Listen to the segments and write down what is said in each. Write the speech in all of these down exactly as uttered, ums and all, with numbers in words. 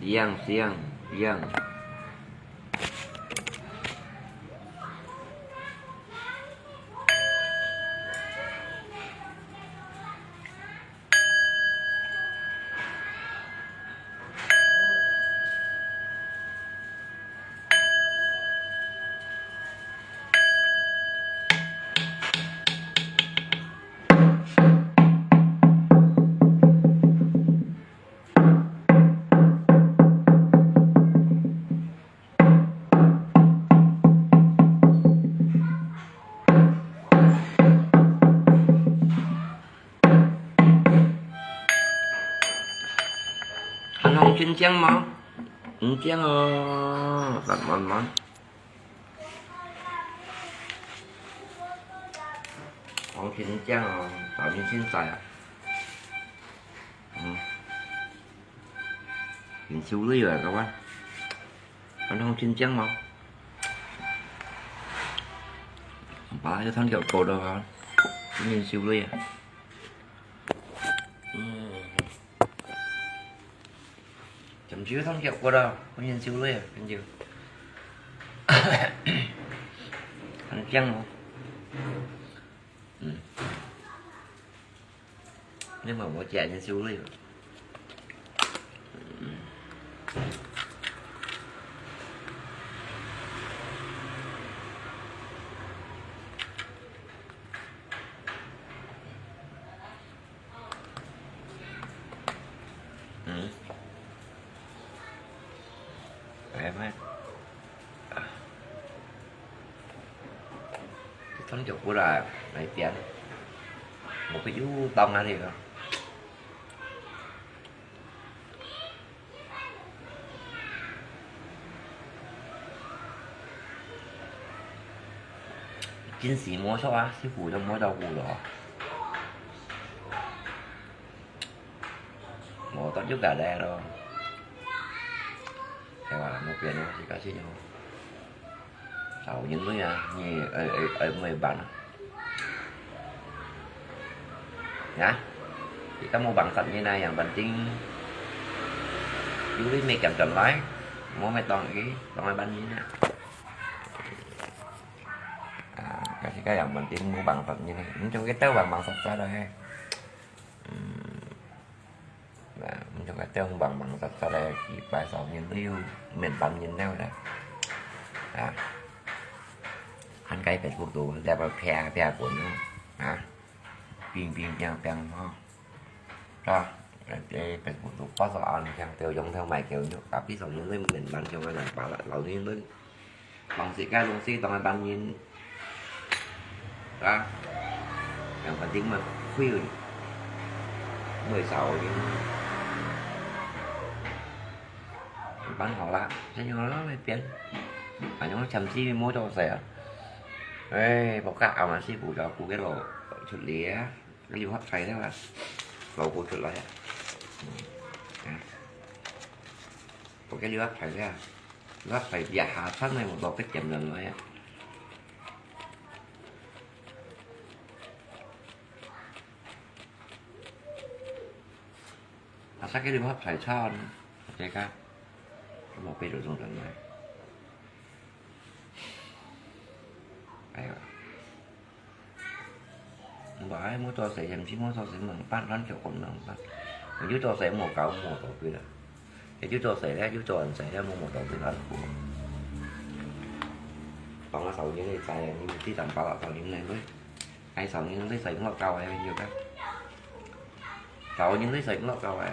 香，香，香。 還紅真靚無？毋靚哦，慢慢慢。紅真靚哦，大明星在啊。嗯。認輸了啊，各位。 還紅真靚無？把這個湯給我勾了啊！認輸了啊！嗯，怎麼這個湯給我勾了？我認輸了啊，很久。很靚哦。嗯。 你問我食認輸了。嗯。哎呀媽呀！ Thon chok pura, nai pian. Một cái chú tông hả thì không? Chính sĩ mua số á, sư phụ cho mua đâu cũng được. Mua tốt chút cả đây rồi. Thế mà mua tiền nó chỉ có chứ nhau. Sáu nghìn thôi à, như ở, ở, ở mười bản à. Nhá. Thì ta mua bằng thật như này, yang penting du lịch mê kiểm chuẩn lại. Mua mê tông cái, tông cái bản như này. À, cái, cái yang penting mua bằng thật như này. Nói chung cái tớ bằng, bằng thật ra đây. Ừm. Và trong cái tớ bằng, bằng thật ra đây, chỉ bài sáu nghìn view, miền Bắc nhìn theo đây. À. Ăn cái Facebook tụ, đẹp là phe, phe của nó. À. Ping, ping, piang, piang, ho. Đó. Cái Facebook tụ có sao ăn, theo tiêu dùng theo mày kiểu như, tapi sáu nghìn view miền Bắc trong cái này, bảo là sáu nghìn view. Bằng sĩ cái lông sĩ tông hai bản nhìn. Đó. Yang penting mà khuya. Mười sáu nhìn. Bán họ lạ. Thế nhưng nó mới biến. À, nhưng nó chăm chỉ mua cho xe. Ê, bọc cả mà sĩ bù cho cú cái lỗ. Chụt lìa. Cái liu hấp thầy thế mà. Lỗ cú chụt lại. Ừ. Hả? Bọc cái liu hấp thầy thế à? Lát phải giả hà sát này một bọc cái chém lần nữa á. À, sát cái đừng hấp phải sao nữa. Ok các. Một cái đồ dùng lần này. Đây rồi. Mò ai mua cho sẻ, yam chi mua cho sẻ mò bắt lăn cho con mò bắt. Mò yú cho sẻ mò cáo mò tỏ tui là. Yú yú cho sẻ lẽ, yú cho ăn sẻ lẽ, mò mò tỏ tui là. Tòng là sáu nghìn này chạy, nhưng mà tí tạm bảo là sáu nghìn này thôi. Ai sáu nghìn này sẻ mò cáo ai nhiều cái. Sáu nghìn này sẻ mò cáo ai.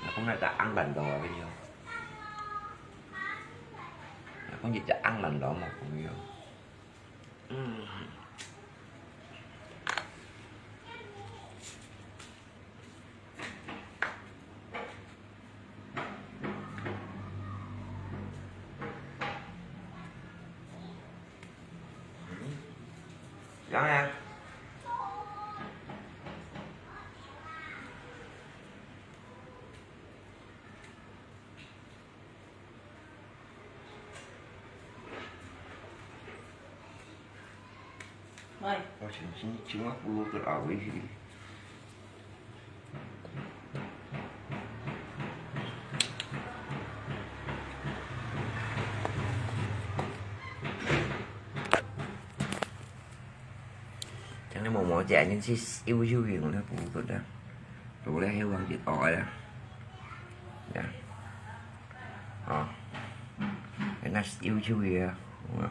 Nó không lại đã ăn bản đồ bao nhiêu. Không chỉ chả ăn lành đó mà cũng nhiều. Ừm. Đó ha. Ôi. Ôi, chính, chính, chính là bù lô tuyệt ảo với gì. 我這人是有有用了，不過啦，做了後生就呆了。呀，哦，那是有有用啊。嗯。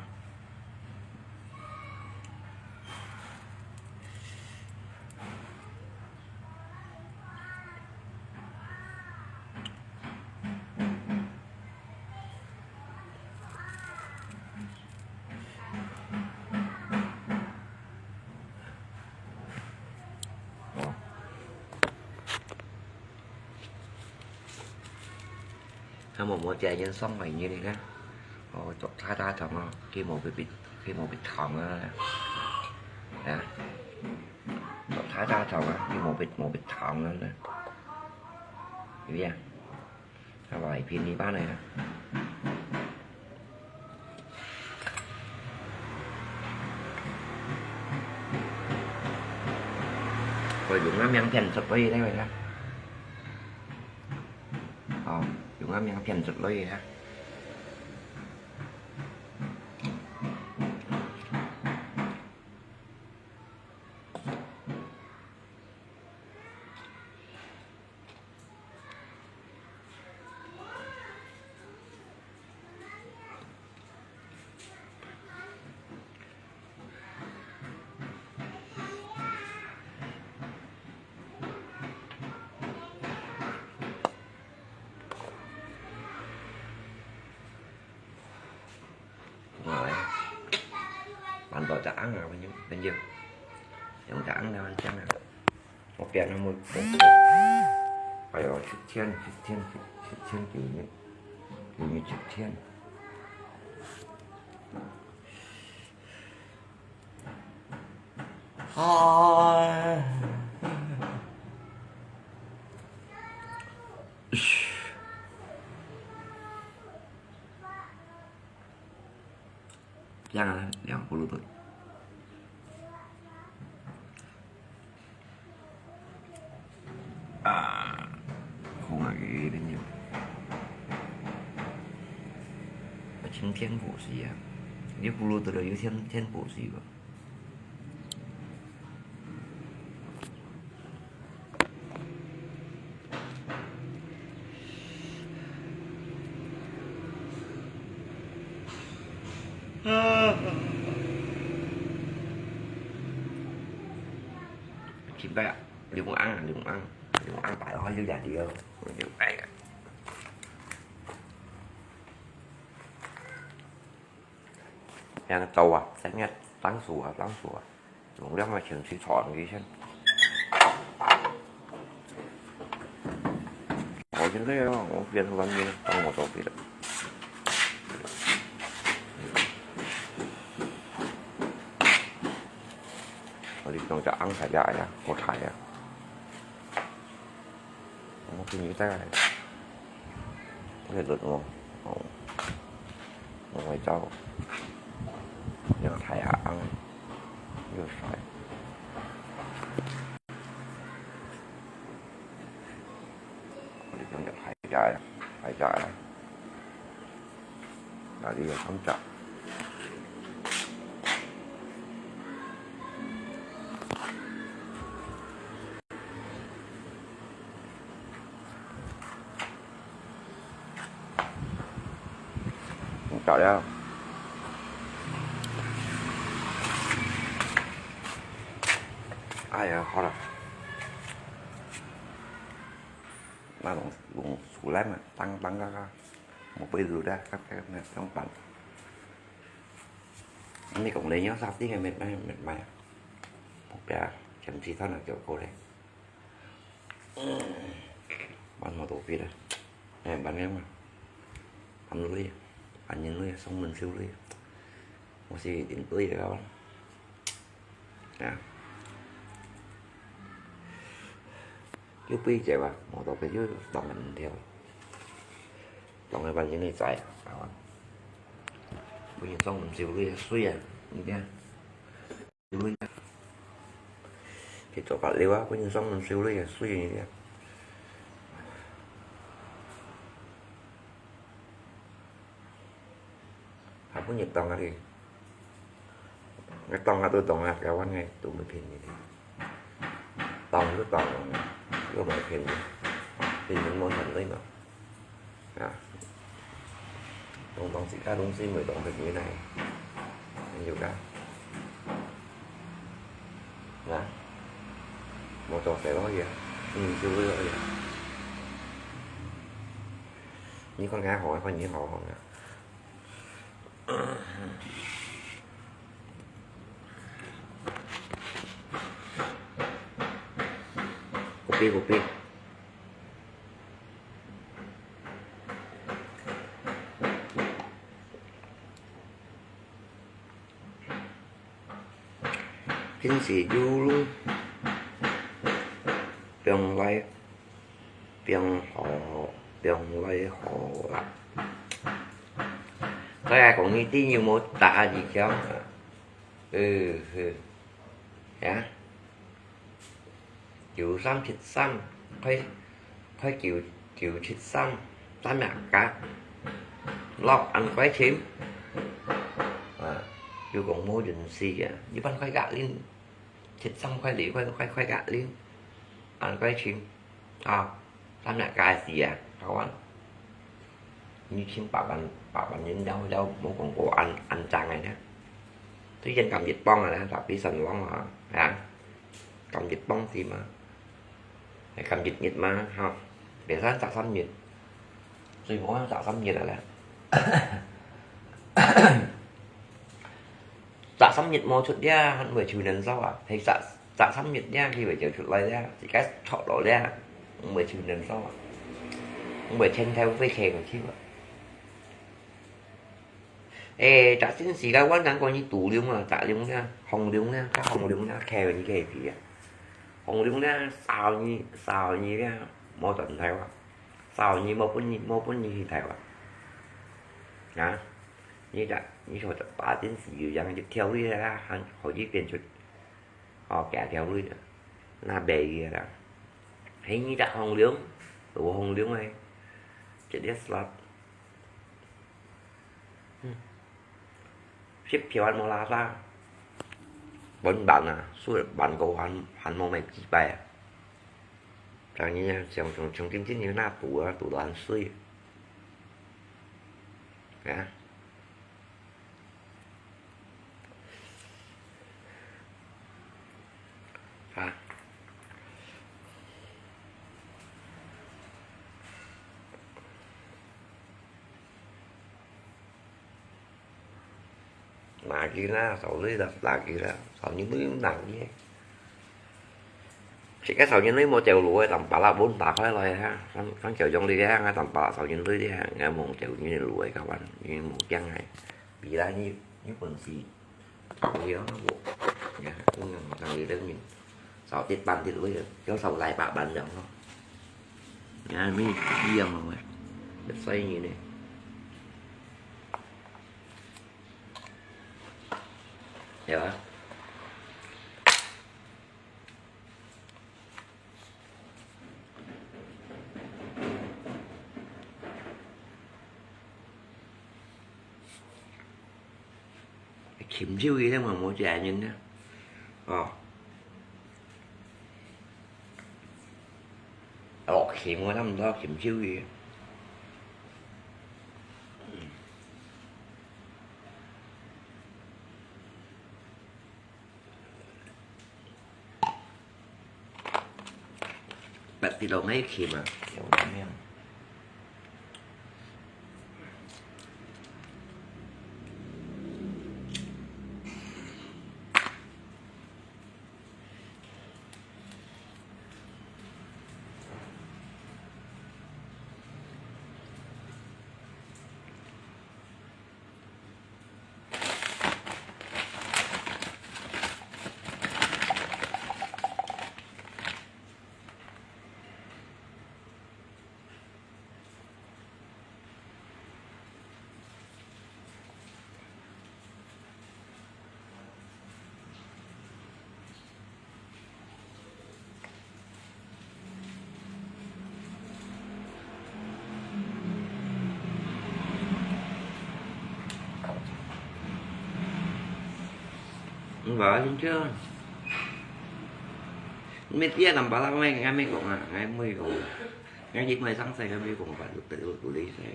哦。他们没家人送回你的呢，哦，做太大桶啊，佢没被，佢没被糖啊，啊，做太大桶啊，佢没被，没被糖啊呢，有没有？ 係話係便宜版个啊。佢用个名片出來个啦。哦，用个名片出來个啊。 哇，搬到隻罌啊，朋友，朋友，用隻罌來換錢啊。我變到冇，哎喲，七千，七千，七千九呢，九呢七千。哎。 這樣啊，兩步路的。啊，空啊，有一點有。啊，晴天果實啊，你不如得了有天，天果實吧？ 啊。真个啊，龍眼啊，龍眼，龍眼擺開就食掉，就擺啊。 像豆啊，成日當數啊，當數啊，用兩個錢去賺佢先。我現在啊，我變換面，當我做別个。我哋用隻紅菜呀，呀，好菜呀。 我給你帶來。這個人哦，哦，我會照顧。又大下，嗯，又帥。我就講要大隻呀，大隻呀。 哪裡有放假？你搞了。哎呀，好了。那種，用手來嘛，當，當，當，當。 無被子的，該，該，該，用板。你講你要啥地方，沒賣，沒賣啊。無必要，全部都拿走過來。嗯，搬好多筆了，哎，搬了嘛，搬累，搬人累，上門修累，我是頂累的啊。啊。 又飛走啊，我都飛又當然跳。當然把人家摘啊，啊，不然上門修理啊，水啊，你看，修理啊，去做白料啊，不然上門修理啊，水啊，你看。還不如當下去，該當下都當下，台灣个都毋便宜个。當就當了，又無便宜，便宜無團隊嘛。啊，當當自家東西，毋會當別人來，有个。啊，無做事咯，也，嗯，就會咯，也。你看看好，看你好好啊。 Kopi, kopi. 平時有路，放來，放好，放來好啦。所以講，你知有無打耳朵啊？呃，係，呀。 九三七三，開，開九，九七三，三日假，落恁快尋。啊，又講無人事啊，一般開假令，七三開你，開，開，開假令，恁快尋。啊，三日假事啊，好啊。 你千百萬、百萬人了，了，無講過恁，恁正个呢。雖然今日幫啊，tapi算long啊，啊，今日幫知嘛，係今日日嘛，吼，別生十三日，最好十三日啊咧。 十三日無出咧，還會求人數啊？係十，十三日咧，佢會走出來咧，自家出來咧，毋會求人數啊？毋會千頭飛起過去啊？誒，十星期个晚上過你堵龍啊，十龍咧，紅龍咧，加紅龍咧，開你个皮啊！紅龍咧，掃你，掃你咧，無轉頭啊！掃你無分你，無分你去頭啊！啊？ 你个，你說這把真是有樣一條路啦，還可以變出，哦，幾條路啦，那袂个啦。係你个紅龍，有紅龍个，一粒slot。嗯。十票還無拉沙，本萬啊，輸萬個還，還無買幾擺啊。但你啊，像，像，像今天你那賭啊，賭到很衰。啊？ 啊。拿去啦，手里啦，拿去啦，手里都拿去。 自家手裡無走路个，當巴拉本打開來哈，當，當小兄弟个，當巴拉手裡个，𠊎無走你路个，kawan，你無驚个。比啦，你，你本事，你有，你看，你看，你等你，手跌板跌位，有手來把板樣咯。你看，你，你樣咯，別衰你呢。對吧？ 禽獸个嘛，無隻人呢。哦。哦，禽个差毋多禽獸个。 Bật thì đồ ngay khi mà kiểu như này. Enggak, Cynthia. 你知啊，南巴拉咩？𠊎毋講啊，𠊎毋會講。𠊎去買生菜，𠊎毋會講巴肚，肚肚裡菜。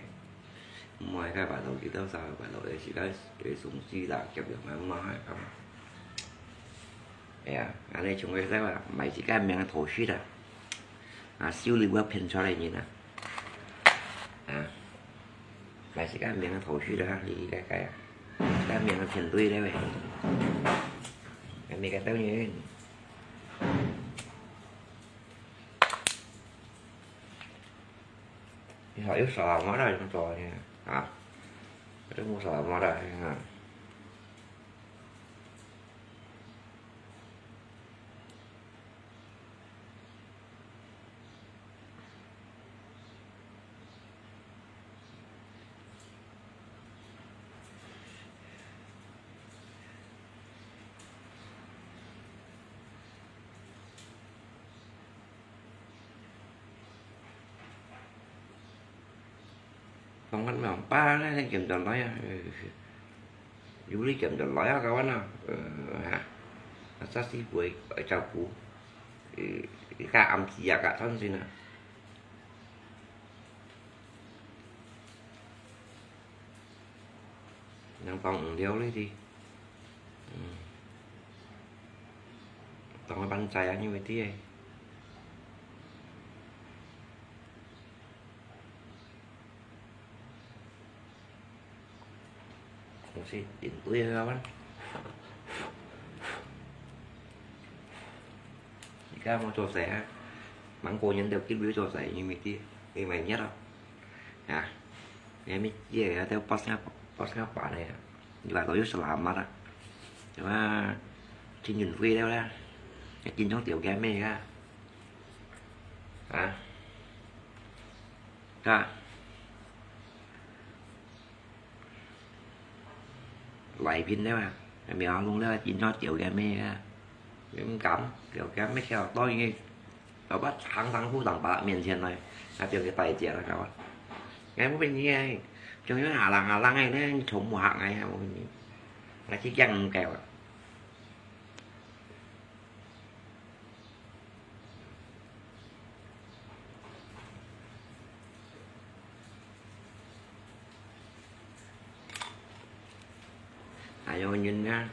毋愛个巴肚，幾多少个巴肚，有時个有松枝啦，夾用啊，毋愛个。哎呀，恁呢像个啥啊，買一个名个頭緒啦。啊，修理我騙出來人啊。啊，買一个名个頭緒啦，你个个啊，一个名个騙對了喂。還沒个等人。 你好，有啥嘛啦，用做呢？啊，這無啥嘛啦，啊。 當然嘛，巴呢，你檢查來啊，呃，有你檢查來啊，kawan啊，呃，哈，啊，啥事會，會照顧，呃，你看暗時啊，看上先啊。 Nang pang ung liau lê ti. Hmm. Tong ban chai ani wê ti ai. Kung si in tui ha wan. Ika mo cho sa ha. Mang ko nyan deu kit lui cho sa ni mi ti. Mi mai nyat ah. Ha. Nè mi chia ya teo pas nga pas nga pa nè. Ni ba to yu selamat ah. Cuma chin yun fui leo la. Chin chong tiểu game me ka. Ha. Ka. Lai pin leo ah. Miao lung leo chin chong tiểu game me ka. Yu kam tiểu game me theo to ni. 老爸常常互相把他面前来，他就给带见了，知道吧？哎，我跟你讲，就用阿郎阿郎哎，那从木行哎呀，我跟你，那去讲唔够啊。Ayaw yun na.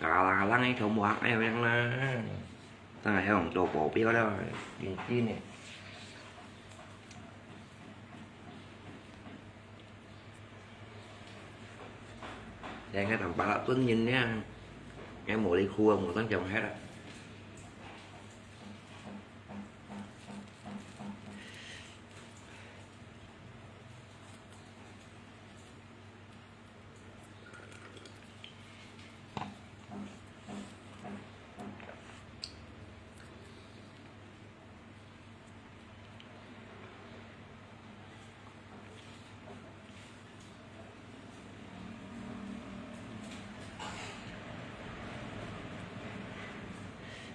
Kalang-kalang eh, thua muak eh, yang na. Tang eh, hong to po pia da, yin yin eh. Yang ka tam pa la tun yin ya. Yang mo li khu, mo tang chong het ah.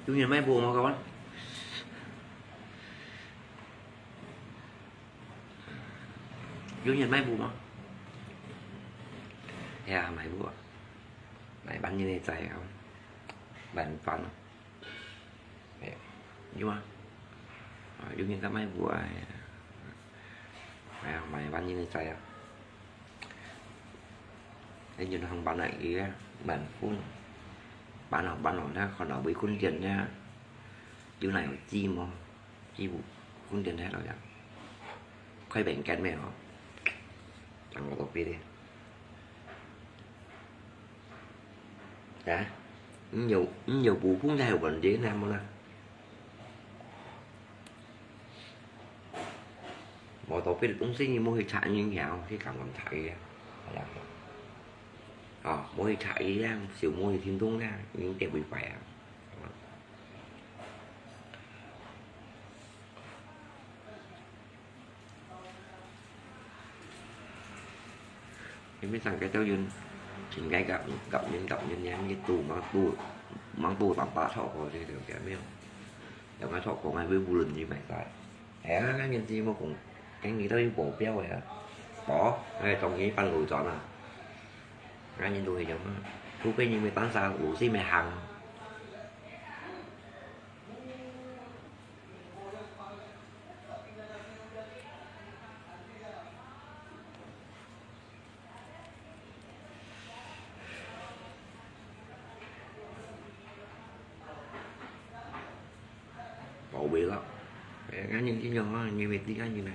Chủ nhật mai buồn mà con. Chủ nhật mai buồn mà. Ya, mai buồn. Mai ban như này chạy không? Ban ban. Ê, yua. Ê, yua ngin ka mai bua. Ê, mai ban yin zai a. Ê, yua hong ban a, ê, ban phun. Ban hong ban hong na, khon hong bui khun dien na. Yua nai yua chi mo. Chi bu khun dien na lo ya. Khoi beng ken me ho. Tang ko to pi de. Hả? Nhiều, nhiều vụ phúng đài vấn đề này mà là. Mà tôi biết cũng xin mua thì chạy như nhau, thì cảm cảm chạy. Ờ, mua thì chạy ra, xíu mua thì thiêntung ra, những cái bị phải à. Yun mi sang cái châu yun, chính cái gặp, gặp yun, gặp yun nhé, mi tu, mang tu, mang tu tạm bạ thọ có thể được cái miêu. 有个做工个，會無論你買啥。哎呀，俺年紀無工，跟你都有保鏢个啊。保，哎，中间半路转啊。俺人都係咁啊，除非你没办法，路是没行。 保衛咯。哎，恁樣，恁樣啊，你會知恁樣呢？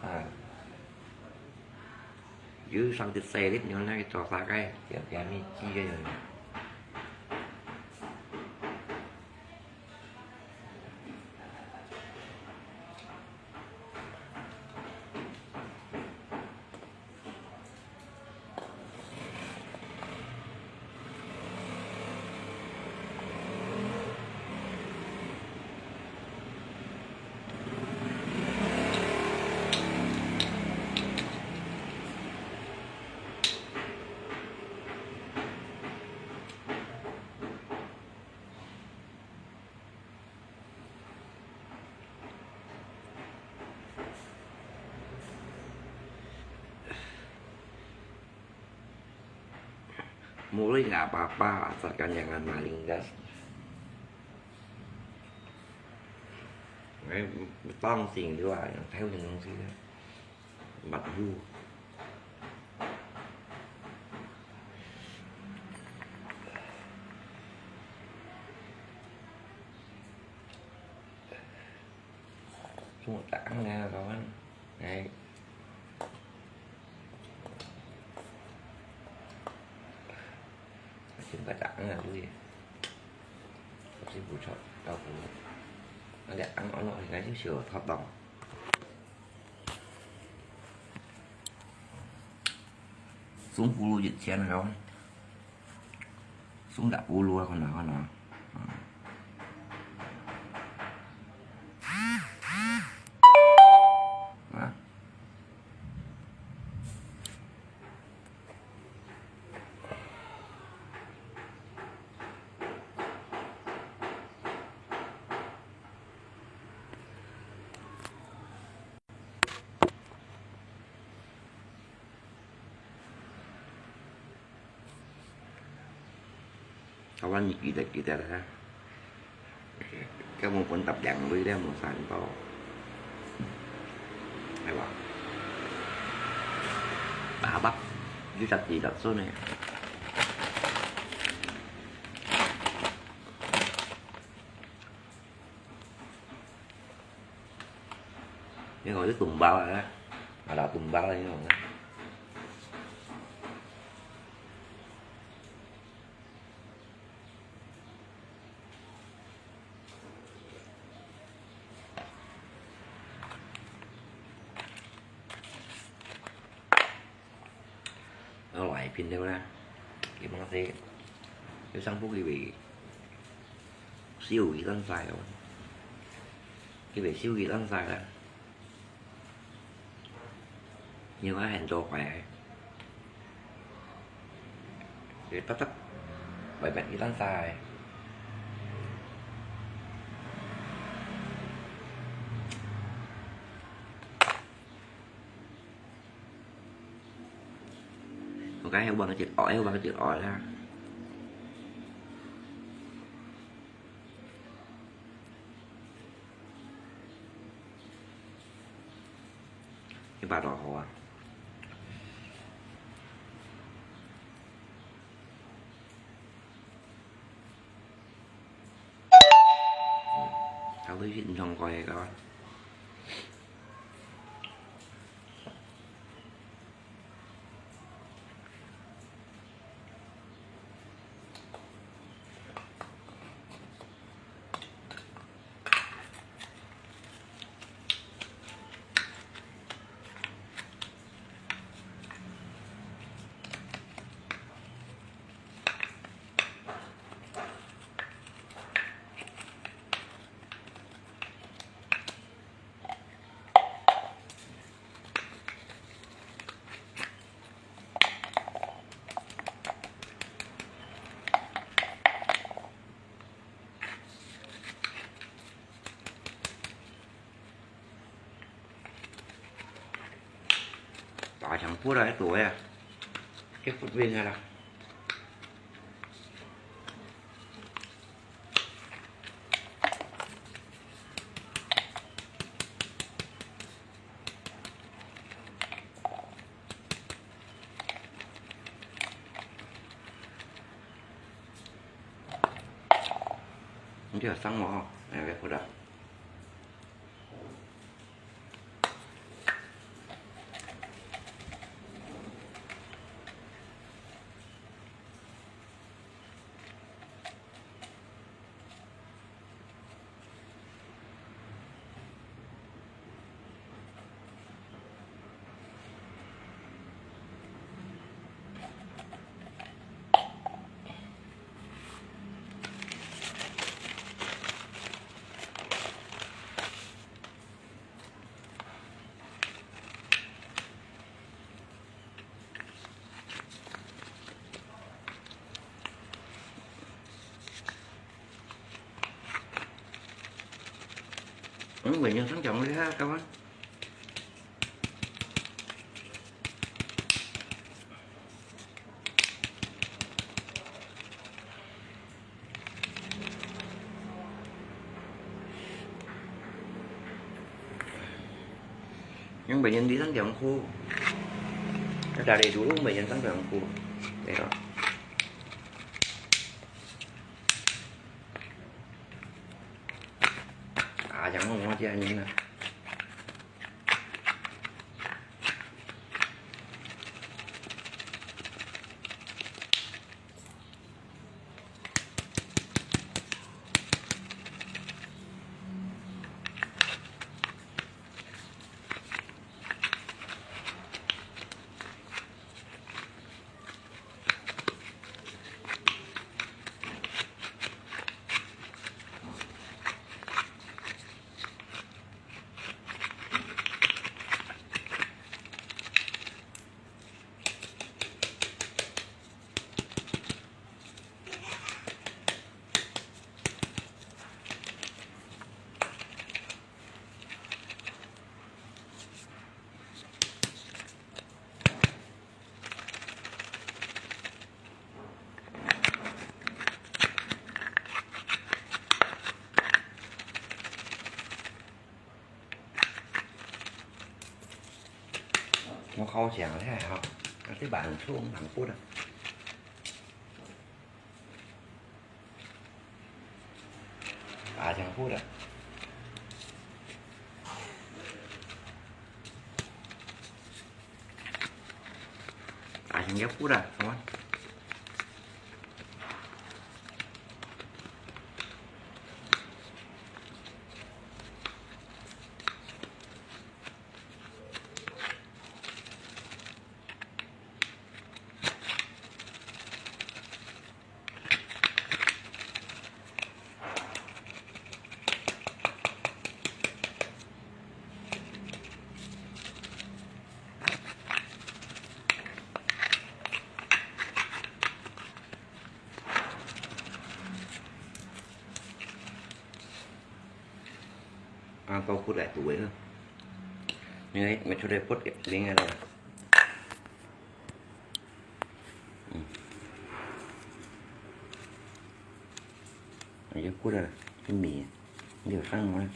啊。有上帝設立，你那个做啥个，就，就你知个人。 Mulai nggak apa-apa, asalkan jangan maling, gas. Eh, betong sing juga, yang tahu yang sing. Empat puluh. Semua tak anggap kawan. Naik. Xin kacang à, lui. Xin bù chọn, tao bù. Nó đẹp ăn ăn nó thì ngay xíu thọt lòng. Xuống bù lui dịch chen rồi. Xuống đã bù lui con nào con nào. Đó. 台灣你記得記得啦，根本本搭兩位咧無散到，係吧？大伯，你十二六歲呢？ Ini kalau itu tumbal ya. Ada tumbal ini kalau. Nó loại pin theo na. Cái món xe. Cái sang phút cái bị siêu cái tấn sai rồi. Cái bị siêu cái tấn sai đó. Nhưng mà hàng cho khỏe. Cái tắt tắt. Bài bạch cái tấn sai. Một cái heo bằng cái chữ ói, heo bằng cái chữ ói ra. Cái bà đỏ hổ à? Tao cứ hiện trong coi coi. 啊，像不来多呀，这不变的啦。 你這个生活吼，哎，別哭了。 嗯，每年上讲这下，干嘛？ Yang banyak di sana jangko. Dari dulu banyak sana jangko. Ya. Ah, jangan ngomong aja ni lah. 我好想咧吼，啊，這蠻粗蠻粗的。 啊，真好了。啊，真要好了，好啊。 啊，包括來煮个啦。因為我出來pot零个啦。嗯。哎呀，過來，真美，你有看嗎？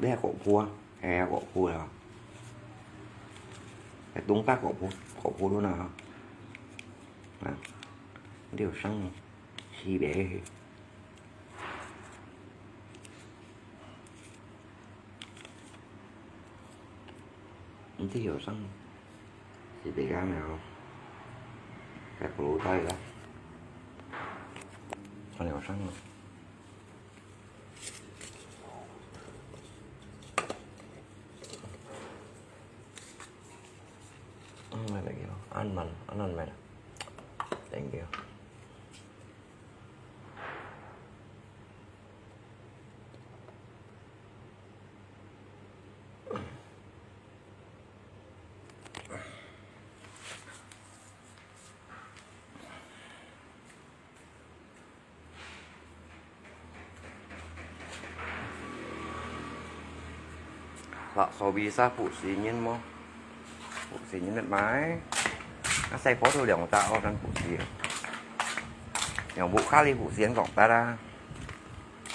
這係果脯啊，係啊，果脯啊。係東北果脯，果脯luôn啊。啊，這有生哦，西北去。你這有生哦，西北啊，沒有。係苦蘆菜啦。這有生哦。 嗯，來，來，來，恁慢，恁慢來。Thank you。 好所以啥不是人麼？不是人的買。啊，細波都兩隻哦，真不是。用屋下里不是人講得啦。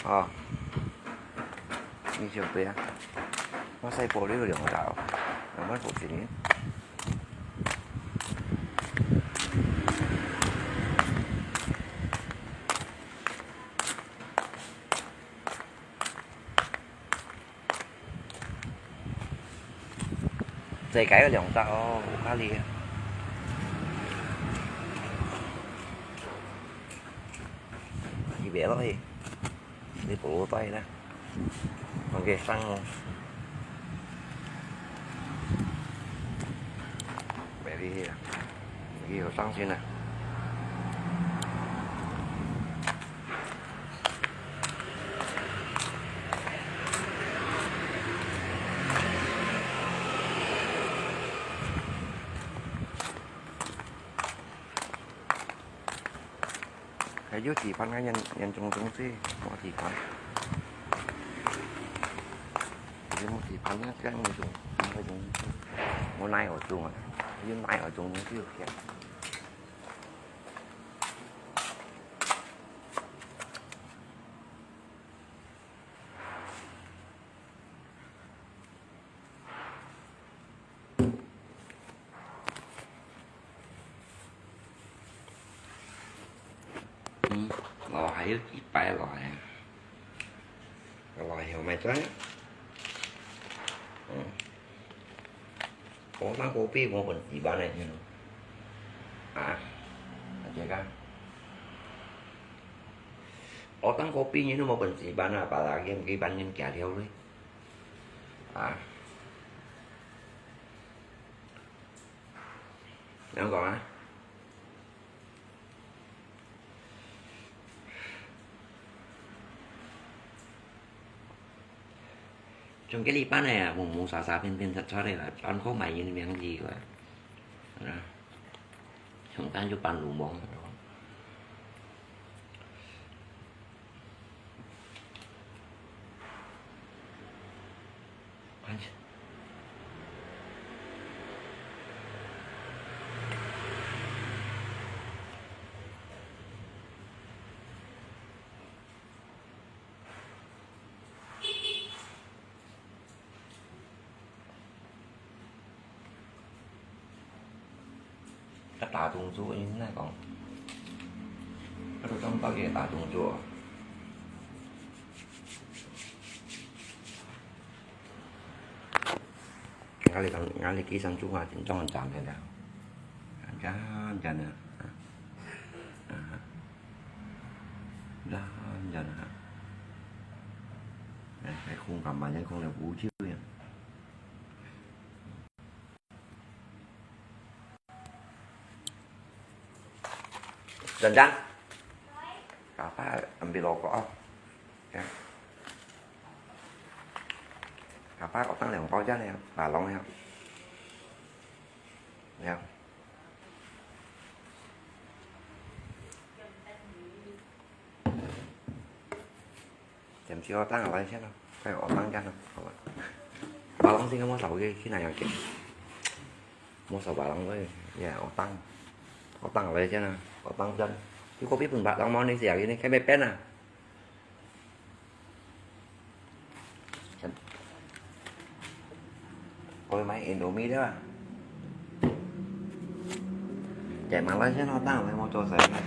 哦，你曉得啊？我細波都兩隻哦，兩隻不是人。再加个兩隻哦，有道理。預備落去，你不如帶啦。OK，上哦。Ready啊，你有上去呢。 還有幾盤啊，眼，眼中中最，無幾盤。有無幾盤啊，這樣那種，那種，我哪有中啊？有哪有中就有錢。 嗯，哦，還有一擺落來啊。落來後尾再。嗯。我當過比我本幾萬的，嗯。啊，啊，這個。我當過比你都無本幾萬啊，把那個幾萬人加掉嘞。啊。 仰講啊？從該禮拜呢，紅紅沙沙、平平䟘䟘个啦，全靠買人名字个。啊，從間就半路摸。 該打中珠應該講，該個當到底打中珠啊。𠊎這張，𠊎這幾張珠啊，真正很讚个了，很讚，很讚个，啊，啊，很讚，很讚啊！哎，還空幹嘛？還空了五九呀。 Janjan. Kapa ambil rokok ah. Ya. Kapa kau tang leng kau jan ya, balong ya. Ya. Jam si otang apa sih no? Kayak otang kan, apa? Balong sih kamu tahu ke, sih nanya ke. Mau sa balong ke, ya otang. Otang apa sih no? Otang jan. Di kopi pun balong mau ni siya ini kayak pen ah. Ôi, mai Indomie đấy à? Chạy mà lấy chứ nó tao lấy một chỗ sấy này.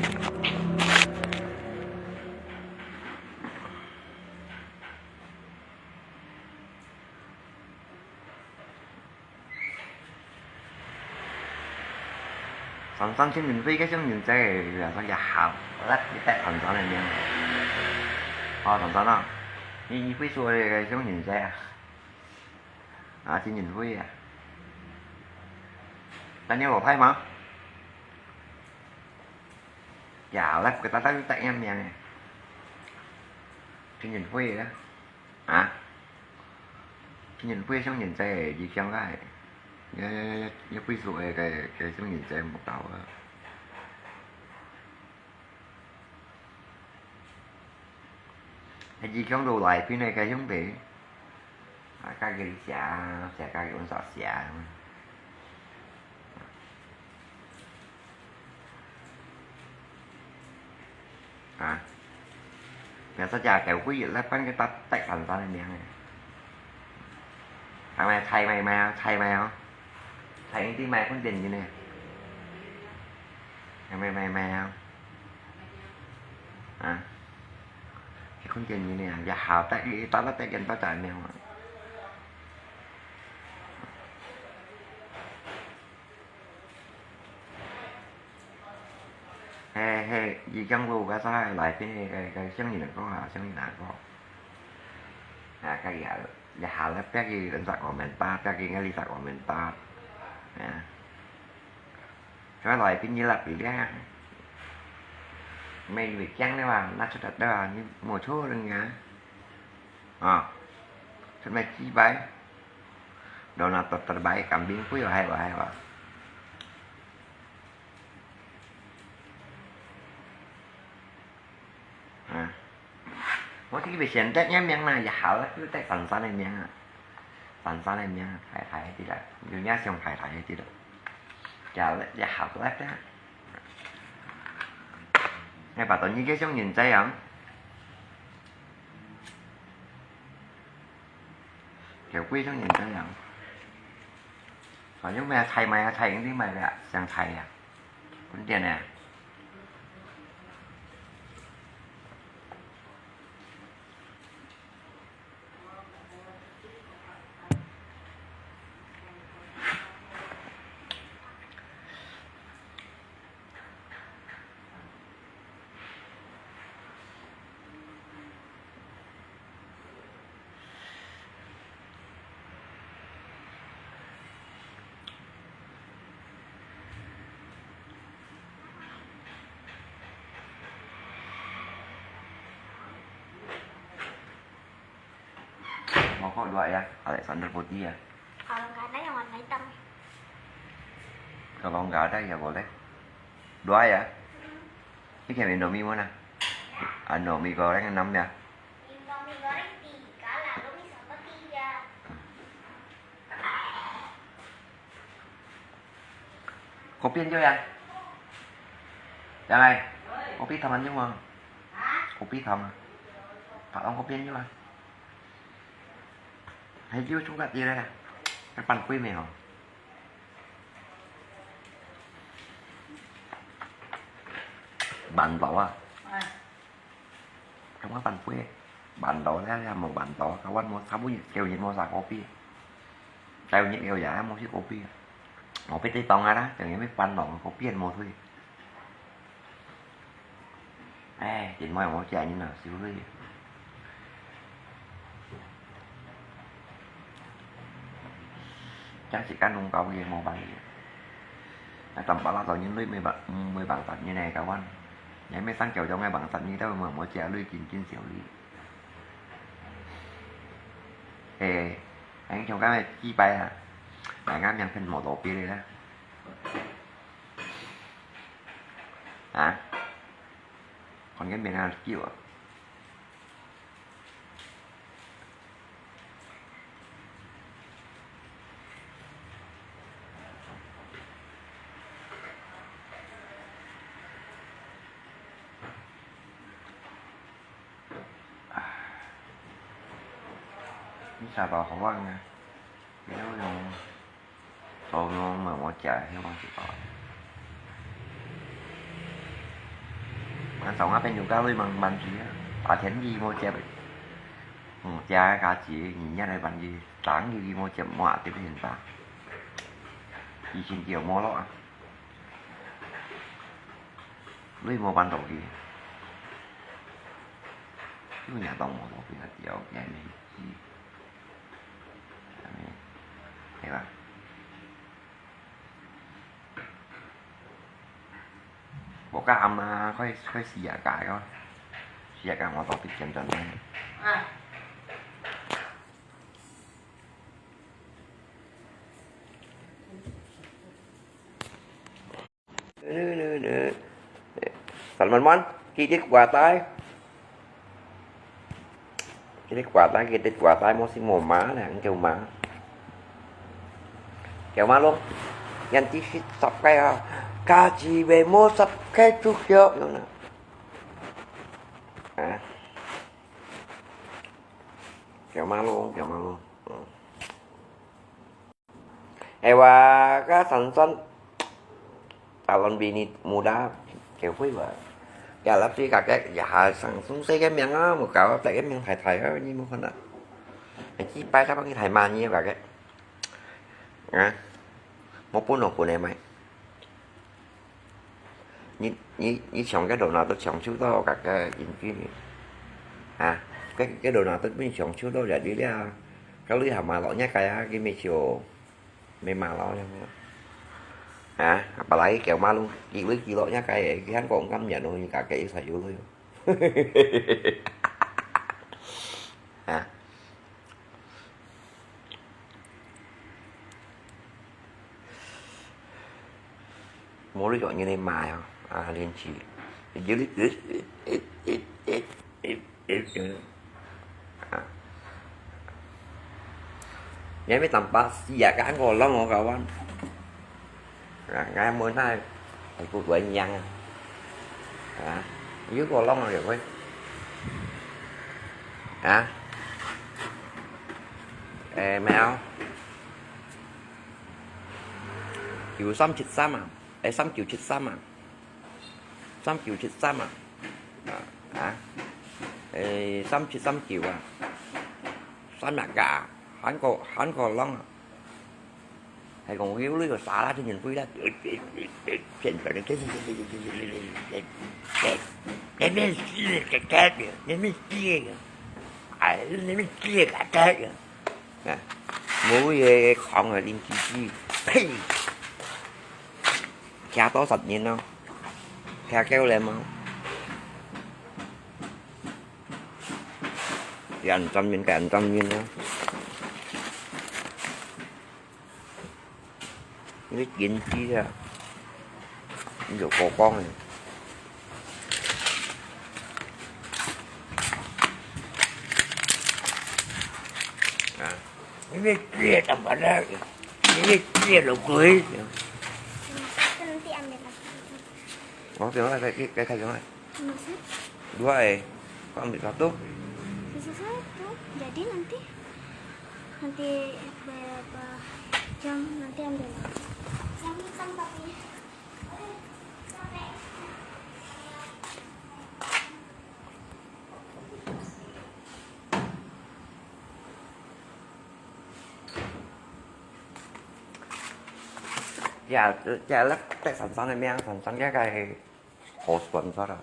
Sẵn sẵn xin mình phi cái sông nhìn xe là sao giờ hào lắc cái tẹt sẵn sẵn này miếng. Ờ, sẵn sẵn à. Nhìn, nhìn phi xua cái sông nhìn xe à. À, xin nhìn phi à. Ta nhớ bỏ phay mà. Dạ, lắc cái ta tắt tẹt em miếng này. Xin nhìn phi đó. Hả? Cái nhìn phi sông nhìn xe gì chăng cái. Nhớ, nhớ, nhớ, nhớ phi xua cái, cái sông nhìn xe một tàu á. Cái gì chăng đồ lại phi này cái sông bể. À, 家己寫，寫家己用手寫。啊，biasa隻狗龜也來搬个大大山山个名个。係咪？係咪？係咪哦？係一定買空點的呢？係咪？係咪？啊，係空點的呢？也好大，一大大大个大大名啊。 嘿，嘿，佢講過，該啥來賓个，个，个生意人講啊，生意人講。啊，个也，也下來逼佢兩十個萬八，逼佢个二十個萬八。啊。所以來賓你拉佢咧，沒有講的話，那出得的話，你沒錯了啊。啊，出賣幾百。 Donald Trump terbaik, kambing pun yo hai wahai wa. Ha. Mo ti bi sian tet nya miang na, ya hal tu tet san san miang a. San san miang a, hai hai ti la. Yu nya siang hai hai ti la. Ya le, ya hal tu tet. Ngai pa ton ni ke siang yin zai yang. Kiểu quy siang yin zai yang. Có những mẹ thầy mày thầy cũng đi mày vậy ạ, siang thầy à. Cũng tiền nè. 我講，dua ya, Alexander Putih ya. Kalau nggak ada yang warna hitam. Kalau nggak ada ya boleh. Dua ya. Ini kayak Indomie mana? Anu, mie goreng enam ya. Indomie goreng tiga, lalu mie soto tiga. Kopi ăn chưa ya? Yang ai, kopi thơm ăn chưa? Kopi thơm. Phạt ông kopi ăn chưa? Hay chưa chúng ta đi đây. Cái bàn quê mèo. Bàn lẩu à? Trong cái bàn quê. Bàn lẩu nè, món bàn lẩu, các bạn mua sao bún kêu nhìn mua sao kopi. Tao nhìn kêu giá mua chiếc kopi. Một cái tây tông á đó, chẳng những biết bàn lẩu có piên mua thôi. Ê, chính mày không có chè như nào xíu thôi. Chắc chỉ cắt nung cau gì mua bằng gì. Nó tầm bả lá tàu như lưới mười bằng, mười bằng tật như này các bạn. Nhảy mày sang kiểu giống ngay bằng tật như tao mà mua chè lưới kín kín xíu đi. Ê, anh chồng cái này chi bay hả? Mày ngắm nhầm phim màu đỏ kia đi đó. Hả? Còn cái miền nào chịu à? Ini siapa orang ya? Ini yang Tao mong mong mua chè, hy vọng chịu có. Ăn sống áp bên Yuka lui mong bán gì á. Bà thiến gì mua chè. Ừ, chè cá chỉ nhìn nhận này bán gì. Táng gì mua chè mua tiếp hiện tại. Gì xin kiểu mua lọ. Lui mua bán đồ gì. Chứ nhà tao mua đồ gì là tiểu nhảy này. Gì. Thấy không? Bộ các âm, à, khói, khói xì dạ cái con. Xì dạ cái mà tao bị chém trần này. Nè, nè, nè. Salmon mon, kí kí kua tai. 佢个瓜仔，佢个瓜仔，無是無嫲咧，毋叫嫲。叫嫲咯，人只識十個啊，家己會無十個主角，有呢。啊，叫嫲咯，叫嫲咯，嗯。 Ewa ka sansan talon bini muda kêu hui wa. Ya lap si kakek ya ha sang sung se ke miang a, mu kau tek ke miang thai thai a, ni mu khon a. Ai chi pai ta bang thai ma ni kakek. Nga. Mo pun no pun e mai. 你，你，你搶个頭腦都搶手到个，个鄰居呢？啊，个，个頭腦都變搶手到這裡了。个你還罵老人家啊，佢乜就，乜罵老人家。啊，本來叫罵咯，佢會佢老人家个，佢還講咁樣咯，你家个一才有咯。啊。 無你講你个媽呀，啊，連續，你就，啊，你還沒當巴西啊，剛剛讓我搞完。 啊，𠊎無奈，係不管樣啊。啊，有个弄了會。啊，誒，沒有。九三七三啊，誒，三九七三啊，三九七三啊，啊，啊，誒，三七三九啊，三百个啊，還過，還過弄啊。 還講有這个沙拉天天飛啦，騙出來，你們死个，你們死个，哎，你們死个，啊，無个講啊，林居居，呸！聽多十年咯，聽夠了嗎？人正面，人正面咯。 你堅持啊，你就過江了。啊，你這个怎麼了？你這个老鬼！Nanti ambil lagi. Oh, tengok lah, kayu, kayu, kayu, kayu. Maksud? Dua, eh. Kau ambil satu. Sisa satu. Jadi nanti, nanti berapa jam nanti ambil lagi. Sama-sama, Papi. Oke, sampai. Chả, chả lắc tại sản sản này mèo, sản sản cái cái hồ xuân sao đó.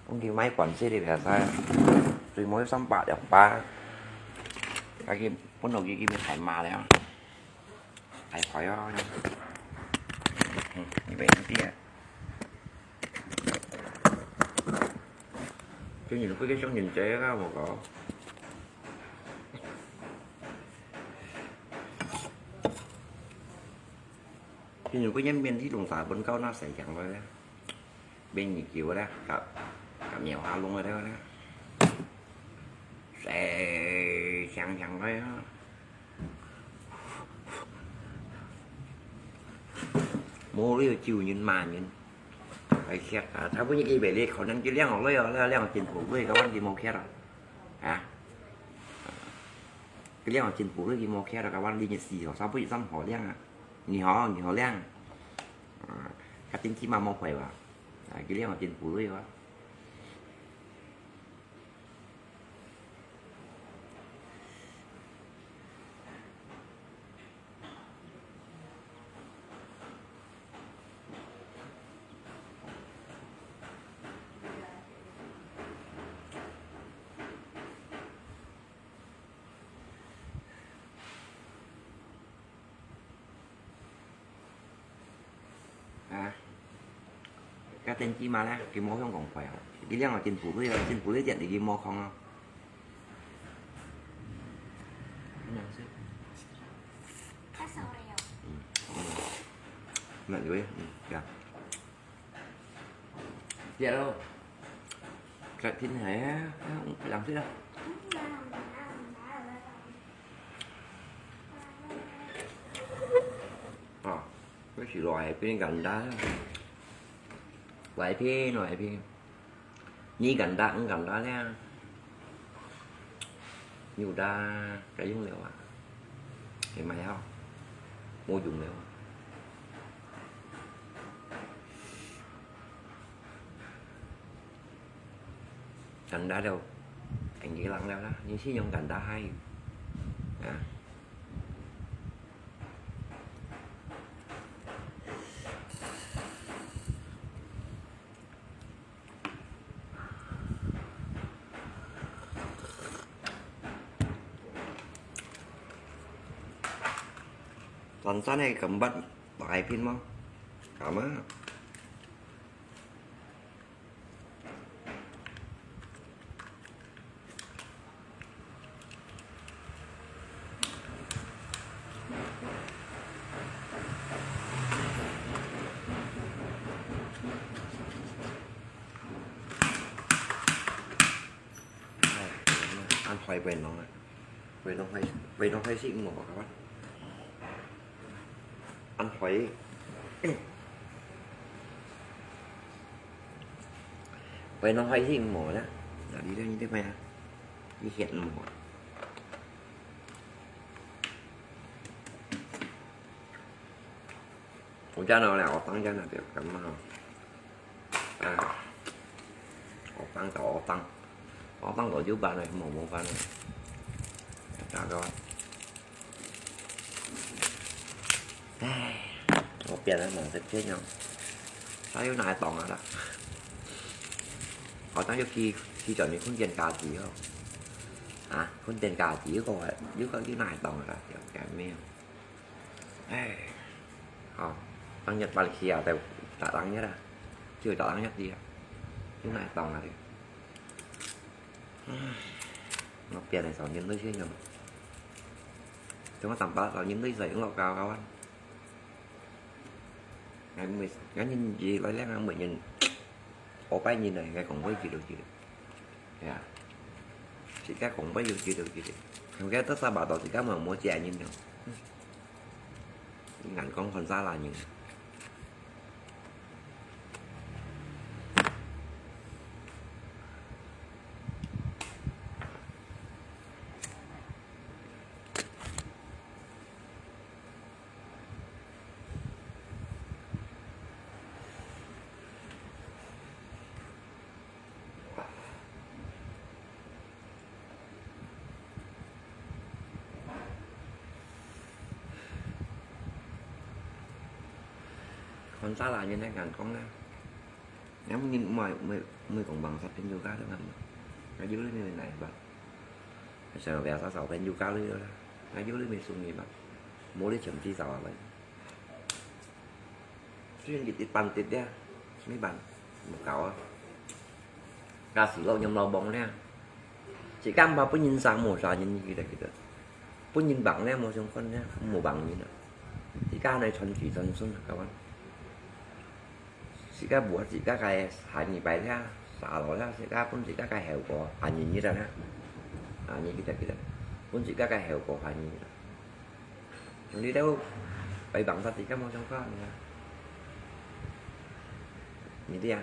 Ông đi máy quản xe đi về sao. Rồi mỗi xăm bạc đẹp ba. Cái kia, bốn đầu kia kia bị thải mà đấy. Thải khỏi đó. Ừ, như vậy nó kia. Chứ nhìn cái, cái sống nhìn chế đó mà có. Chứ nhìn cái nhân viên đi lùng xã bên câu nó sẽ chẳng rồi đó. Bên nhìn kiểu đó, cặp, cặp nhiều hoa luôn rồi đó. Sẽ chẳng chẳng rồi đó. Mô liu chiu nhìn mà nhìn. Phải khiét à, sao bữa nay cái bể liệt khỏi năng cái liang ở đây, ở đây liang ở trên phủ đây, các bạn đi mô khiét à? Hả? Cái liang ở trên phủ đây, cái mô khiét à, các bạn đi nhiệt xì, sao bữa nay xăm họ liang à? Nghỉ họ, nghỉ họ liang. À, các tính chi mà mô khỏe à? À, cái liang ở trên phủ đây à? 啊，該電視嘛咧，佢無向講快哦。佢兩個真不對哦，真不對點，佢無空哦。嗯，嗯，那有，嗯，這樣。 Tiada lo. Kat sini saya, yang sini lah. 是來片簡單，來片，來片。你簡單，毋簡單咧？有啦，該用了啊。係買好，無用了啊。簡單了，應該冷了啦。你先用簡單還有啊。 Lan san ai gambar, tai pin mo. Kama. 哎，恁壞會弄啊，會弄壞，會弄壞死我，好吧？恁壞，會弄壞死我啦。哪裡咧？你這邊啊？你嫌我？ 我家呢，兩个当家呢，就感冒。啊，我当个，我当，我当个就办了，冇冇办了。大哥，唉，我变了，冇得变了。他又拿来当啊啦。好像又去，去找你困电家己哦。啊，困电家己又过来，又过又拿来当啊啦，就改没有。 唉，好，當日把你氣啊，就打當日啊，就打當日啲啊，又來當啊你。唉，我變了少年都先用，怎麼長大少年都在用老高高啊？俺每，俺年紀來了，俺每年，我拜年了，應該講會記錄記錄。 係啊，自家講話有幾多幾多，佢个得三百多，自家嘛無借人了。眼光看啥啦人。 Kon sala nyo na kan kong na. Ngam ngin umay, umay, umay kong bangsa pen juga dengan. Ngaji lu ni nai ba. Sa biasa sa pen juga lu yo la. Ngaji lu mi sungi ba. Muli chemci sa ba. Tuyên dit dit pan dit ya. Mi ban. Mukau ah. Ka si lo nyam lo bong ya. Chỉ có mà 本人生無啥人記得記得。本人病了無相關了，無病人啊。自家來傳子傳孫，各位。自家無自家个下二擺了，啥咯了，自家分自家个後果，下二日了，下二日記得記得，分自家个後果下二日了。 你兜會幫助自家無相關啊？你知啊？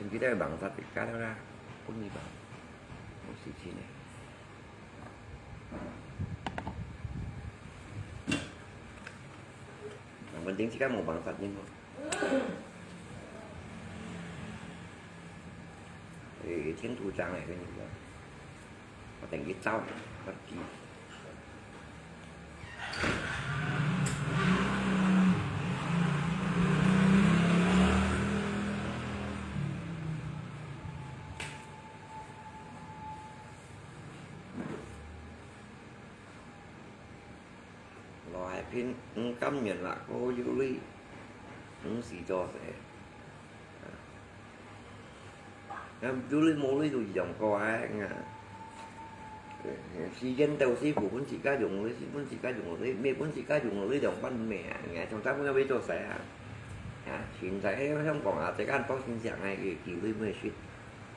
Chim kita bangsa tika đó ra, pun ni bang, một xíu xíu này. Yang penting tika mau bangsa ni mau. Ê, Thiên Thu Trang này cái gì vậy? Có thành cái cháu, bất kỳ. Lo hai pin, ngam nyan la ko yu li, ngsi jo se. Ngam yu li mo li yu yong ko ai nga. 時間到時，無分自家用落去，分自家用落去，無分自家用落去，兩半暝啊！你看，像咱本來愛做事啊，啊，現在香港啊，這个多新鮮个，佢佢佢無食，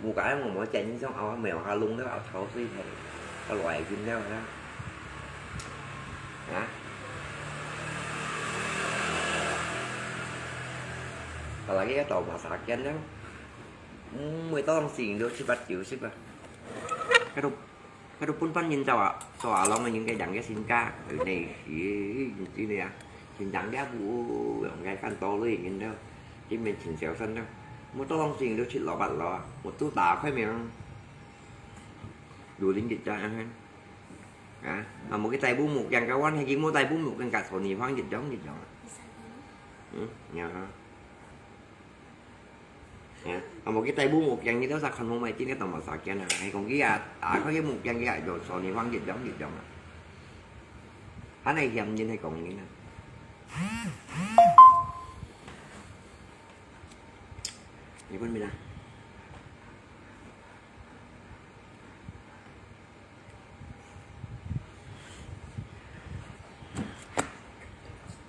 無个我無見你像啊，無下弄了啊，潮水頭，啊，來緊了啦，啊。Apalagi到馬沙間了，嗯，每到時都七八九十啊，該都。 該都分班人走啊，走啊，摎人个人个身價，哎，你，你，你啊，真正了不，人个看到了，人了，這面真小心了，我到時都七老八老啊，我都打開名，有人一家啊，啊，啊，無去帶布目鏡，个，我還去無帶布目鏡，个，坐你放一張一張啊，嗯，呀。 啊，無去帶布目鏡，你兜儕看無？Mai，今日當無啥見啊！係講佢啊，打開个目鏡，佢啊，就坐你放一張一張啊！恁樣嫌人係講人啊！你分面啊？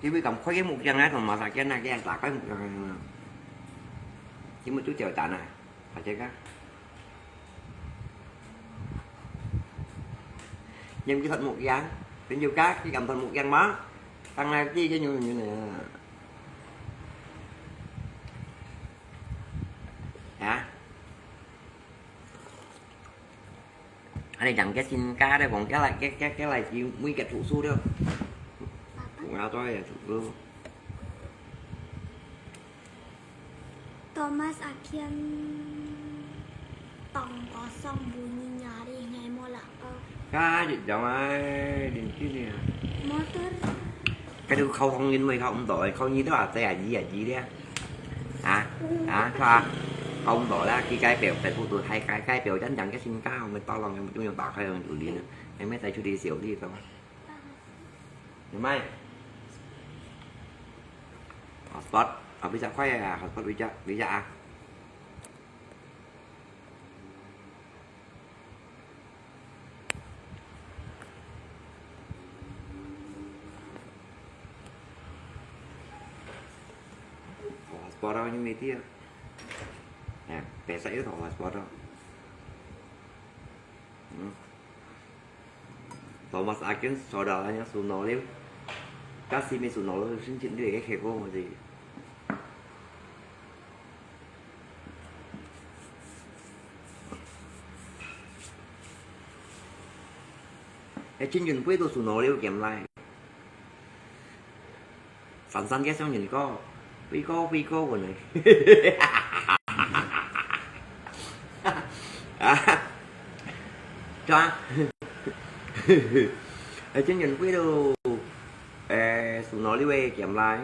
Tapi kam khuai muk yang ai, tong masa kian na kian ta khuai muk yang ai. Cuma tu jauh tanah. Aja ka. Nyam ki thot muk yang. Pin yu ka ki kam thot muk yang ma. Tang na ti ke nyu nyu ne. Ha? 恁樣講个身價咧，講起來，起，起，起來是每個讀書了。爸爸。我都也讀書。Thomas akhirnya tong kosong bunyinya hari ini mau lah. 加一樣啊，認真啊。Motor。該就考狀元會考毋到，考你都話這啊，二啊，二咧。啊，啊，是吧？考毋到啦，佢該表，表不到，還該，該表真正个身價，我們到了，我們就用打開用有力呢，還沒再出去小力的嘛。有沒？Hotspot，啊，比較快啊，hotspot比較，比較啊。 Hotspot đó nhưng mà tiếc. Nè, bé sẽ ít hotspot đó. Ừ. Thomas Atkins, sau đó là nhá, số nó liu. Các sĩ mới số nó liu, xin chỉnh để cái khe vô mà gì. Ê, chính quyền quê tôi số nó liu kiểm lại. Sẵn sẵn cái xong nhìn có. Phi có, phi có của này. À. Cho. Ê, chính quyền quê tôi. Ê, số nó liu ê kiểm lại.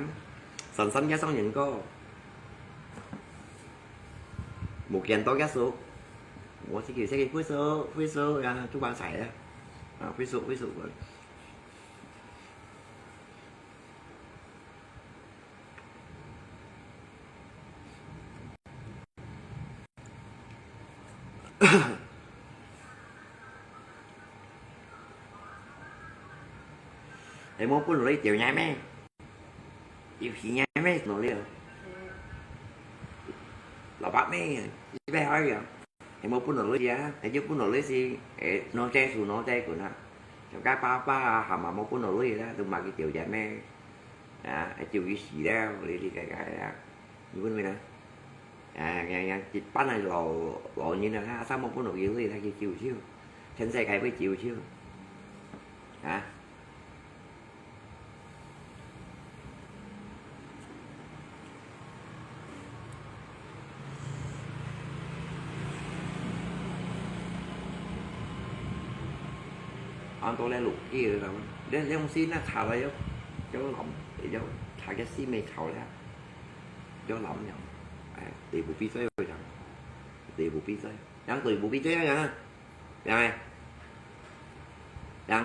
Sẵn sẵn cái xong nhìn có. Một kiện tố cái số. Một cái kiểu sẽ cái phút số, phút số, à, chú bạn xài đó. À, phút số, phút số. Ê, mô pun lưới chiều nhai mê. Yêu khí nhai mê, nó liều. Lọ bạc mê, đi bè hỏi kìa. Ê, mô pun lưới gì á? Ê, chứ pun lưới gì? Ê, nó che su, nó che của nó. Cho các ba, ba, hả mà mô pun lưới gì đó, tụi mà cái chiều nhai mê. À, ê, chiều cái gì đó, đi, đi, cái, cái, cái. Ñu bun mi na. À, ya, ya, chit pan na lo, lo nyi na, ha, sa mo bun lo yu li na ki chiu chiu. Chen sai kai bai chiu chiu. Ha? Ăn tô le lục ki rồi lắm. Để, để không xin na thả vào vô. Cho lắm, để cho thả cái xi mê thảo lẽ. Cho lắm nhỉ. Ai, để bù pi soi rồi nhỉ. Để bù pi soi. Yang tôi bù pi soi nhỉ. Yang ai. Yang.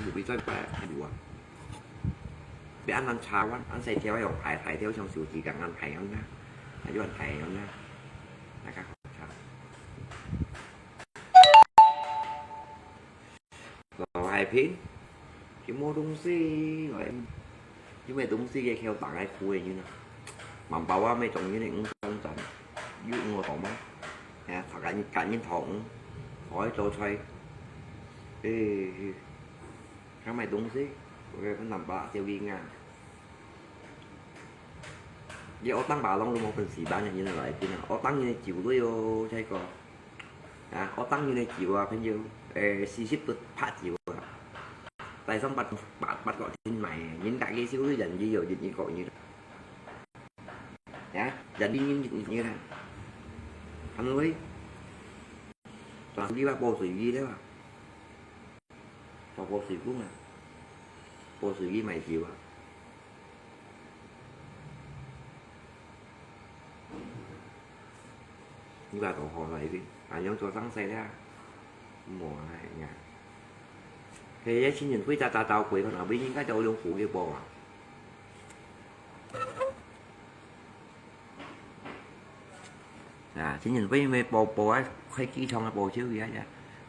Bù pi soi phải, phải bù à. Để ăn ăn cháo ăn, ăn xay theo rồi, phải, phải theo trong siêu thị càng ăn phải ăn nhá. 有人睇樣啦，大家好。老海平，佢無東西，來，有咩東西个，佢有打開褲个人啊，滿包啊，咩種人个，五種種，有五個頭毛，哎呀，他敢敢人頭，可以做菜，誒，佢買東西，我个南巴小兵啊。 你學堂巴郎都無本事辦，人來聽啊！學堂人个酒都有這個，啊，學堂人个酒啊，朋友，誒，四十度拍酒啊，帶上八八八角錢買，人家己燒都人也有，人一個人，啊，人人人人人啊，還會，但是你話保水魚對吧？保保水工啊，保水魚買酒啊。 你把頭好來一遍，啊，用做上色了，無啊，哎呀。嘿，這情人會咋咋找鬼，可能被人家叫用火一波啊。啊，情人會因為包包啊，開機場啊，包手機啊，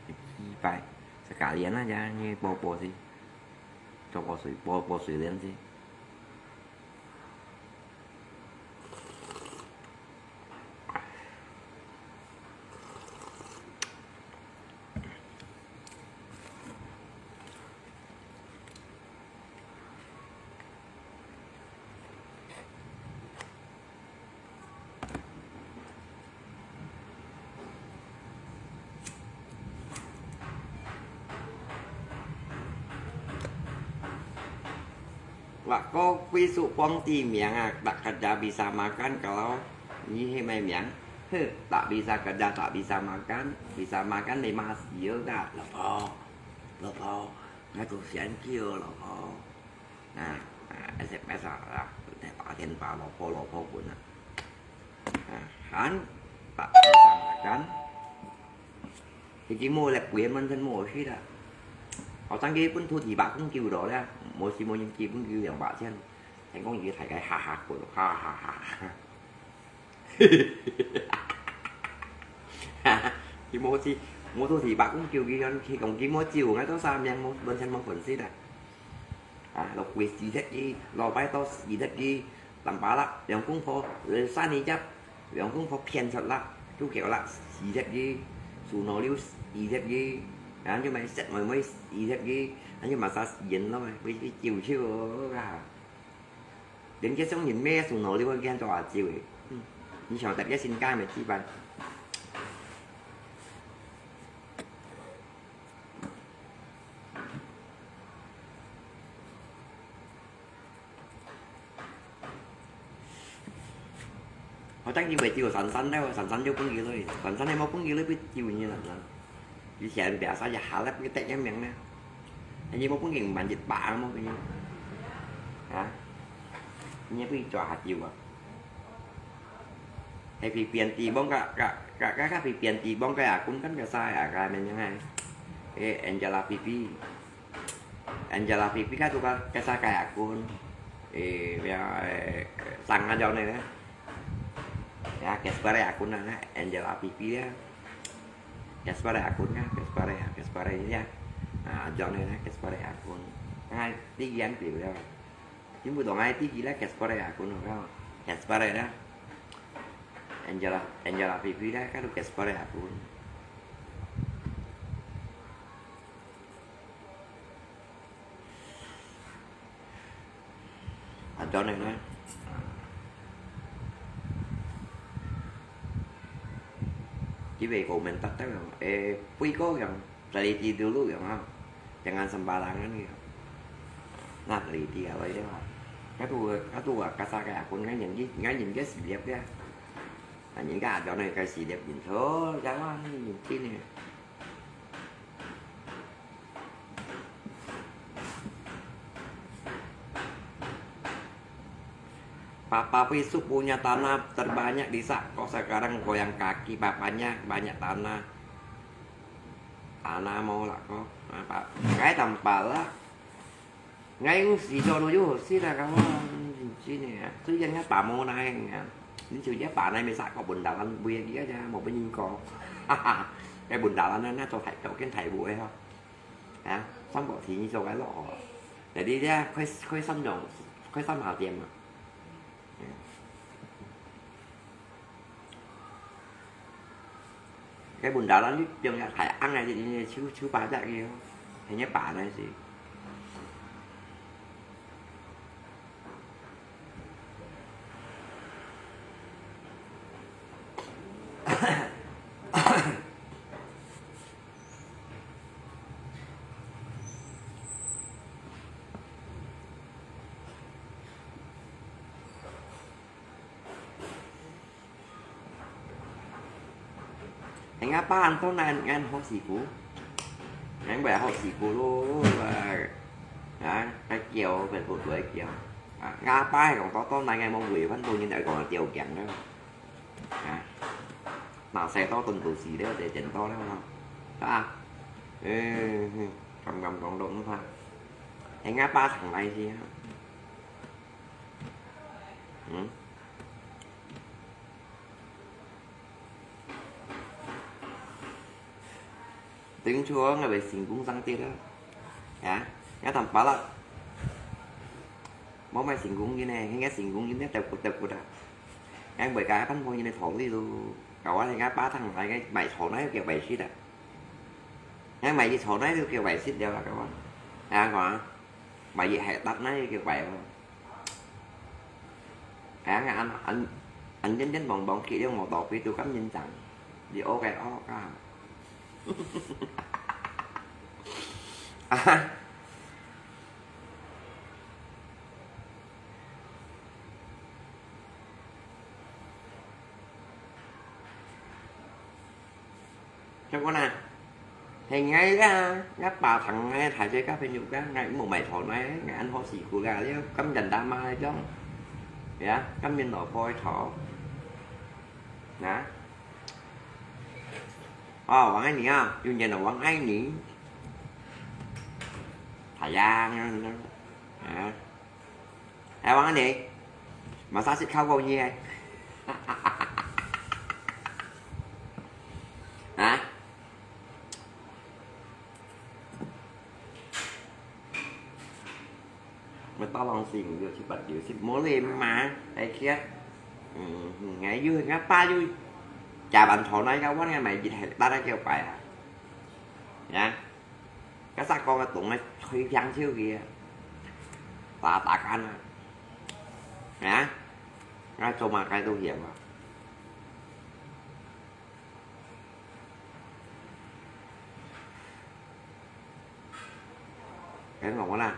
幾百，是價錢啊，這樣你包包去，做包水，包包水蓮去。 Wak ko kuisuk pong ti miang ah, tak kerja bisa makan kalau ni he mai miang. He, tak bisa kerja, tak bisa makan. Bisa makan lima siu ka, 老婆，老婆，我做香蕉，老婆。啊，啊，S M S啊，啊，打電話，老婆，老婆，滾啊。啊，喊，tak bisa makan。 佢只無來，佢本身無去啦。學生佢本土二百公九到咧，無時無人佢本佢兩百千。聽講佢大概哈哈過，哈哈哈哈。佢無去，無到二百公九，佢講，佢講佢無酒，𠊎到三名無，本身無本事啦。 啊，老鬼死忒佢，老拜到死忒佢，南巴啦，兩公婆，呃，三年級，兩公婆騙出啦，就叫啦，死忒佢，屬老六死忒佢，然後就買食妹妹死忒佢，然後就買啥死人咯，會去救救啊。連這種人咩屬老六个，見做阿舅誒，嗯，你想特別性格咩，基本。 好像佢會救珊珊了，珊珊就分佢了，珊珊係無分佢了，會救你珊珊。以前biasa一下咧，佢得一名咧，你無分佢，毋係一百啊，無分佢。啊？你也不抓下救啊？ Happy Pian Ti Bong ka, ka, ka, ka, ka Happy Pian Ti Bong ka akun kan ka sa ya ka men yang ai. Eh, Angela Pipi. Angela Pipi ka tu ka, ka sa ka akun. Eh, ya, eh, sang aja ne. Ya, Casper akun na, Angela Pipi ya. Casper akun ka, Casper ya, Casper ya. Ah, aja ne, Casper akun. Ngai, ti yan pi ya. Chính phủ tổng ai tí gì là Casper à, cũng được không? Casper đó. Angela, Angela Phi Phi đó, các Casper à, cũng. À, cho nên nói. Chỉ về của mình tắt tắt rồi. Ê, Phi có gần. Teliti dulu ya, ha. Jangan sembarangan ya. Nah, teliti apa itu, ha. Katu, katu, kasa kaya akun ngai nhìn cái, ngai nhìn cái xì lép kia. Nah, nhìn cái aja nih, cái xì lép nhìn thôi, jangan nhìn sini. Papa Pisuk punya tanah terbanyak di Sakok, sekarang goyang kaki, papanya banyak tanah. Tanah mau lah kok. Apa? Ngai tampal lah. Ngai ngsi cho no yo si lah kawan. Sini ya. Su yang ya tamu naik ya. 你就一把那邊殺個本大人，不也一樣，無分人講。哈哈，該本大人呢，那做大，做跟大部的吼。啊，三個題你做該落哦。那你這開，開三種，開三下店嘛。嗯。 該本來你放下大翁个，你手，手把隻个，係你爸來是。 係吾爸恁多人，人好辛苦，人會好辛苦咯，啊，啊，該噭，會不會噭？啊，吾爸係講多多人，人無為，反正人來講噭強咯。啊，那細多頓肚屎了，就真多了咯，啊，嗯，嗯，敢敢講都毋怕，係吾爸上來先啊，嗯。 頂初𠊎會成功上跌啊，啊，𠊎同巴拉，無買成功人呢，應該成功人呢，跌骨跌骨啊。𠊎會甲一般無人个道理咯，搞啊，人家巴糖來个買錯那又叫買失啊，𠊎買一錯那又叫買失了啊，搞啊，啊，講啊，買一係得那又叫買哦。 哎呀，恁，恁，恁認真忙忙，去了無道理，都咁認真，你學个學啊。啊哈。 結果呢，係𠊎啦，𠊎爸同𠊎大姐交朋友个，𠊎無買錯呢，𠊎恁好辛苦个，了甘願打罵个種，呀，甘願老婆个頭，啊，哦，我愛你啊，永遠的我愛你，太陽，啊。 哎，王安妮，massage靠過你哎。啊？乜多浪費，五六七八九十，無禮貌，哎，去啊。嗯，嗯，哎，又，𠊎爸又加班頭那个，我那買一台，大概叫擺啊。呀？ 該煞講个懂个，推強手个，打打看啊。啊？𠊎做麼个都嫌啊？跟我啦。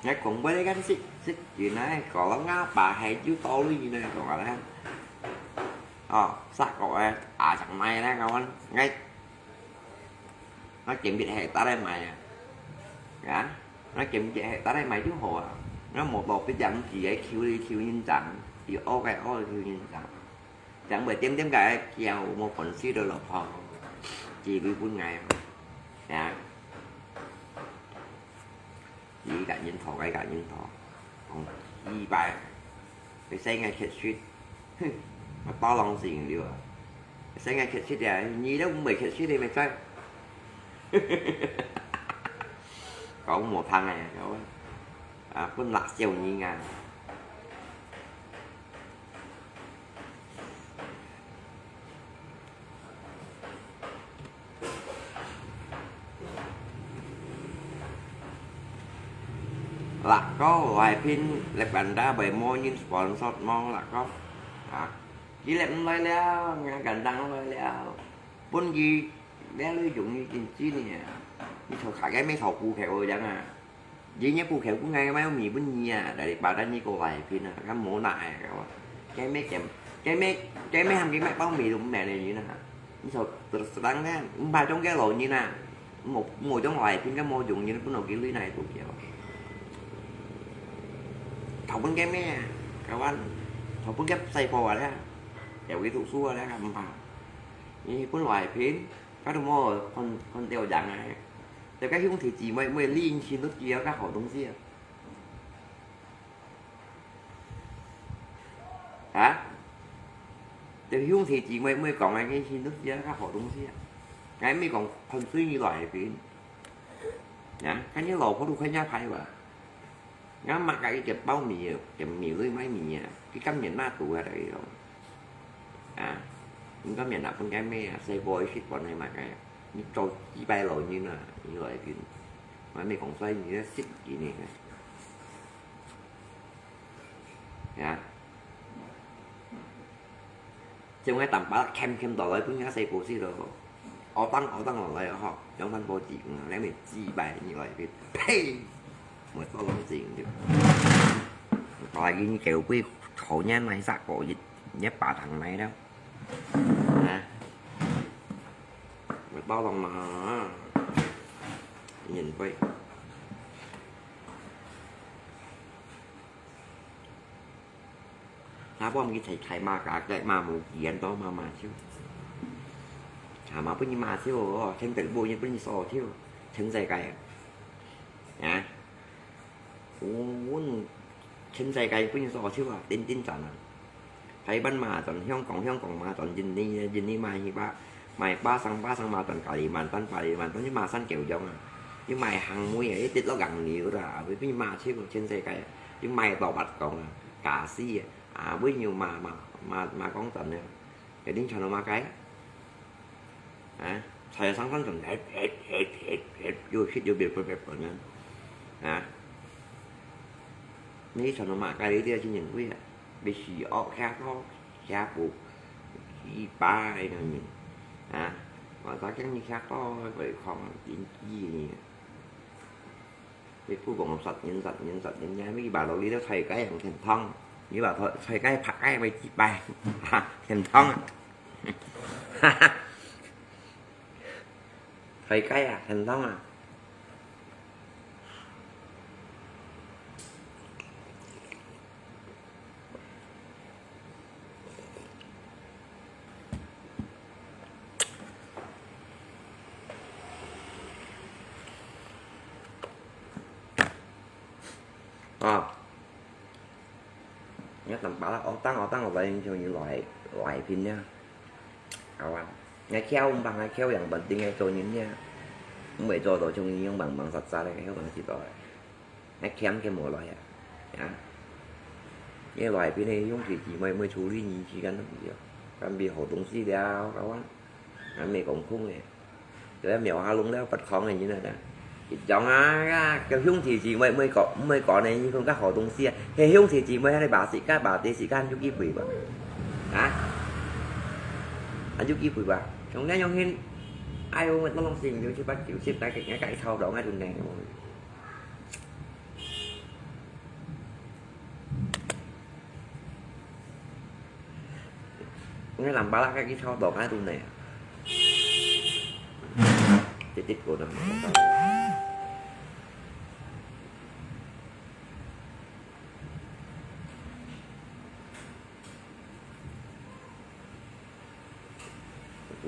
𠊎講分你聽，識，識原來講到吾爸係有道理呢，講啊啦。哦，煞講个，啊，像買啦，講，𠊎，𠊎今日係得來買啊。啊，𠊎今日係得來買就好啊。𠊎無道理，人佢个求你求人爭，佢惡个惡求人爭。 正會點點个噭，無本事个老婆，只會分𠊎啊。啊，你甲人討，𠊎甲人討，講幾擺，你使𠊎缺失，哼，𠊎包lòng成了啊！使𠊎缺失啊，你都毋會缺失，你咪知。講無聽个，講啊，分辣椒你啊！ Lakau，來賓，來Banda，會無人sponsor無？Lakau，啊，佢來毋來了，𠊎Gandang來了，分佢了，你容易經濟呢，你頭下个咩頭顧客樣啊？ 你若顧客顧𠊎買米分你啊，但係巴旦你過來片啊，敢無哪个个哇？該咩兼，該咩，該咩喊佢買包米都毋買了你啊！你就，就，就，就，毋怕中間老人啊！無，無將來，應該無用，你分到佢鐳哪做个？頭分个咩啊？台灣，頭分个細个啊咧，有佢讀書啊咧，毋怕。你分來拼，佢都無看，看到人啊。這个兄弟姊妹，每人都知道个好東西啊。 啊？就兄弟姊妹，毋會講啊，佢心都知啊，較好東西啊。𠊎毋會講看衰你來邊。啊？看你老婆都看人家牌吧。𠊎媽个一點包米啊，點米類賣米啊，佢甘願拿肚啊，大家講。啊？你甘願拿分个咩啊？細个一息管你嘛个，你做幾百老人啊，你來邊。𠊎毋會講衰你，你識佢呢。 呀。將該擔把撿撿到來，分人細个食咯。屙當屙當落來吼，兩番報紙，嗯，兩面紙擺入來，呸！無多浪費就。大人九歲，好年來殺過一，一把糖來了。啊？無多浪嘛，年歲。 下擺毋去提，提馬家，个馬無幾多，馬馬笑。下馬分你馬笑哦，天地母也分你笑笑，全世界啊。啊？阮全世界分你笑笑啊，頂頂讚啊！台灣馬轉香港，香港馬轉印尼，印尼馬去巴，馬巴生，巴生馬轉加里曼丹，加里曼丹去馬山狗樣啊！你馬行妹啊，一直落硬牛啦，會分你馬笑，全世界。 你賣到白講啊，假死啊！啊，尾牛罵罵罵罵講真个，一定全部罵該。啊，菜上飯陣，嘿嘿嘿嘿嘿，又食又別別別別呢。啊，你全部罵該，你這真正會啊，被死惡下到下步，一把个人，啊，我早講你下到會抗經濟呢。 你不講殺人殺人殺人，你把道理都推介人天堂，你把推，推介拍介為幾擺，哈，天堂啊！哈哈，推介啊，天堂啊！ 啊，你等把啦，哦，等哦，等哦，來，就你來，來拼呀。好啊，你跳，毋幫你跳，yang penting你做人呀，毋會做到像你樣忙忙雜雜个，有東西做个。 你欠佢無來啊？啊？你來邊个兄弟姊妹，妹處理你時間都毋要，準備好東西了，好啊？還沒講空个，就係廟下弄了發狂个人啊！一樣啊，个兄弟姊妹，妹講，妹講呢，你講个好東西啊，係兄弟姊妹，你把時間，把啲時間就幾倍吧？啊？還有幾倍吧？從那樣去，哎喲，我當時就七八九十，大概，大概一套樓，那就呢。 你南巴拉該去操作該度呢？直接過來。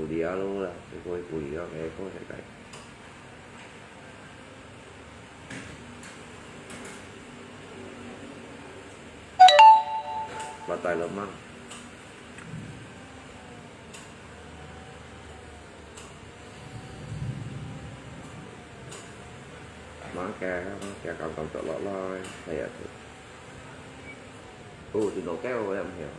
Kuliah lo lah, kuliah lo, kuliah lo, kuliah lo. Patay lamang. Mangke, mangke, kang kang tolok lai, kaya tu. Oh, tu no keo, ya, mah ya.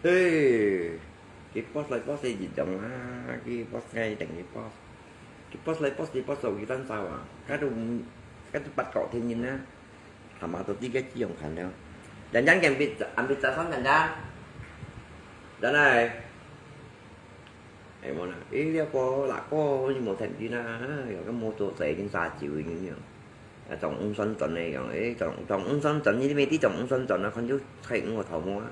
嘿，佢post來post去一樣啊，佢post个等於post，佢post來post去post到佢單手啊，佢都毋，佢都不搞天人啊，他媽都知个只用看了。人家跟別，俺別再上人家，人來，哎，無啦，哎，這個那個你無聽見啊，有個摩托車已經殺走了，你知道。 啊，總毋算準个樣，誒，總，總毋算準，你乜知總毋算準啊，看就太有頭毛啊。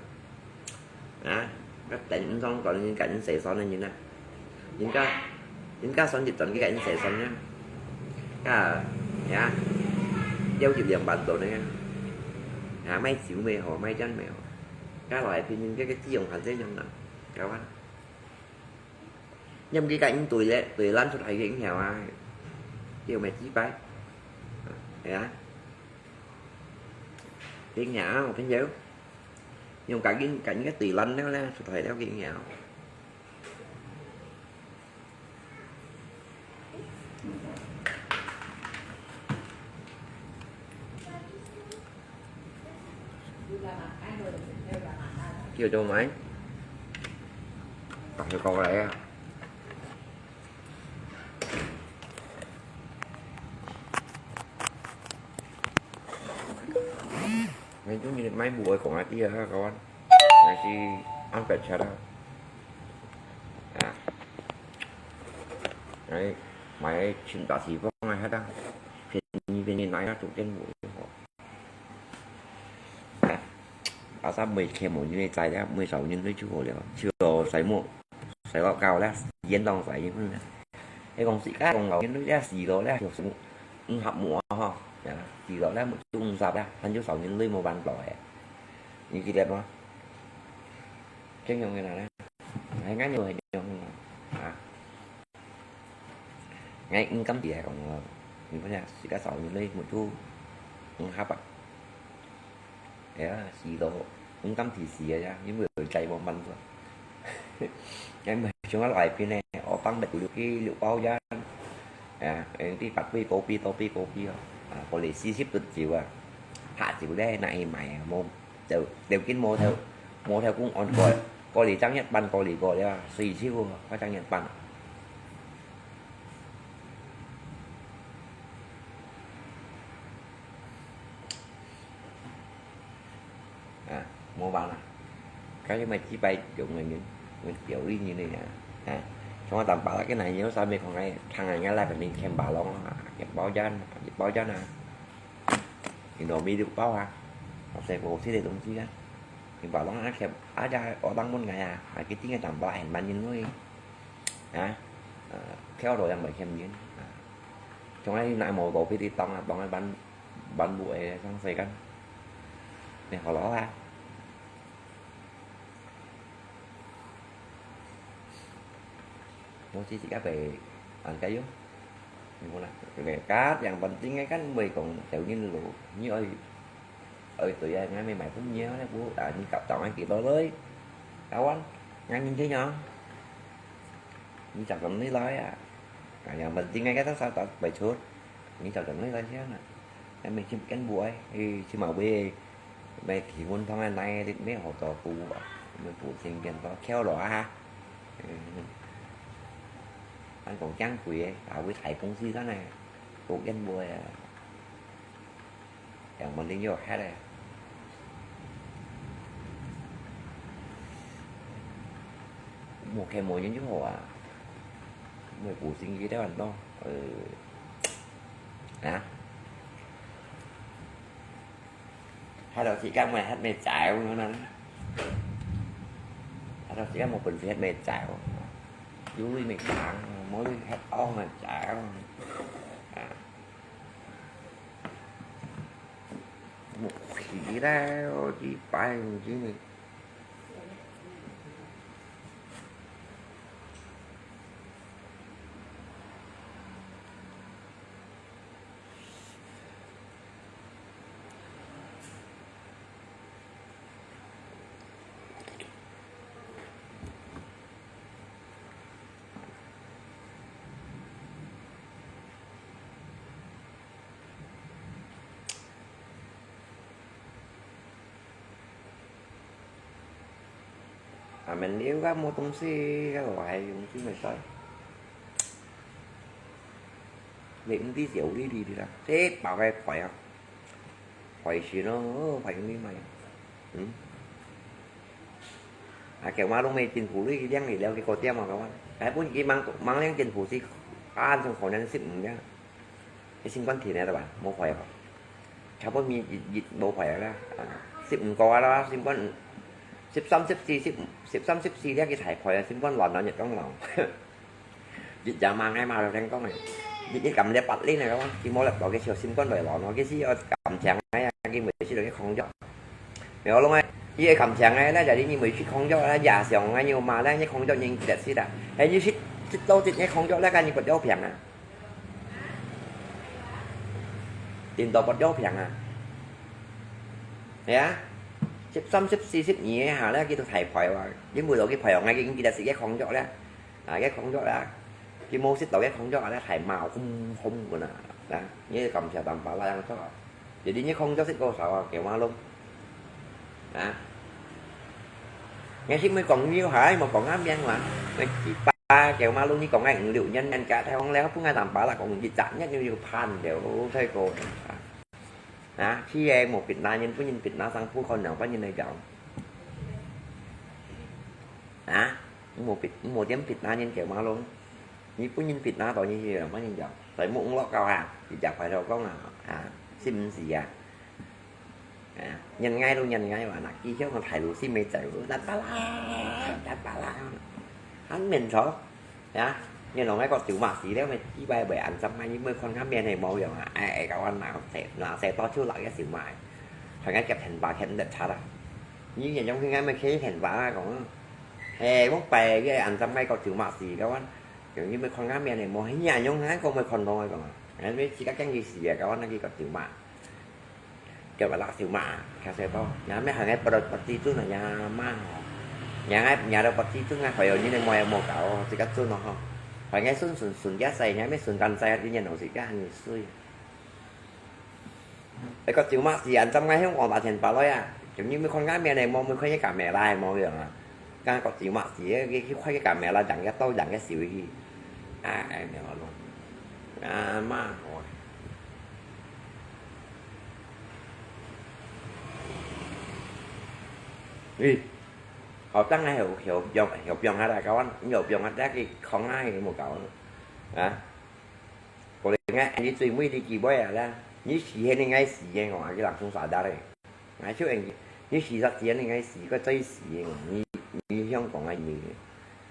啊，該等毋算準，人家人生算个人啊，人家，人家算一準，佢个人生算呀。啊，呀，了一兩萬準个呀。啊，賣酒乜好，賣煙乜好，該來騙人，該个只用還這樣啊，搞啊。 因為佢个人對咧，對爛出來个影響啊，叫咩雞掰？係啊，影響啊，我朋友，用个人，个人个對爛了咧，出來了个影響。 叫做咩？打佢過來啊！你中意買布个講下知啊，各位，還是安排出啊？啊，哎，買尋大地方啊，遐啊，便宜便宜，哪有做店鋪好？ 啊，阿三每天無人來載了，每朝人來就好了，就使麼，使到夠了，時間當使一份了。你講自家講老人來了，死了了，有什麼，毋合摸吼，啊，死了了，就毋合了，還就少人來無辦法了。你記得嗎？這樣个啦，還敢有很用啊？ 𠊎毋敢提來講哦，你看啊，自家少人來，目珠毋合啊。哎呀，死咯，毋敢提死个呀，因為有災禍慢做。𠊎毋係像𠊎來邊呢，我當得六，六包煙，啊，用啲八杯、九杯、多杯、九杯哦，啊，過來四十度酒啊，怕酒咧，哪去買啊？無，就，就緊無頭，無頭公安過，過來正一半，過來過了，四十哦，快正一半。 啊，無辦法，該麼幾擺用个人，用表演人个呀，啊，像我當巴拉个男友，上面講个，看人家那肯定欠巴郎啊，欠包烟，欠包烟啊，你都沒有包啊，我說我這些東西啊，欠巴郎啊，欠，啊，家我當問个呀，啊，佢定个當巴拉很慢人會，啊，呃，跳到樣會欠人，啊。 從來拿無到別地當啊，當个半，半部个上世間。你好老啊？我自己个被安該用。你看啦，這个家庭環境个，kan會講條件路，你愛，愛對啊，𠊎咪買分你啊，你不，啊，你搞到俺幾多來？搞完，俺明天啊。 你就咁樣來啊？哎呀，問題个，該當時就會出，你就咁樣來先啊。該咪去跟部哎，去去嘛會，咪提問通啊，哪裡沒好多補啊，咪補先跟到橋路啊。嗯，俺講講貴个，啊，會大公司个呢，補跟部啊。 Yang penting有歇个。無歇無人就好啊。無補身體了很多，呃，啊？歇到時間無歇無走，可能。歇到時間無本事歇無走，有鐳無行，無鐳歇戇無走，啊。 無去了，幾擺毋知呢。下面了个無東西，該個還用最尾衰。你毋知小哩哩哩啦，這包个賠啊，賠錢咯，賠用你買。嗯。啊，佢話都沒政府你領你了，結果點啊，佢話，哎，本佢mang mang領政府是按照可能十五个，你新冠天个對吧？無賠啊。 差不多一、一、一無壞啦，啊，十五個啊啦，新冠，十三、十四、十、十三、十四這个大概啊，新冠亂亂一講亂。一隻螞蟻嘛，就聽講个，一、一撳這八輪个，佢無力到个時候，新冠來亂咯，其實愛撳牆个啊，佢每次都去控制。有咯，佢个撳牆个，那jadi你每次控制，那也想啊，你有嘛，那你控制人其實是啦，哎，你是、是到底你控制，那个你不要平啊。 領導發藥病啊。係啊，十三、十四、十五个下咧，佢都大牌哇，因為落去培養个，佢記得食个康藥咧，啊，个康藥啦，佢無食到个康藥啊，咧大麻轟轟个啦，啊，你感謝淡薄啦，樣做啊。Jadi你康藥食多少啊？幾萬咯。 啊。𠊎識毋會講你下，無講下面嘛。𠊎幾百，佢嘛攏你講个五六年，人家台灣了，分𠊎淡薄啦，講一隻月又又盼了，太過了。啊，去个無別那人，分人別那上鋪，可能分人來搞。啊，無別，無點別那人，佢嘛攏，你分人別那到，你去分人搞，在網絡搞啊，一隻快手講啊，啊，是毋是啊？ 啊，人愛都人愛嘛，那佢向个態度是沒走，啦啦啦，啦啦啦，還面頭，呀，你弄个國酒嘛，死了，沒幾擺會安心啊，你沒看下面係無用啊，哎，哎，搞完拿菜，拿菜到處拿个手嘛，還愛夾錢包，錢得差啦。你也用應該沒開錢包啊，講，哎，我擺个安心个國酒嘛，死，搞完，你沒看下面係無，你也用，哎，講沒看到，哎，講啊，哎，沒自家驚佢死啊，搞完那個國酒嘛。 Kaya wala si uma, kasi to. Nya mi hangai pada pati tu na nya ma. Nya ngai nya ada pati tu ngai kaya ni mo mo kao, sikat tu no ho. Hangai sun sun sun ya sai, nya mi sun kan sai, artinya no sikat ni sui. Eko cuma si ancam ngai hiong kong ta thian pa lo ya. Cuma ni mi kon ngai mi ne mo mi kon ye ka me lai mo yang ah. 剛剛國際嘛，是个，佢，佢開个camera，人个刀，人个手去。啊，哎，沒有咯。啊，嘛，哦。咦，好，當然有，有用，有用啊，大家玩，有用啊，大家去看啊，有無搞啊？啊？ Boleh ngai, ni最尾你幾位啊啦？你死係你愛死个，我還去人送沙達嘞。𠊎就應該，你死煞死係你愛死，个最死个，你，你香港个你，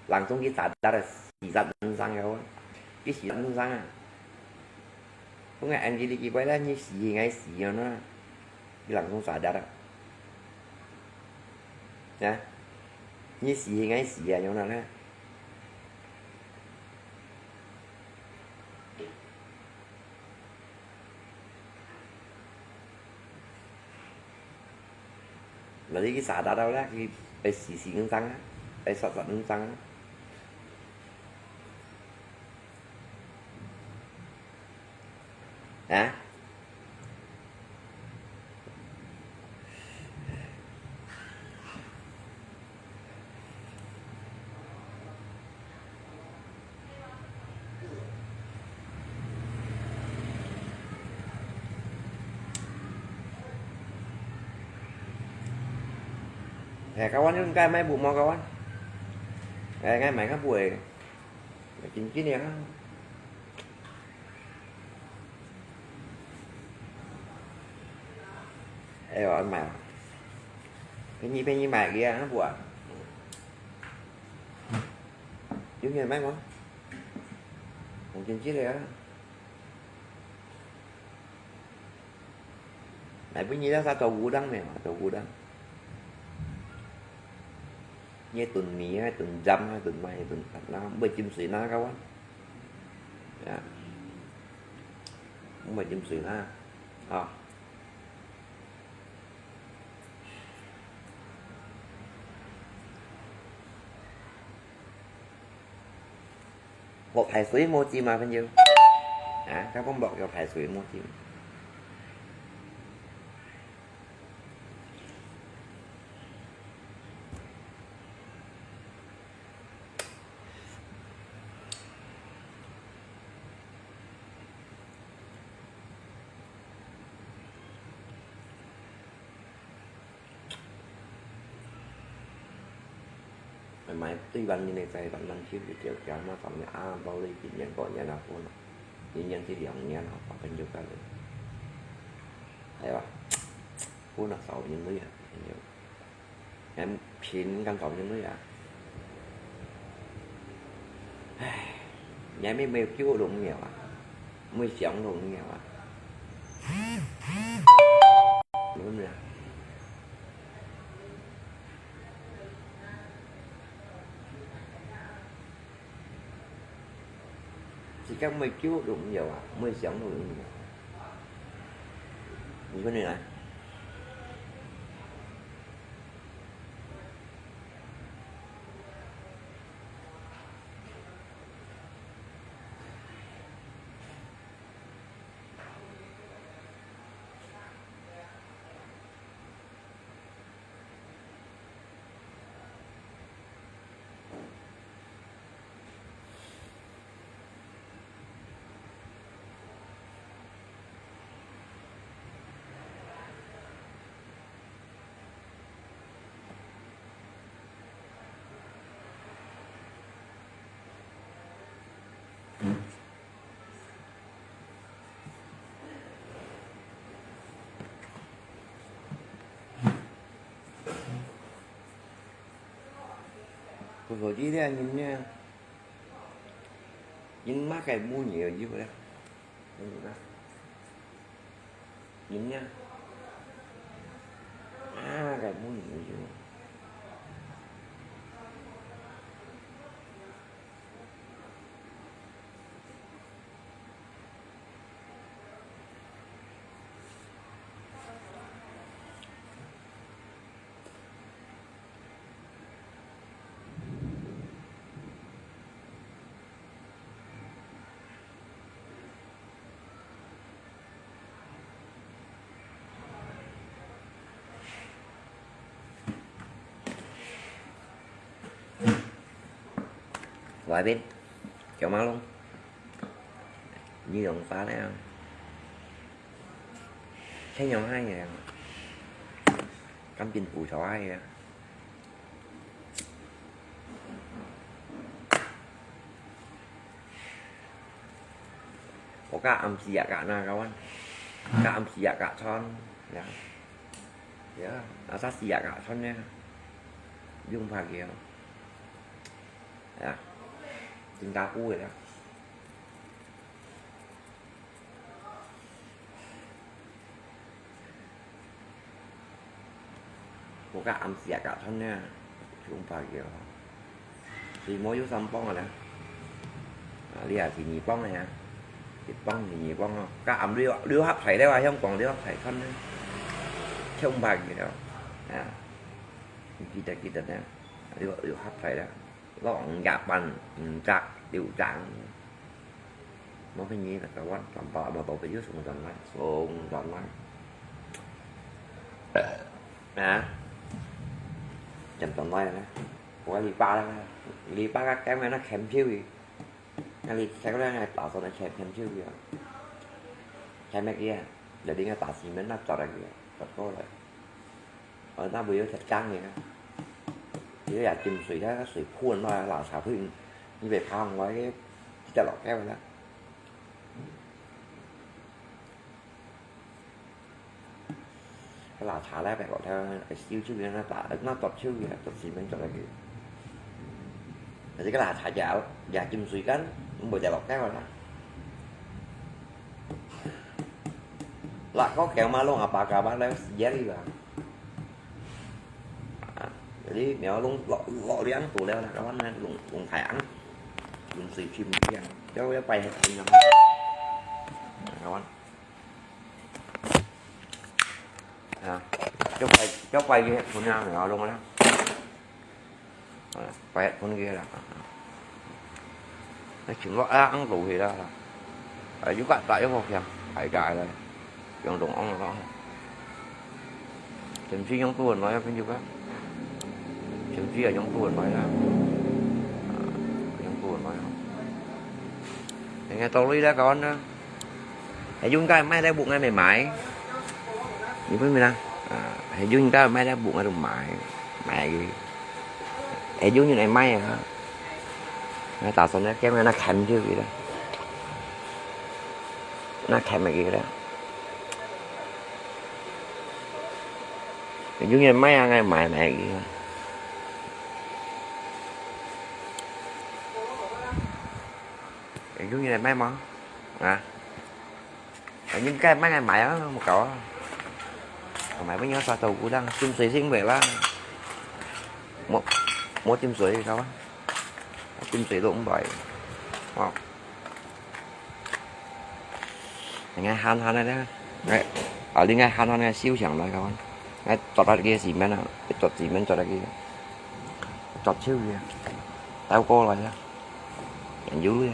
人送去沙達个，死煞人生个哦，你死人生啊！我愛你幾位啦，你死係愛死个吶，你人送沙達啊！啊，你死係愛死啊，樣哪啦？ Lalu佢沙達到啦，佢愛死死五張啊，愛殺殺五張啊。啊？ Eh, kawan yun kai mai bu mo kawan. Eh, ngai mai ka bu eh. Mai kin kin ya. Eh, wan mai. Pe ni pe ni mai kia bu ah. Yun yun mai mo. Hong kin kin ya. Nãy bữa nhi đó sao tàu gũ đăng này, tàu gũ đăng. Nhi tuần mì hay tuần dăm hay tuần mai hay tuần tạt na, bữa chim sủi na các bạn. Dạ. Không phải chim sủi na. À. Một thải suối mua chim mà朋友. Hả? Các bạnบอกmột thải suối mua chim. 買對半年个債，慢慢收一條條，嘛，當然啊，無你一年、半年啊，分啊，一年至兩年啊，放朋友家裡。哎呀，分啊，少人類啊，朋友，還平敢少人類啊？唉，你還沒，沒有救都沒有啊，沒想都沒有啊，真的啊。 自家無救都毋要啊，無想都毋要。你說你來。佢手機這人呢，人麼个無聊有咧？嗯啊，人呢，麼个無聊有。 外邊，九馬龍，你用啥呢？天用啥呢？敢變不出來呀？ 我个暗時也个那个วัน，个暗時也个穿，呀，呀，那啥时也个穿呢，用怕个，呀，真大步个啦。 我个暗時也个穿呢，用怕个，所以無有三磅个啦。啊，你也是二磅个呀，一磅是二磅哦。个暗六，六合彩了啊，香港六合彩穿呢，用怕个了，啊，你記得，記得呢，六，六合彩了。 落五隻、八五隻、六隻，無便宜啦，台灣，三百，無到，就送轉來，送轉來。啊？點轉來呢？我禮拜啦，禮拜个今日那欠票去，那你請來打算來欠，欠票去啊？欠乜嘢啊？有啲个打算乜那找來个，找過來。 哦，那毋有食薑个，你也浸水，該水噴落來，垃圾噴，你別怕，我个，這落該啦。該垃圾咧，別落去，燒出去，那打，那剁出去，剁死命做得去。但是該垃圾也，也浸水乾，毋會再落該啦。 Lah kau keng malong apa kabar le sial iba. Jadi, mèo lông lọ, lọ liang tu leo lah kawan, lông, lông thai ang. Lông sui chim liang. Jauh ya pai het punya. Kawan. Ha. Jauh pai, jauh pai het punya mèo lông lah. Pet pun kì lah. Nó chim lọ ang lù hì lah. Ai yuk kat tak yuk kok yang. Ai gai lah. Yang dong ong lah. Chim si yang tuan lah ya pin yuk kat. Chim si yang tuan lah ya. Yang tuan lah ya. Yang tau lui lah kawan lah. Hay yun ka mai dai buk ngai mai mai. Ni pun mina. Hay yun ka mai dai buk ngai dong mai. Mai. 係有人愛買啊。𠊎打算呢，驚佢那砍就佢了，那砍咪佢了。有人買啊，𠊎買買佢。有人買嗎？啊？ 應該買來買啊，無搞啊。買不要啥都不讓，浸水先買啦。無，無浸水搞啊，浸水都毋買。哦。應該閒閒个咧，哎，啊，應該閒閒个收成來搞啊。哎，做到這個市面啊，做市面做到這個，做手个，倒過來啊，研究个，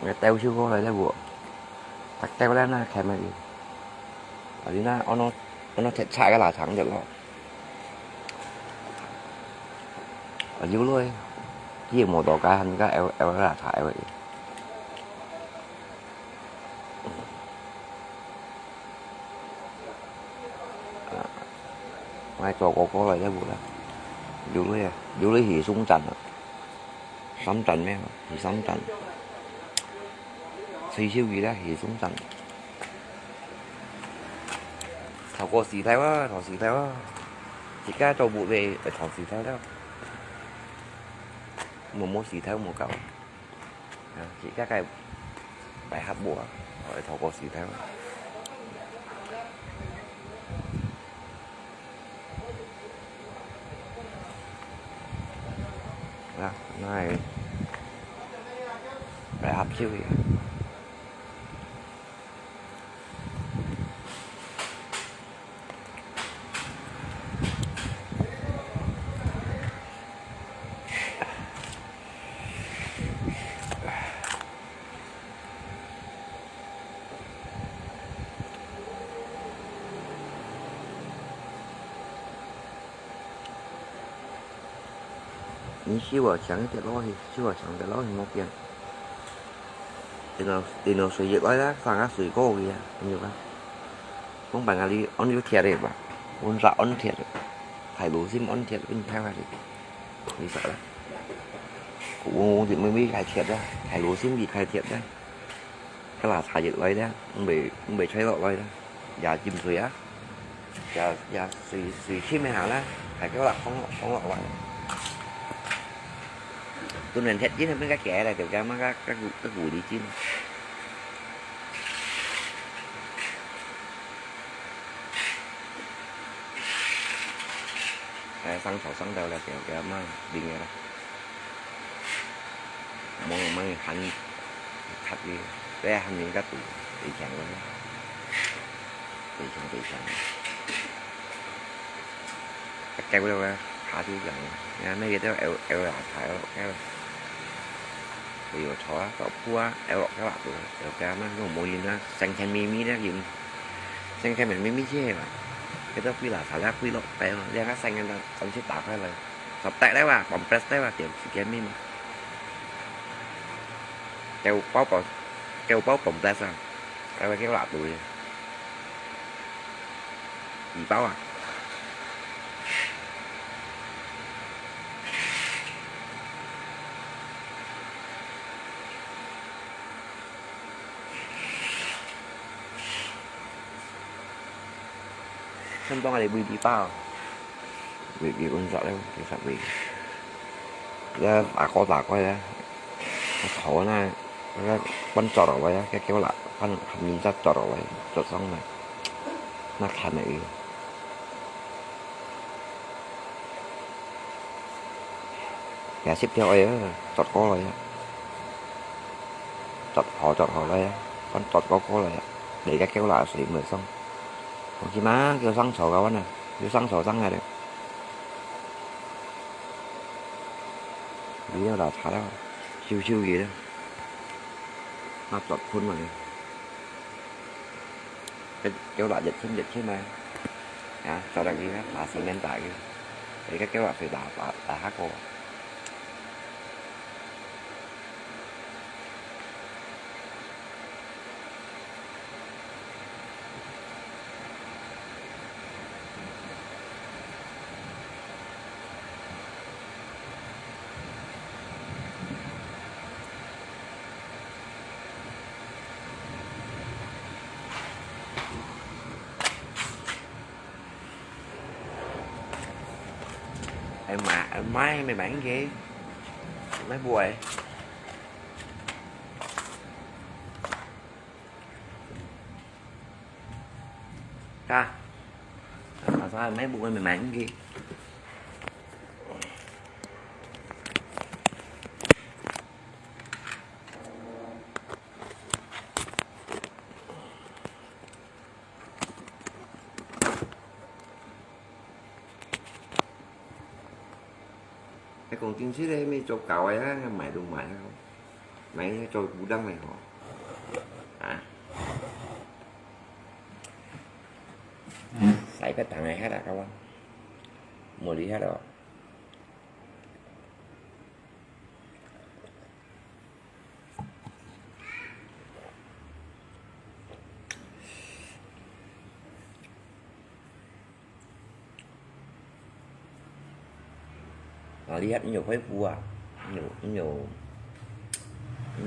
哎，倒手過來咧，我。 Tắc teo leh na khem leh. Adi na ono, ono thiệt xa cái là thắng được rồi. Adi lui. Chỉ một tổ cái hành cái eo, eo là thả eo. Mai cho cô cô lại cái vụ đó. Dù lui à, dù lui thì sung trần à. Sắm trần mấy hả? Thì sắm trần. Suy siêu gì đó thì sung trần. Thảo cô xì theo á, thảo xì theo á. Chỉ cá trâu bụi về, phải thảo xì theo đó. Mua mua xì theo mua cầu. Đó, chỉ các cái bài hát bùa, rồi thảo cô xì theo. Đó, nó hay. Bài hát siêu vậy. Ni siwa chang te lo hi, siwa chang te lo hi mo pian. Tino, tino sui yek lai la, sang a sui ko ya, ni ba. Kong bang ali on yu thiat ba. Un sa on thiat. Thai lu sim on thiat, un thai wa li. Ni sa la. Ku wong wong ti mi mi khai thiat da. Thai lu sim bi khai thiat da. Cái là thả dịch lại đó, không bị, không bị xoáy lọt lại đó. Giờ chìm thủy á. Giờ, giờ suy, suy chim hay hả đó. Thả cái là không, không lọt lại. Tôi nên thiệt chứ, không biết cái kẻ này, tiểu cái mà các, các, các vụ đi chứ. Ai, sang thảo sang đầu là kiểu cái mà đi nghe đó. Mong mong hẳn thật đi. Bé hẳn đi các tụ. Đi chàng luôn. Đi chàng, đi chàng. Các kéo đâu á. Thả thứ gần. Nha, mấy cái đó eo, eo là thả eo kéo. Ví dụ thỏ, thỏ pua, eo lọt các bạn tụ. Eo kéo mà, không mua gì nữa. Xanh khen mi mi đó gì. Xanh khen mi mi chứ mà. Cái đó quy là thả lá quy lọt. Bé mà, ra các xanh ăn, ăn chứ tạp hay là. Sập tẹt đấy mà, bấm press đấy mà, kiểu sự kiện mi mà. Kêu báo bấm, kêu báo bấm press à. Cái cái lạ tụi. Gì báo à? Sân bóng này bùi bì bao. Bùi bì ôn dọt đấy, cái sạc bùi. Cái bà có bà có đấy. Thổ na, cái bắn chọt ở đấy, cái kéo lại, bắn hạt nhìn ra chọt ở đấy, chọt xong này. Nó khen này. Gà xếp theo ấy, chọt có rồi á. Chọt họ, chọt họ rồi á. Con chọt có cô rồi á. Để cái kéo lại xí mười xong. Không chỉ má kêu sang sổ gạo nè. Kêu sang sổ sang này đấy. Video là thả đó. Siêu siêu gì đó. Nó chọt phun mà. Cái kéo lại giật thêm, giật thêm mà. Hả? Sao đang đi á? Thả xí men tại kìa. Để cái kéo lại phải đá, đá, đá hát cô. Em, mai, em, mai, mai, mai, mai, mai, buai. Ka. Sa, sa, mai, buai, mai, mai, mai. Ai講真實个，乜做狗个啊，買都買啊，買做古董个吼。啊。使不當个遐啦，各位。無理遐咯。 啊，你還有恢復啊？有，有，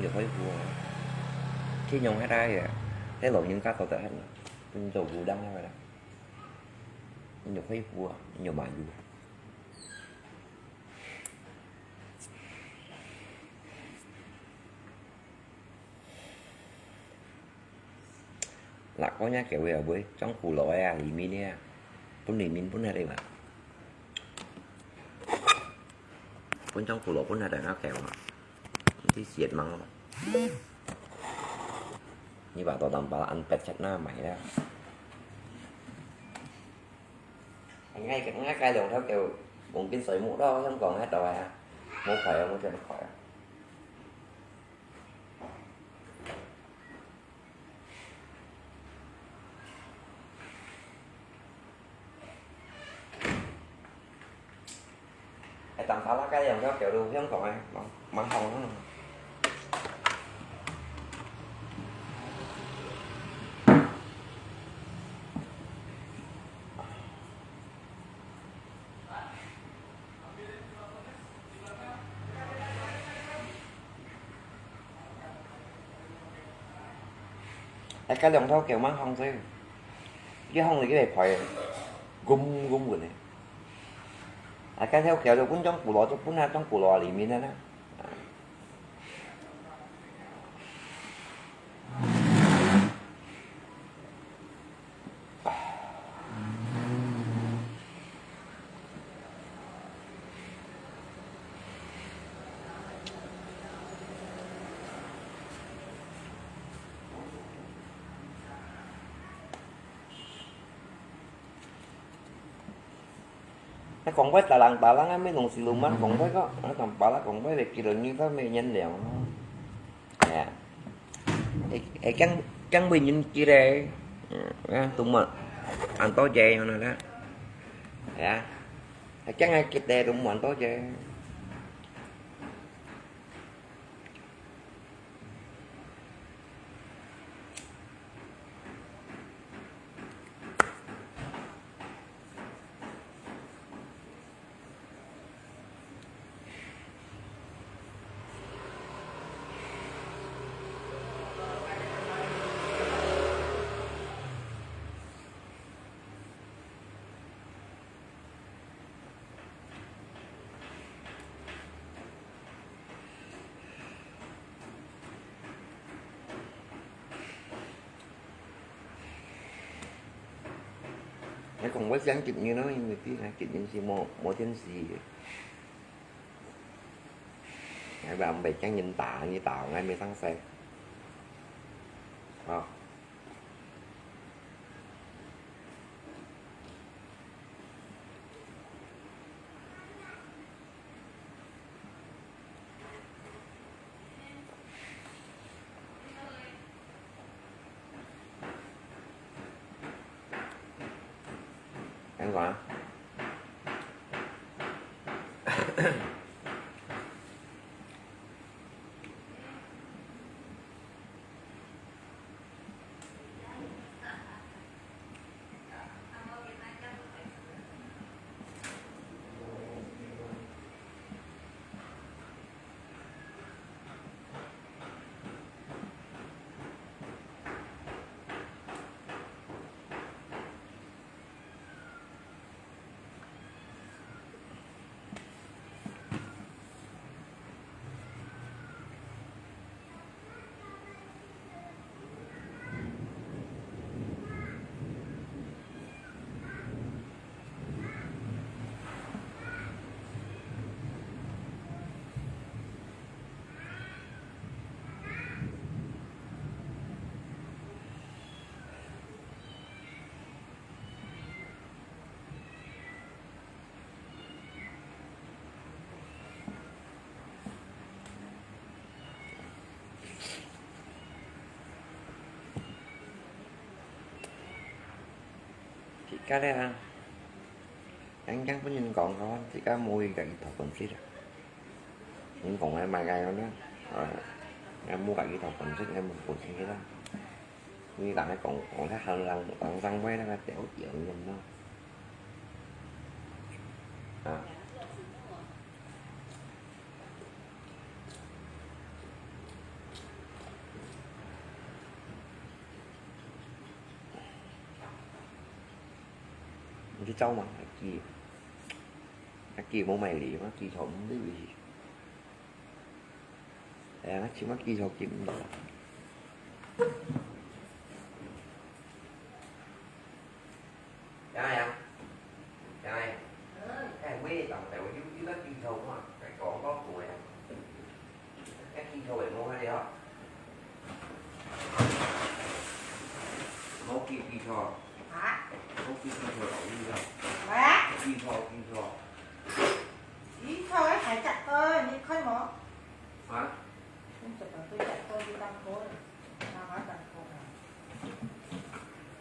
有恢復啊？去用迄个，迄老人家做得很，你做古董那个啦。有恢復啊？有買有。 Lak kau nya kêu ya boy, trong củ lỏ ya, lì min ya. Pun lì min pun hạt đi mà. Pun trong củ lỏ pun hạt đang kêu mà. Thì siết măng mà. Như bà tao tầm bà ăn pet chat na mày đó. Ngay cái, ngay cái lòng theo kiểu bóng kín sới mũ đó, không còn hết rồi à. Mũ khỏi à, mũ cho nó khỏi à. Ai tắm phá lá cái dòng cho kiểu đồ hiếm của mày, măng, măng hồng đó. Ai cái lòng thâu kiểu măng hồng chứ. Cái hồng này cái này phải gum gum của này. Ai cái theo kiểu cho pun trong củ lỏ, cho pun ha trong củ lỏ lì min ha na. Ai kóng bái talang-talang á, mê nông xì lùm á, kóng bái kó, á, tòng pá lá kóng bái lệ kì lồn như thá mê nhân lẻo. Ya. Ê, ê, căng, căng bì nhân kì lệ. Ya, tùng mọt. Ăn tô chê, nó nè. Ya. Ê, căng ai kì tê tùng mọt tô chê. Ai kóng bái căng kịt như nó, như tí, kịt như xì mô, mô thiên xì. Ai bà bái căng nhân tả, như tả, ngay mê tăng xe. Ờ. Ăn kò. 自家咧啊，恁樣分人講个話，自家無佢家己頭本色啊。人講个嘛，該樣呢，啊，也無家己頭本色，也無本色个啦。你人家講，講較行人，人上位那個表演人咯。啊。 你去找嘛，阿基，阿基無買梨嘛，基草毋對味。哎呀，起碼基草กิน毋到。呀呀，呀呀，哎，喂，等等，我就，就那基草嘛，再講講過呀。 該基礎會無法了。無基，基礎。啊？無基，基礎老師了。喂？基礎，基礎。基礎个還食過，你看無？啊？你食過，你食過，你當好了，哪會當好啊？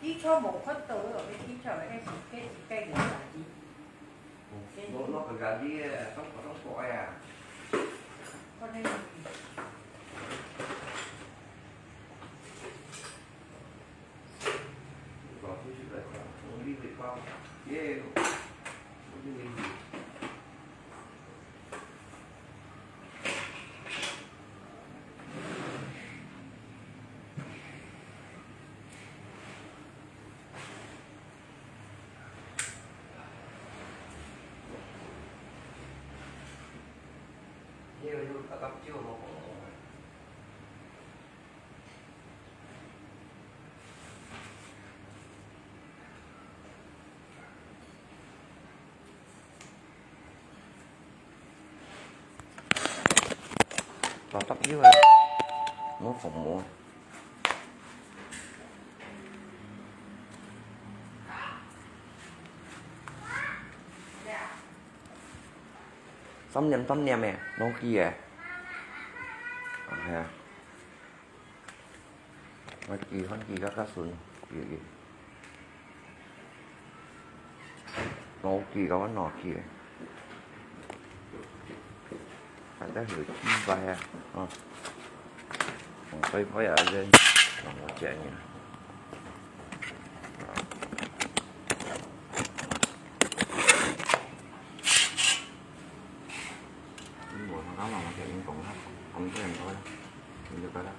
基礎無看到，你基礎个，該是，該是該个問題。 我，我，我感覺你，當可當可愛啊。可能。老師就在看，我理解吧。耶，我理解。 Totap juga. Mau kamu. 三點三點誒，老機誒。OK啊。我機，看機較較順，機機。老機甲我老機誒。 反正有雞掰啊，哦。哦，所以我也是，哦，我建议。啊。嗯，我刚刚我建议讲他，我们这样说，你就觉得。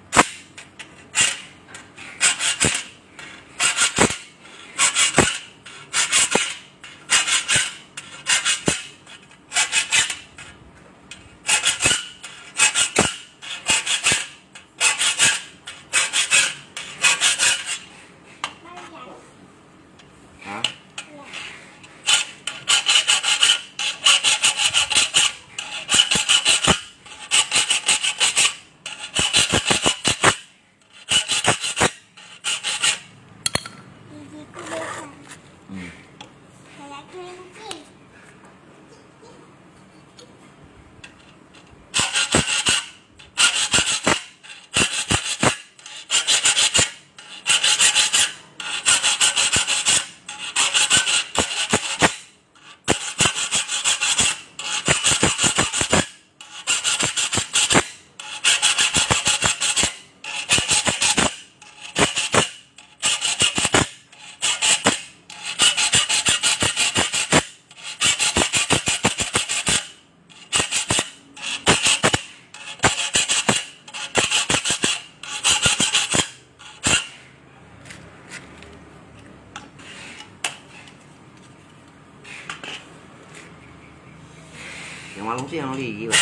啊？嗯。電話攏是用你个。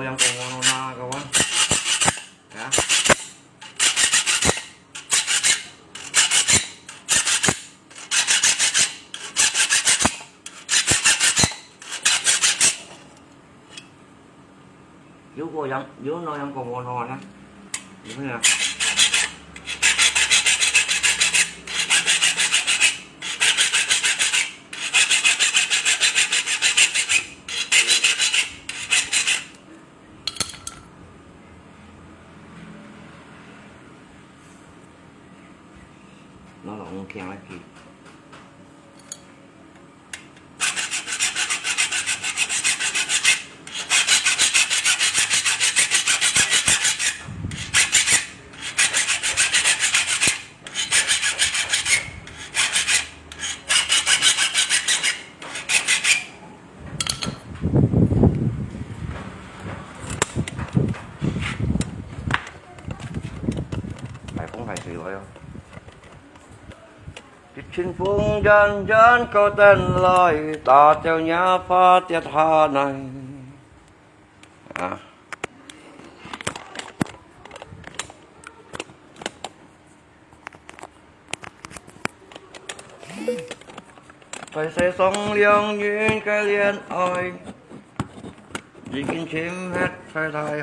Yang kau mau na kawan. Ya. 如果樣，有那樣个我拿呢？有没有？拿老公听下去。 大風大水來哦。一陣風陣陣過等來，打掉若花跌下來。啊。 在世上兩人个戀愛，已經沉沒在大海。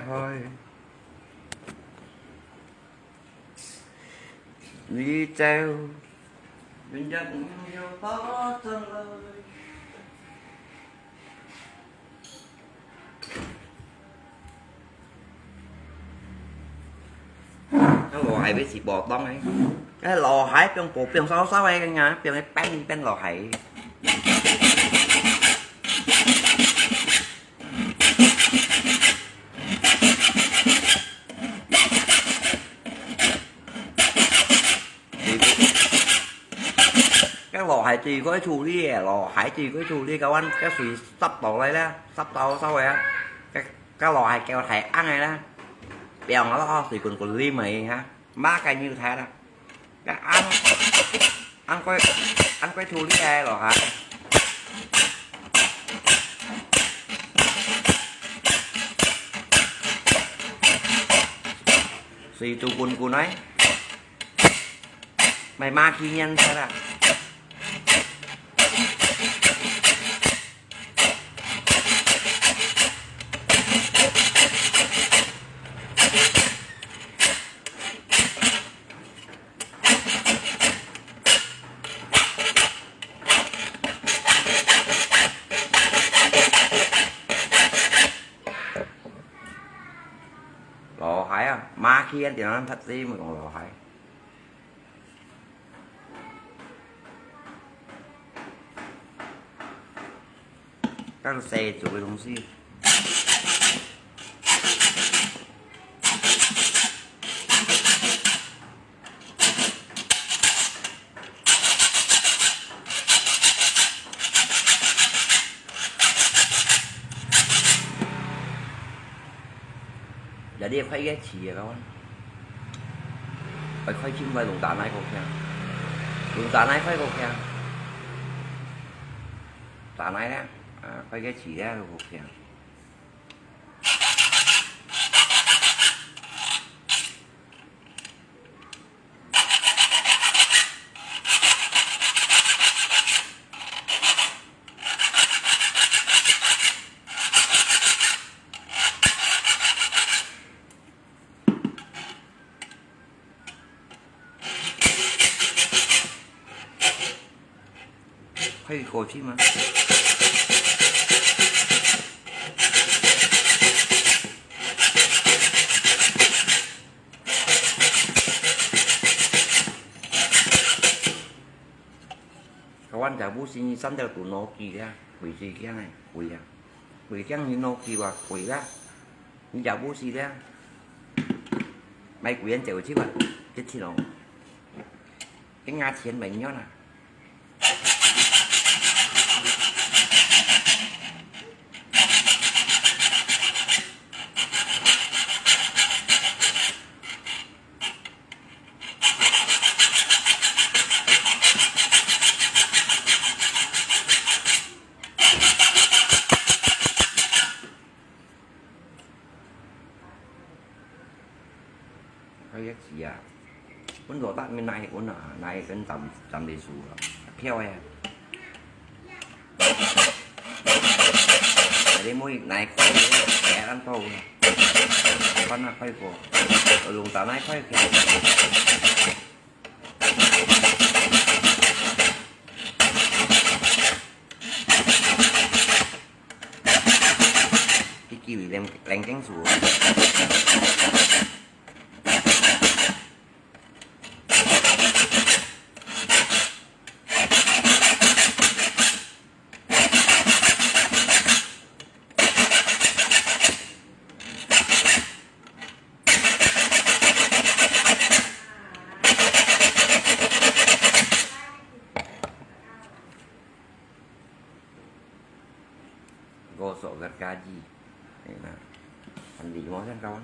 你走，人家沒有發展了。 該螺蟹愛試無當个，該螺蟹放薄放燒燒个，啊，放个冰冰螺蟹。 該螺蟹最會處理个，螺蟹最會處理，該碗該水濕到來啦，濕到燒个啊。該，該螺蟹叫太硬个啦，放落水滾滾淋个哈，抹該油菜啦。該硬，硬過，硬過處理个螺蟹。水煮滾滾个。 買麻吉年菜啦。螺蟹啊，麻吉年，點樣拍子，毋講螺蟹。 該係細組个東西。 這裡開个市个咯，愛開市毋係用炸奶个聽，用炸奶開个聽，炸奶咧，啊，開个市咧，个聽。 可以過去嗎？ 該碗就毋係三條肚腦機个，貴水驚个，貴啊！貴驚你腦機話貴啦，你就毋係啦。買貴人就去吧，一千哦，跟牙錢沒用啊。是啊，阮老大面哪會穩啊，哪會跟站站得住啊？票个啊。你每哪一塊，哪按到啊？看哪塊過，弄到哪塊去。佢叫你冷冷靜住。 Gosok gergaji. Ini nah. Andi mau kan kawan.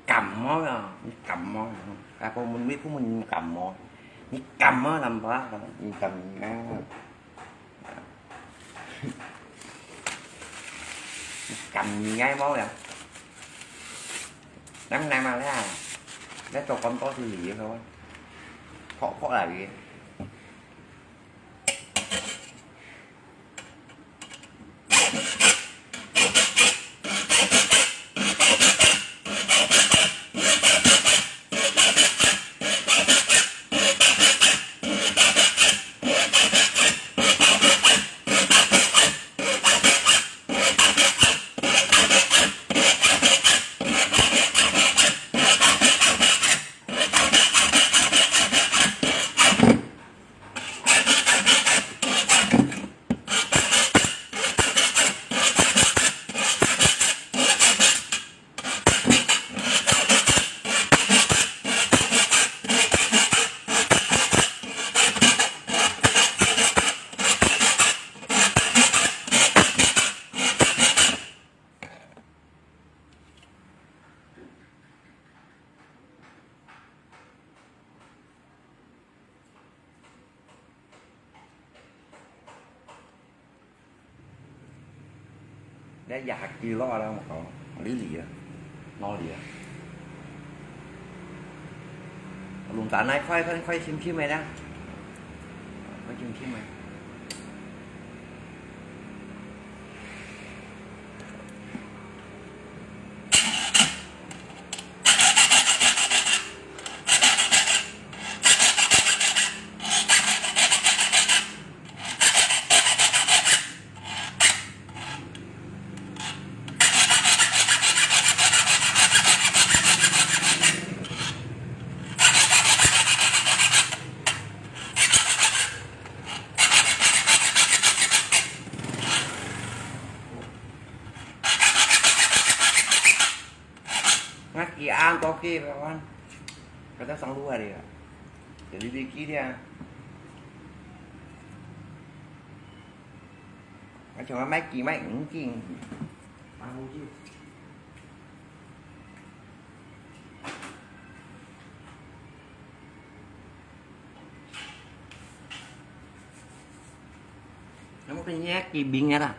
感冒啊，你感冒啊，啊，不，没，不，你感冒，你感冒怎么办？你感冒，你感冒呀？能来嘛啦？来做广告是理由个哇，靠，靠哪里？你也係幾落啦，我講，你理啊，我理啊。弄到那塊，快快清清个啦，快清清个。啊，佢恁多个，我看，佢都上路啊，你啊，就你飛機的啊。啊，像我買機买五斤，買五斤。 Kamu kenyek kibing ya ta?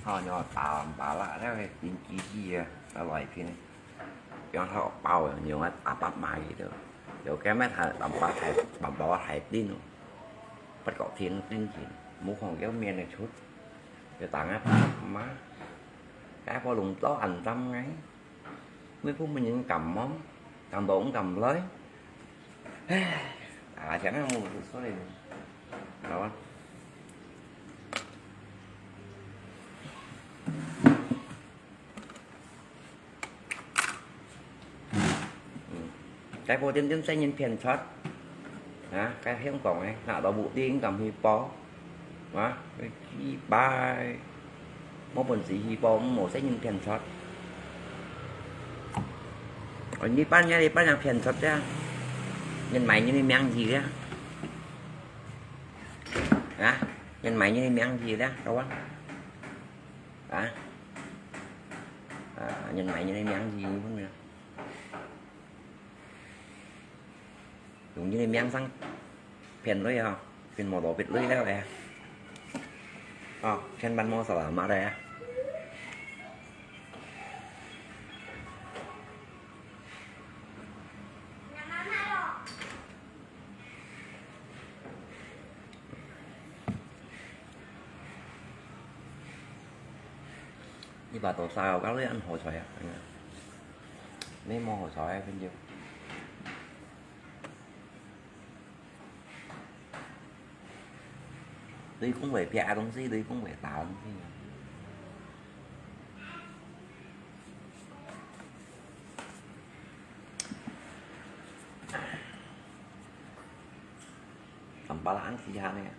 Ho, nyo tao pala, nyo cái tính kỹ kỹ à, tao loại cái này. Yang thao bao à, nyo ngắt apa mai đó. Yo cái mét thà, tao bao thai, tao bao thai tin. Bắt cọ thiên tin thiên. Mũ không kéo miên này chút. Yo tao ngắt apa mai. Cái bao lùng tao ăn tâm ngay. Mấy phút mình những cầm món, cầm đồ cũng cầm lấy. À, chẳng ai mua được số này. Đó. Ừ. Cái vô tiên tiên sẽ nhìn phiền thoát. Hả? Cái hiếm còn ấy, ngạ đó bụ tiên cầm hi bó. Hả? Cái chi bài. Mô bần sĩ hi bó, mô sẽ nhìn phiền thoát. Ôi, đi bán nhá, đi bán nhá phiền thoát ra. Nhìn máy nhìn miếng gì ra. Hả? Nhìn máy nhìn miếng gì ra, đâu á? Hả? À, nhìn máy nhìn miếng gì không nè? Đúng như miếng sang phiền lưới hả? Phiền mô tô bịt lưới leo lẹ. Ơ, phiền bắn mô sả mã đây á. Đi bà tổ sao các lưới ăn hồ xoài à? Mấy mô hồ xoài bên điều. Đây cũng phải bịa東西, đây cũng phải tạo東西. Tầm ba là ăn gì hả nè?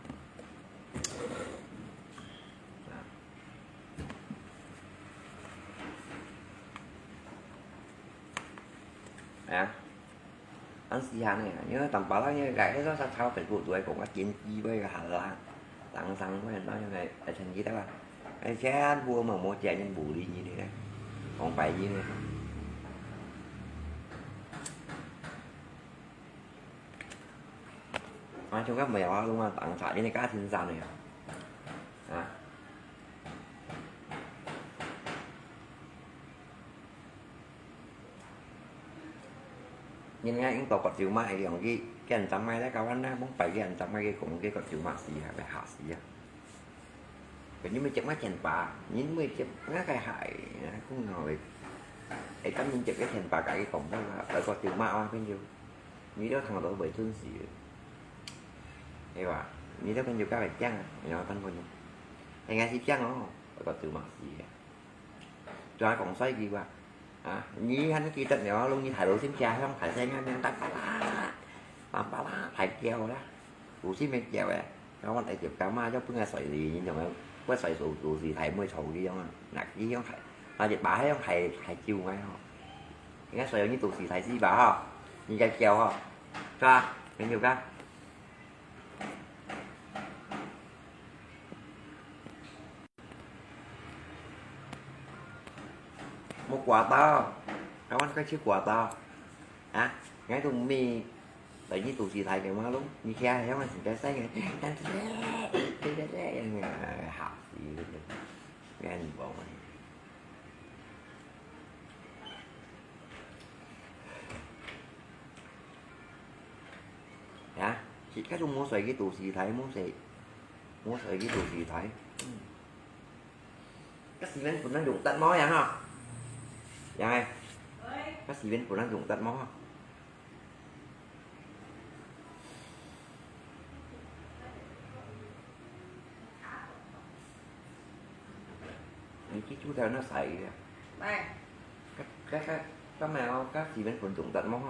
À. Ăn xì hàn nè, nhớ tầm bá lăng nhớ gãy cái đó sao sao Facebook tuổi cũng có chiến chi với cái hàn la. Tăng tăng với nó như này, ở trên gì đó. Cái chén vua mà mua chè nhân bù đi gì đấy. Còn phải gì nữa. Nói chung các mèo đó đúng là tặng phải cái này cá xin sao này. Hả? Nhìn ngay ứng tỏ cọt chiều mãi thì hỏng cái, cái anh chăm ngay đấy, cao ăn đấy, bóng phải cái anh chăm ngay cái cũng cái cọt chiều mãi xì hả, phải hạ xì hả. Cái như mới chụp mãi chèn pá, nhìn mới chụp ngay cái hại, cũng ngồi. Ấy, tắm nhìn chụp cái chèn pá cái cũng đó là, ở cọt chiều mãi oan cái nhiều. Như đó thằng đó bởi thun xì. Ấy bà, như đó cái nhiều cái phải chăng, nó tăng còn nhiều. Hay ngay xì chăng nó, ở cọt chiều mãi xì hả. Cho ai cũng xoay gì bà. À, nhi hẳn kỹ tật nhỏ, lúc nhi thái độ xin cha, không thái sen, ngang ngang tắt, bà la, bà, bà la, thái keo đó. Tủ xin bên keo ấy. Nó còn ấy tiếp cao mà, cho bưng ai xoay gì, nhìn chồng em, quét xoay số, tủ gì thái mới xấu đi, không à. Nạc gì, không thái. Mà chết bà hay không thái, thái chiều ngay, không. Nghe xoay như tủ gì thái gì bà, hả? Nhìn cái keo, hả? Cho, cái nhiều cái. Một quả táo. Các bạn có chiếc quả táo. Hả? Ngay tụi mì. Tại vì tụi chị thấy cái mà luôn. Mì kia thì không phải cái xanh này. Hả? Gì luôn. Nghe nhìn bóng này. Hả? Chị các chung mua xoay cái tủ xì thái, mua xoay. Mua xoay cái tủ xì thái. Cái xì lên cũng đang dùng tắt mó vậy hả? Vậy. 四面分人用得無？你去出頭那洗个。來。該，該，該，該買哦，該四面分用得無？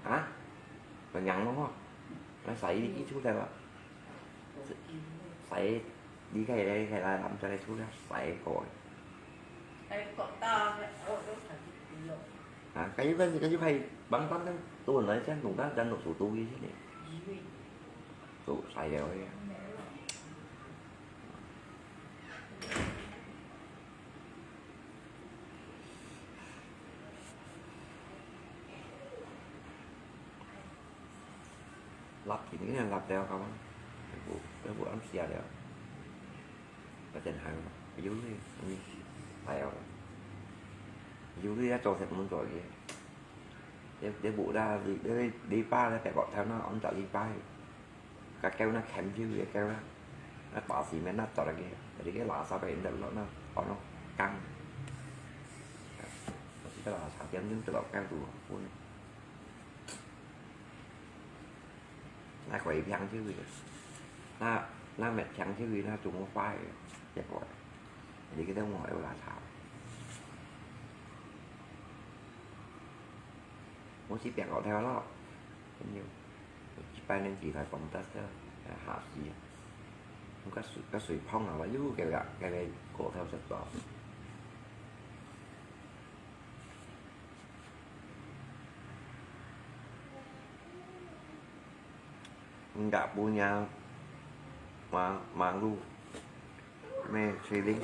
啊？分人無？那洗你去出頭啊？洗，你可以來，可以來，咱們再來出來，洗過。哎，講到，我都想去了。 啊，該一般，該一排網站上都有來，像網站上都有都有一些呢。都晒了个。立定个立了，个嘛，又無，又無暗時了。 个真好，有哩，嗯，係哦。有哩，做食物做个。你，你無啦，你，你，你爸咧，白白頭那，安到你爸。个狗那牽手个狗啦，那大市面那做个，你个垃圾个人落那，安到gang。我是个垃圾点点做到狗肚，分。 那可以平手个，那，那乜平手个，那中國話个，結果，你个都無有垃圾。我是平過頭咯，朋友，一百年前來講得个，下死啊！我个水，个水碰啊，我又个个个个過頭食到。 Nggak punya ma-, malu. Mê Sri Linh.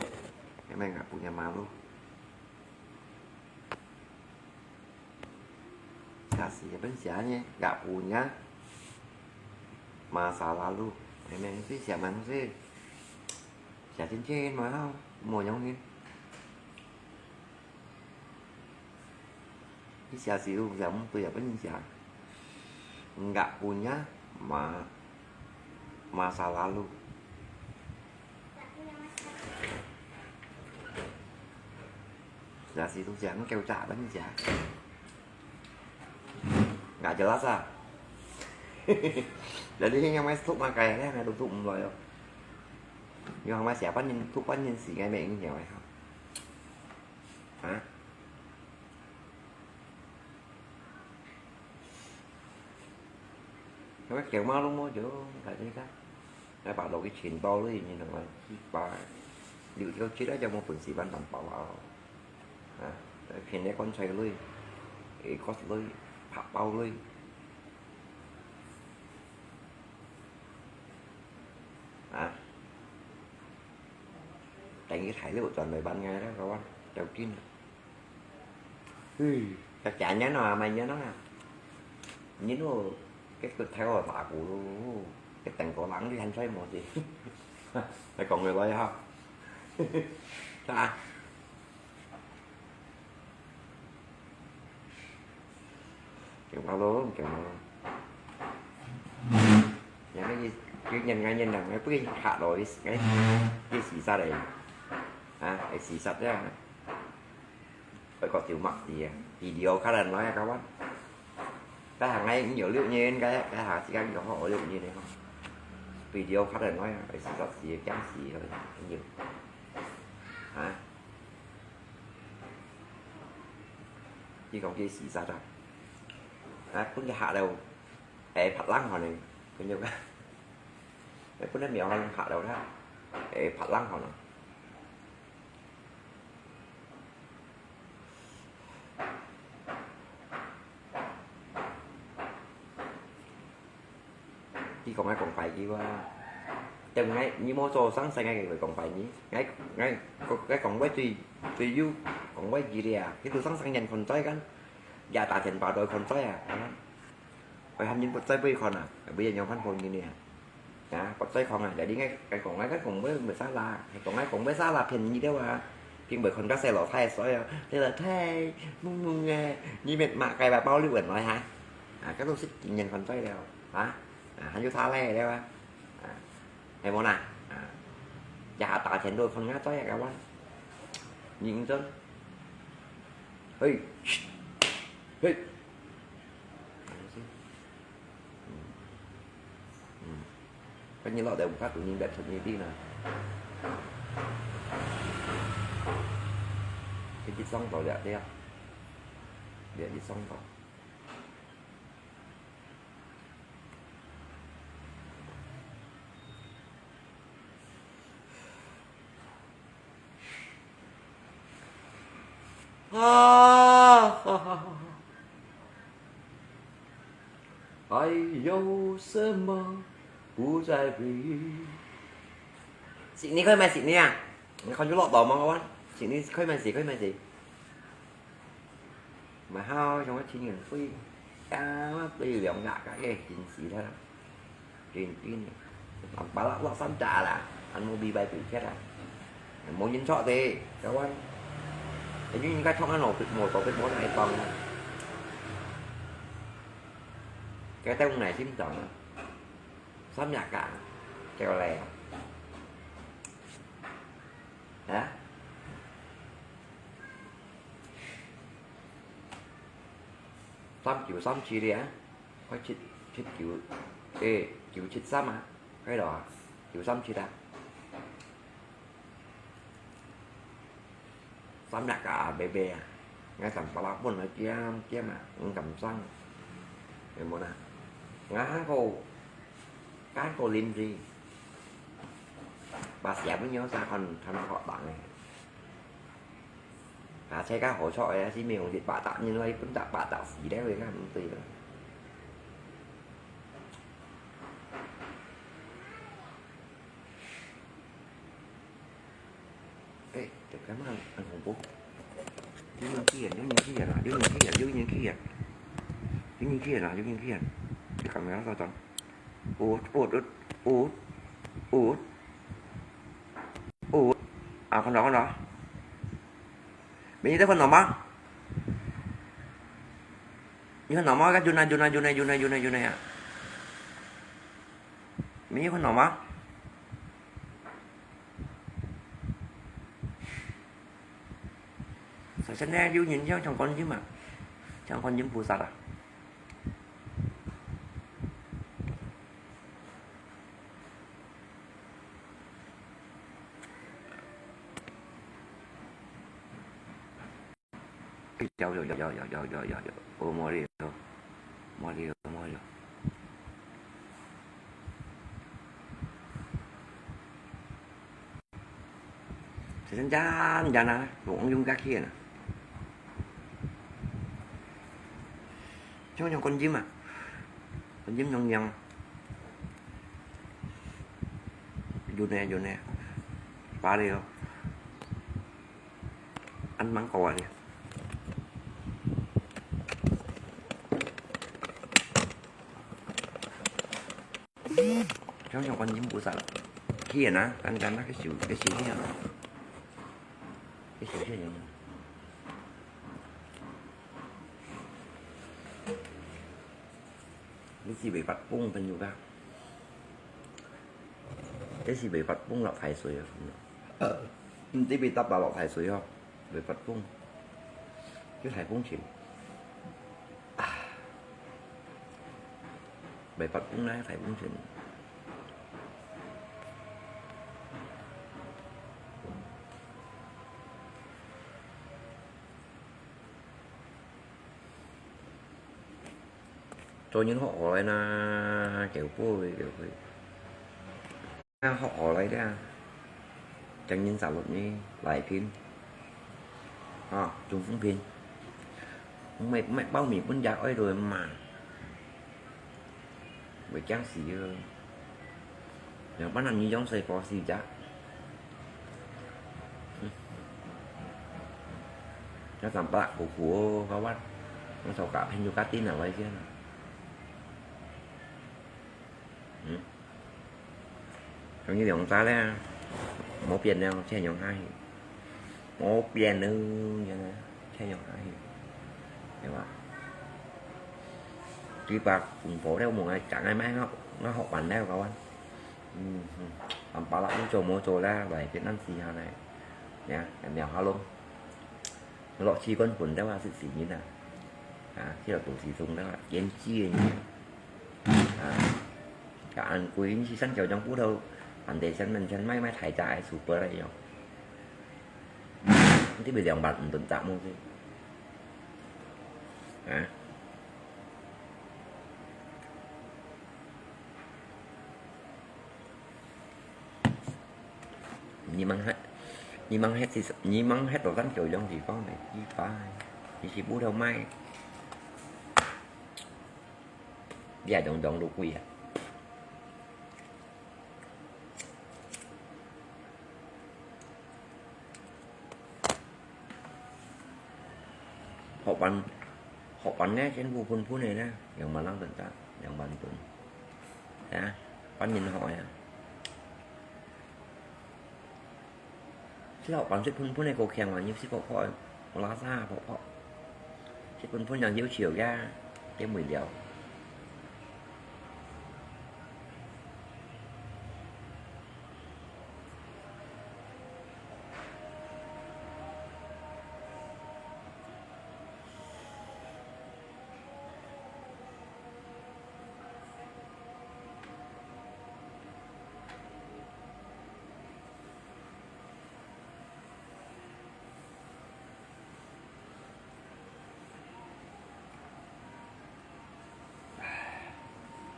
Mê nggak punya malu. Kasi apa siapa ni? Nggak punya masa lalu. Mê, mê, si siapa mê, si. Siapa chin chin mah, mau nyong ni. Ni siapa si lu, siapa mung tu siapa ni siapa. Nggak punya ma-, masa lalu. Siapa si lu, siapa mung kêu siapa ni siapa. Nggak jelas ah. Jadi, yang main tutup makai, ya, main tutup mulai, ya. Yang main siapa, nyen tutup, nyen si, ngai main ini, ya, ha? Yang main kêu malu mo jo, nggak jelas. 該把落去全包類，你懂嗎？去把，你有條街那叫麼本事辦法包啊？啊，偏个棺材類，下骨類，白包類。啊，等於大陸轉來辦个啦，各位，要緊啊！ Ui, chắc chắn nhá, nó mà nhớ nó à. Nhớ nó, cái cực theo là bà cụ luôn. Cái tầng cổ lắng đi hành xoay một gì. Phải còn người quay ha. Sao? Kiểu mà luôn, kiểu mà luôn. Nhà cái gì, cái nhân ngay nhân đằng, cái bức hình hạ đổi, cái, cái xì xa đấy. À, cái xì sạch đấy. Phải có tiểu mặc gì à? Video khá là nói các bạn. Cái hàng này cũng nhiều lượng như cái, cái hàng chỉ có nhiều họ lượng như này không? Video khá là nói, phải xì sạch gì, chán xì rồi, nhiều. Hả? Chỉ còn kia xì sạch à? À, cũng như hạ đâu. Ê, phát lăng họ này. Cái nhiều cái. Ê, cũng nói mèo họ lăng hạ đâu đó. Ê, phát lăng họ này. 佢講个講華語話，正𠊎你無做生意，𠊎會講華語。𠊎，𠊎，𠊎講話最，最有講華語咧，佢都生生人看在kan，也打電話到看在啊，啊，會喊人不在不看啊，不然樣看本人呢。 啊，不在講啊，jadi𠊎，𠊎講，𠊎，𠊎講會，會salah，係講，𠊎講會salah，騙你了啊，並毋係看到細老弟个衰哦，細老弟，懵懵个，你乜罵該把包你穩來哈？啊，該都係經驗看衰了，啊，啊，還有差咧了啊，啊，係無啦？啊，這下打錢都看𠊎衰啊，該話，認真。嘿，嘿，嗯，嗯，跟你老豆不怕，你别出你的呢。这一上到了，对呀，这一上到。 啊，哈哈哈哈。还有什么不再回忆？悉尼開吂？悉尼啊？你看有落到無？我問。悉尼開吂？開吂？ 買好像个情人會，啊，對兩個个形式啦，真真，啊，巴拉落三隻啦，還無明白對切啦，無人坐的，台灣，因為人家坐緊路，無坐的，無哪會當啊，該等耐心等啊，三隻个，叫來啊，啊？ 三九三七咧，快七，七九，欸，九七三啊，該度啊，九三七啊。三隻啊，白白啊，𠊎同巴拉本來尖尖啊，毋敢生，有無啦？𠊎還過，還過啉水，把小朋友生看，看學人个。 啊，車較好坐个，係毋係用一百搭人來分搭百搭死了，个毋對啦。欸，這幹嘛恁恐怖？有人去啊，有人去啊啦，有人去啊，有人去啊，有人去啊啦，有人去啊！你看沒有？ 哦，哦，哦，哦，哦，啊，看到，看到。你在看到嗎？你看到嗎？看，有呢，有呢，有呢，有呢，有呢，有呢啊。你有看到嗎？ 實在呢，有人像，像觀音啊，像觀音菩薩啊。有，有，有，哦，無了，無了，無了。 先生，先生啊，用用个去啊。像像觀音啊，觀音娘娘。有呢，有呢，芭蕾哦。 恁猛搞啊你！像像觀音菩薩，去啊，簡單啊，去修，去修去啊，去修去啊。你是袂發瘋朋友啊？ 這是袂發瘋落大水啊！毋知袂搭到落大水吼，袂發瘋，叫颱風船。啊，袂發瘋啦，颱風船。 做人學好來啦，叫寶貝，叫寶貝。啊，學好來啦，將人殺落去，來拼。啊，中風拼。買，買包米分隻愛落去嘛。 會驚死哦。兩百零二張水果四隻。嗯。該三百苦苦哦，kawan。𠊎手加朋友加訂啊，我先。嗯。 像你兩隻咧，無變了，這樣下去。無變了，原來這樣下去，對吧？幾百公婆了，無愛講个，買我，我學完了，kawan。嗯，嗯，安巴拉又做無做啦，來，變恁時下來，呀，苗下咯。落去根本的話是死人啊。啊，去了肚屎中的話，演技的人啊。啊，該恁貴，你去三角洲、葡萄，還得三萬錢買，買大隻个super來用。你這邊兩萬五噸隻東西。啊？ 你吂歇，你吂歇是，你吂歇到三角洲地方个地方，你是葡萄賣，你也種種都貴啊。學完，學完呢，全部分分个呢，兩萬零等等，兩萬分。啊，半年學呀。 食學飯食分分个高興啊，你食薄薄个，無啦沙薄薄，食分分人要求呀，點會了。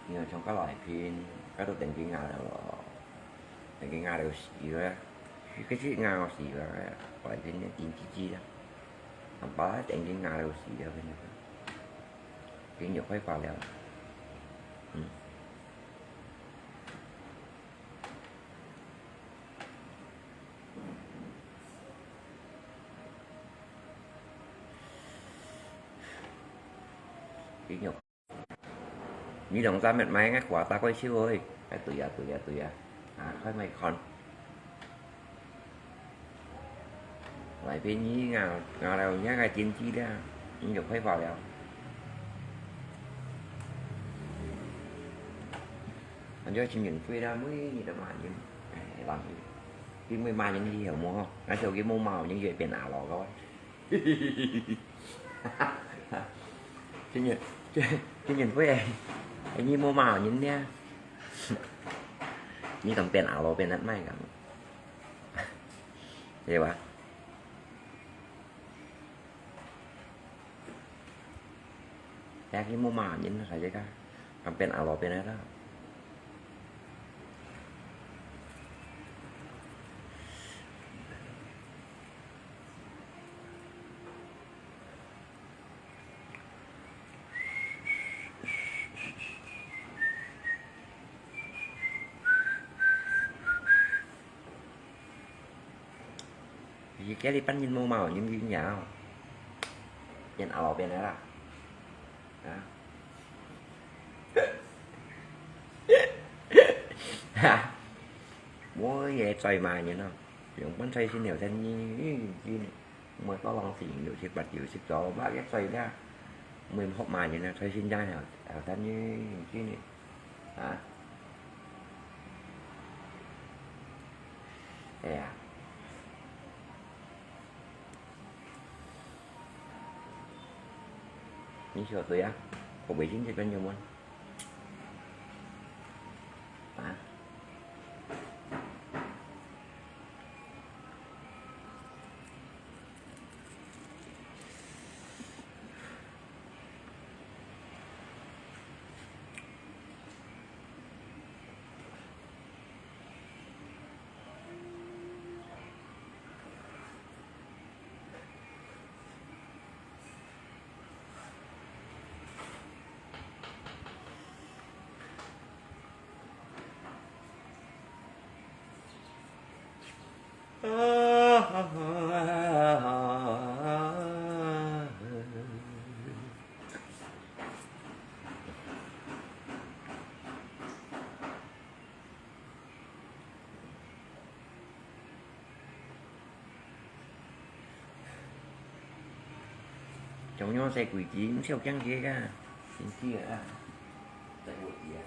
你看像該來賓，該都等佢牙了咯，等佢牙了死了，佢佢牙死了，來賓呢，緊吱吱啦，阿爸等佢牙了死了，佢就快發了，嗯。 你兩隻目買个花大概少欸，哎，對啊，對啊，對啊，啊，開麥看。來賓你啊，啊了，你个經濟了，你就開發了。反正新年過了，每日都罵人，哎，罵人，因為罵人以後無吼，那時候佢無罵人就會變阿老个。 今年，今，今年會，你無罵人呢？你敢變阿老變得賣个？對吧？哎，你無罵人，還這個，敢變阿老變得啦？ 你今日半日無罵人，你贏了，變阿老變个啦，啊？哈，無也再罵人咯，用飯菜先了先，你，你，你，莫到浪費，有食八九十早，把个菜了，莫學罵人啊，菜先了，了先，你，你，你。 啊？哎呀。你曉得啊？我微信這邊有嗎？啊？ 像樣細鬼子，毋曉驚佢个，真知个啊，細鬼子啊。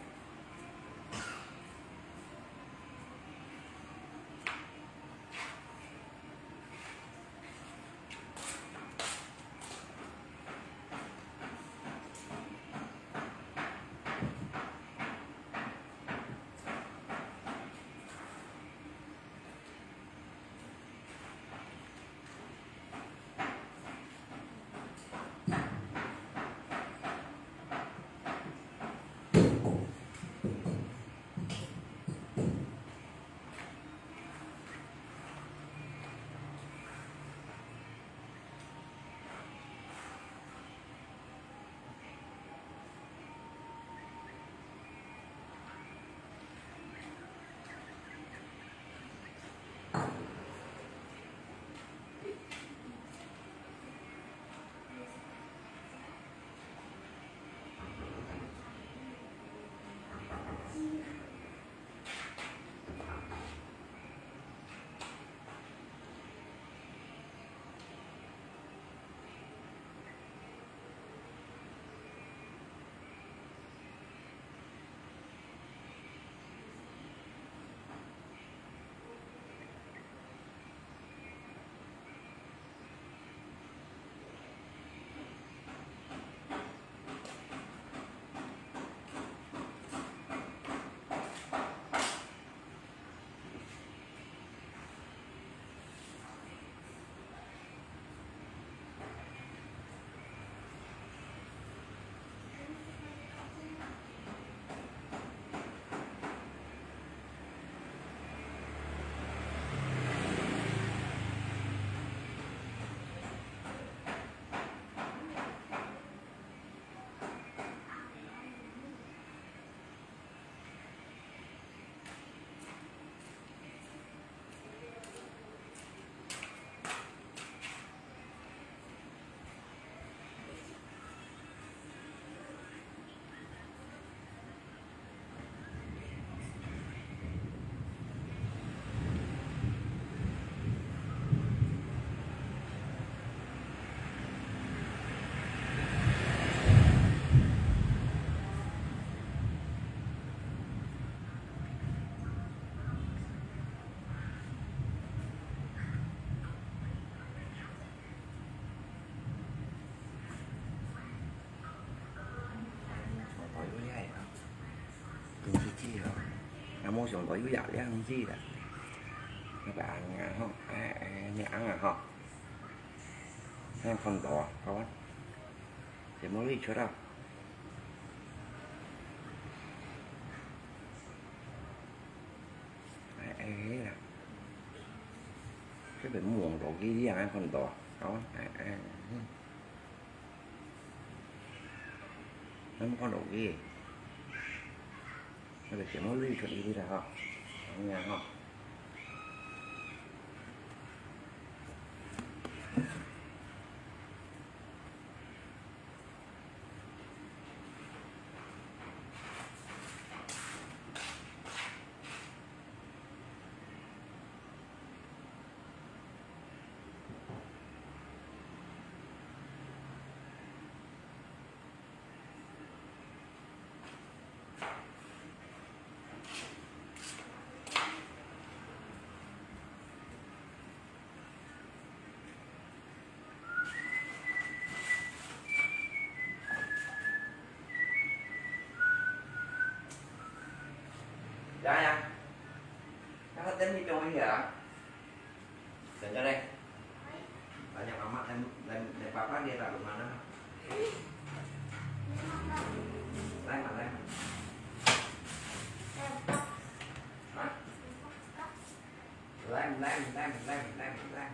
無想到有這樣子啦。那個紅啊吼，哎，哎，你紅啊吼。還看到啊，好啊。這毛利出到。哎，哎，啦。這邊摸到佢，你還看到啊，好啊，哎，哎，嗯。 咱看落去，那個全部濾出去了哈，你看哈。 Ya, ya. Kakak tadi dong ya. Jangan deh. Tanya mama dan, dan, dan papa dia taruh mana. Lem, lem. Hah? Lem, lem, lem, lem, lem, lem.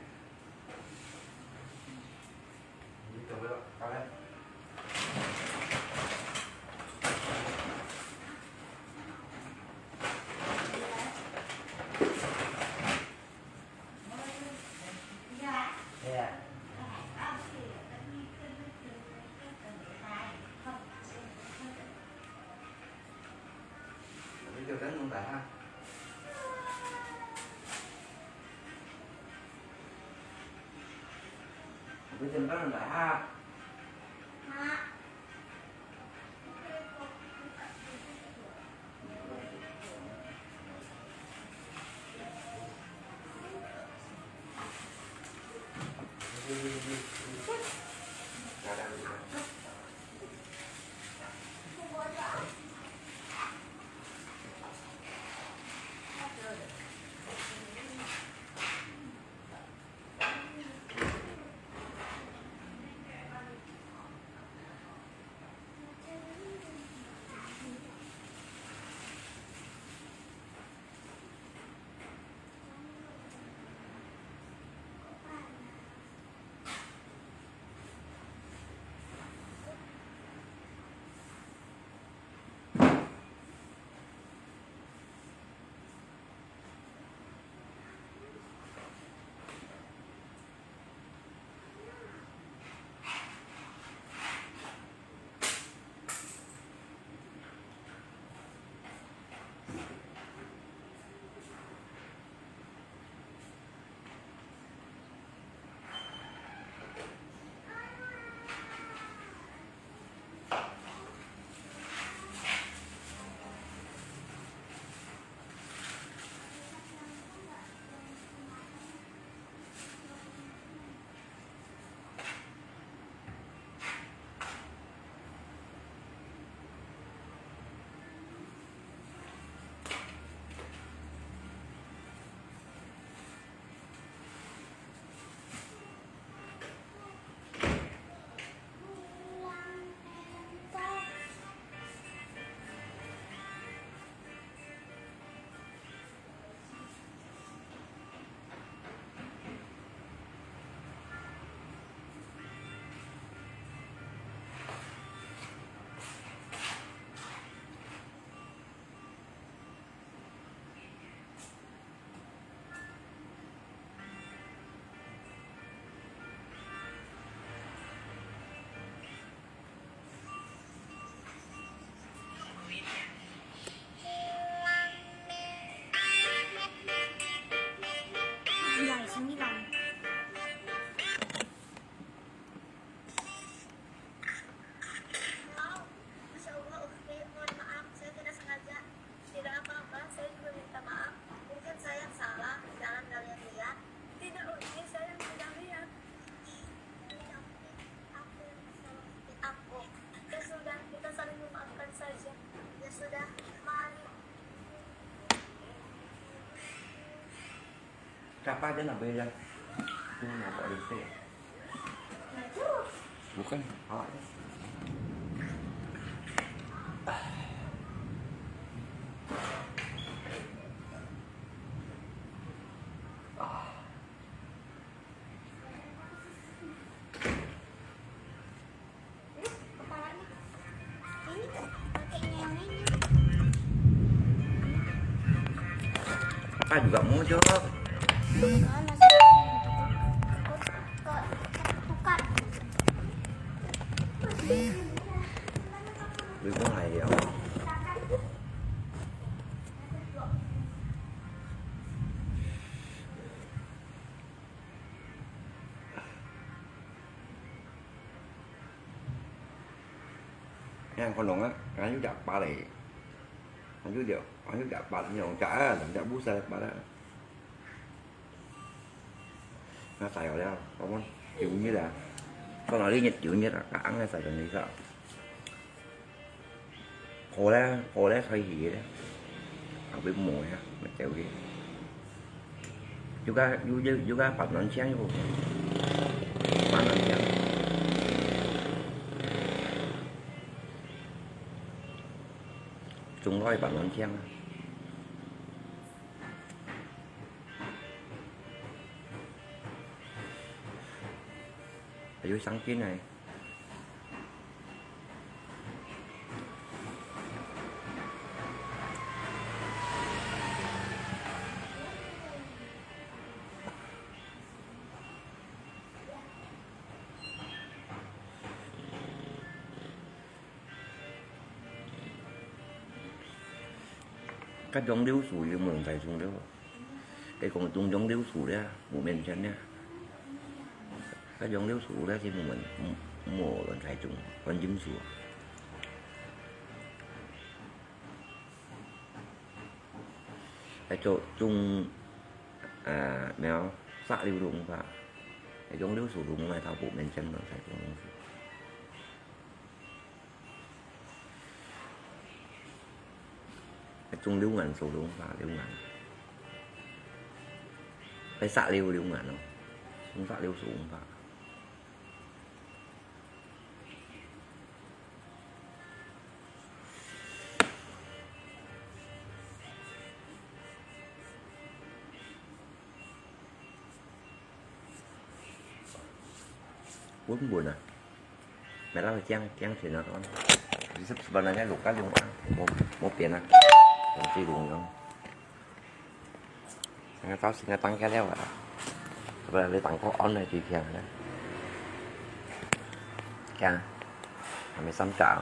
Siapa dia nak beli dah? Tu nak buat lipstick. Bukan. Awak dia. Apa juga mau jawab? Lebih mulai dia. Yang kau nong ah, kan yu jak pa lei. Kan yu jak, kan yu jak pa, yang jak ah, yang jak busa pa lah. Nga sai liao, kau pun, yu nyet ah. Kau nari nyet yu nyet ah, ka ang sai kan ni sa. 好咧，好咧，開始咧，後尾無啊，乜走去。有个有有有个八萬千有，八萬千。中來八萬千啊！還有上進啊！ 該種柳樹有無人在種了？該講種種柳樹了，無面前了。該種柳樹了，係無人，無，無人在種，觀音樹啊。該種，種，啊，苗，石榴都無法，該種柳樹都無法，無面前人在種柳樹。 種柳眼樹都無法，柳眼。該石榴柳眼咯，種石榴樹無法。 穩穩啊。Mày lau chiang, chiang thìn nó con. Dì sắp sắp nó cái lục cá lông á, một, một biển á. Còn chi lùng nó. Sang cái táo xin cái tăng cái leo à. Bây giờ lấy tăng có ón này tùy thiàng nữa. Kìa. Hàm mì xăm chả.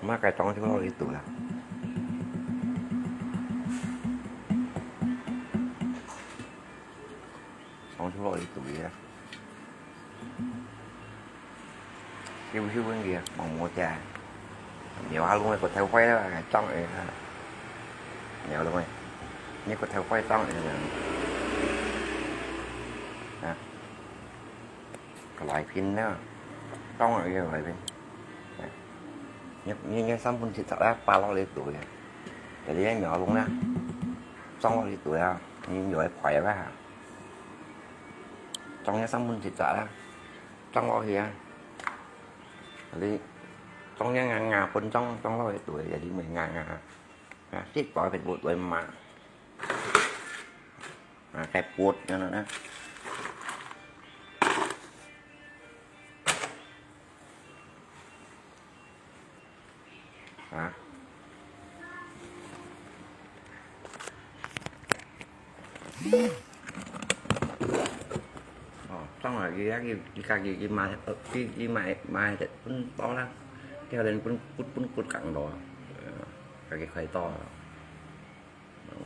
Má cái trống chứ không đi tủ lắm. Trống chứ không đi tủ lắm. Hiu hiu kìa, mỏng mỏng chà. Nhiều hao luôn rồi, có theo quay đó, trong ấy. Nhiều luôn rồi. Như có theo quay trong ấy. Hả? Có loại pin nữa. Trong ấy loại pin. Hả? Như, như, như xăm phun xịt sạc đá, ba lọ đi tuổi. Cái đấy nhỏ luôn đó. Trong lọ đi tuổi à. Như nhiều ấy khỏi đó hả? Trong nhá xăm phun xịt sạc đá. Trong lọ kìa. Li, trong nhá ngà ngà phun trong, trong lọ đi tuổi, jadi mày ngà ngà. Ngà xịt bỏ phải bộ tuổi mà. À, cái bột cho nó đó. Hả? Ồ, trong là gì á, cái, cái, cái, cái, cái mà, ờ, cái, cái mà, mà, cũng to lắm. Cái lên cũng, cũng, cũng, cũng cẳng đó. Ờ, cái, cái khoai to.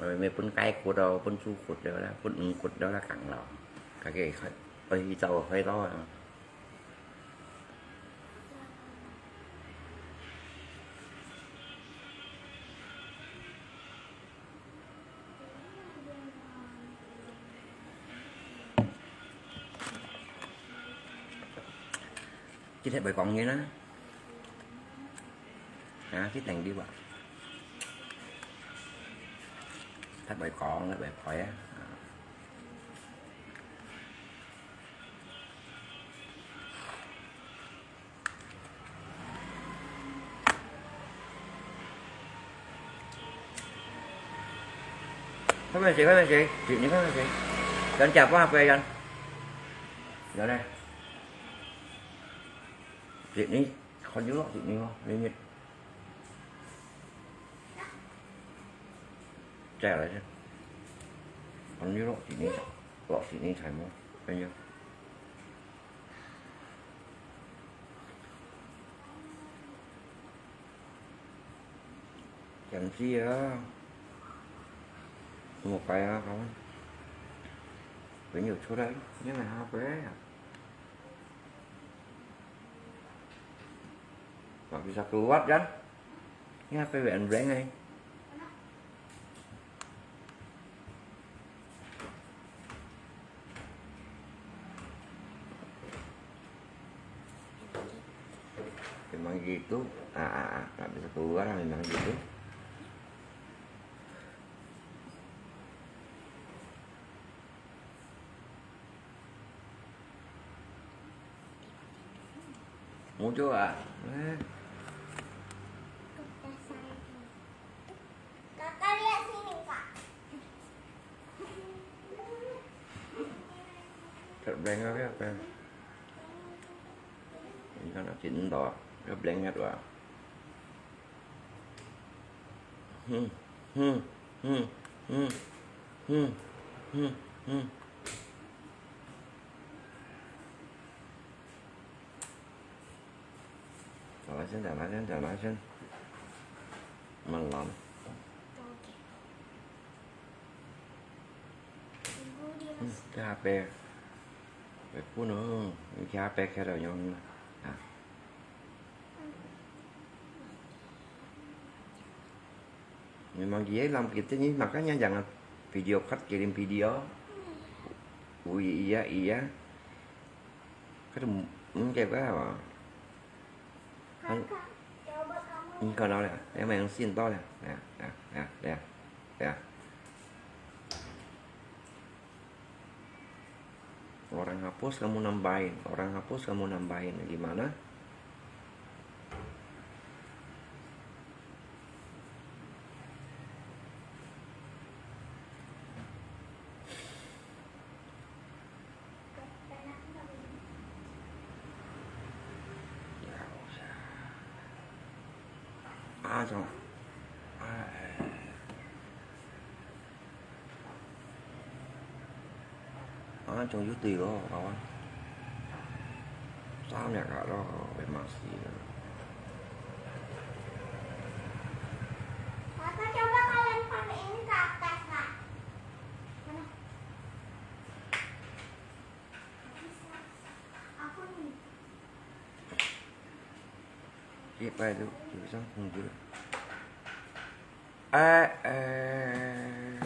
Mày, mày phun cái cột đó, phun su cột đó là, phun ứng cột đó là cẳng đó. Cái, cái khoai, ơi, cái cháu khoai to. Chứ thế bởi con như nó. Hả, chứ thành đi bảo. Thật bởi con, thật bởi khỏi á. 快点洗，快点洗，洗你快点洗。人家不会人。有嘞。洗你，看有了，洗你哦，你你。再来一下。看有了，洗你，了，洗你才么，哎呀。 點知啊，無該啊，kawan。朋友出來，你來下杯啊。Nggak bisa keluar kan? Ini H P W N Blank eh. Memang gitu. Ah, ah, ah, nggak bisa keluar, memang gitu. Muncul ah. Eh. Kakak lihat sini, Kak. Cak blank apa ya, blank? Ini kan ada cinta, ya blank ya tuh. Hmm, hmm, hmm, hmm, hmm, hmm, hmm. Thảo lá sen, thảo lá sen, thảo lá sen. Mặn lắm. Hmm, cái H P. Phải phun nữa, cái H P cái đầu nhau. À. Memang iya lam kita ni, makanya jangan video cut, kirim video. Ui, iya, iya. Kan, hmm, kayak apa? Kan, ini kalau ya, yang main sin tau ya. Ya, ya, ya, ya. Ya. Orang hapus, kamu nambahin. Orang hapus, kamu nambahin. Gimana? Aa, chong. Aa, eh. Aa, chong yut ti lo, kawan. Sa miak ka lo, memang si. Kakak, coba kalian pakai ini ke atas, Kak. Mana? Nggak bisa. Aku nih. Kiek pai tu, tu sang kung tu. Eh, eh.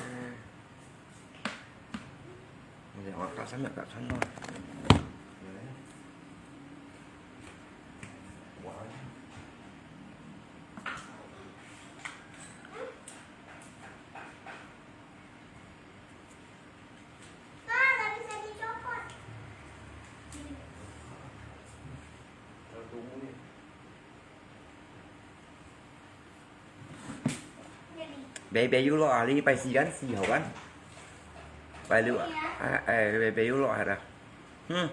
Nggak, nggak san, nggak san lah. Wah. Baby，有落啊，你拜四間四號間。拜六啊，哎，哎，baby，有落係啦。嗯。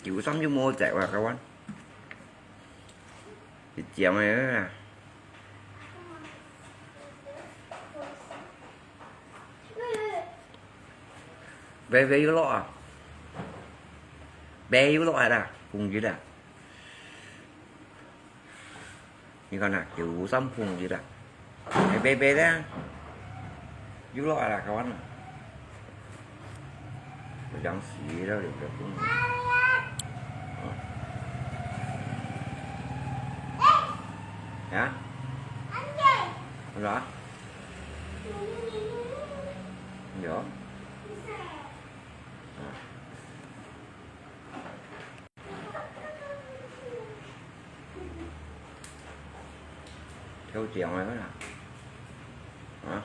九三就無隻啦，kawan。 一張个啊。喂，喂，有落啊？喂，有落啊啦，紅日啊。你看呐，九三紅日啊。 哎，baby咧，有落來啦，kawan。Yang si lah dia pun. Ya? Ada? Ya. Nah. Theo chiều này đó nè. Hả?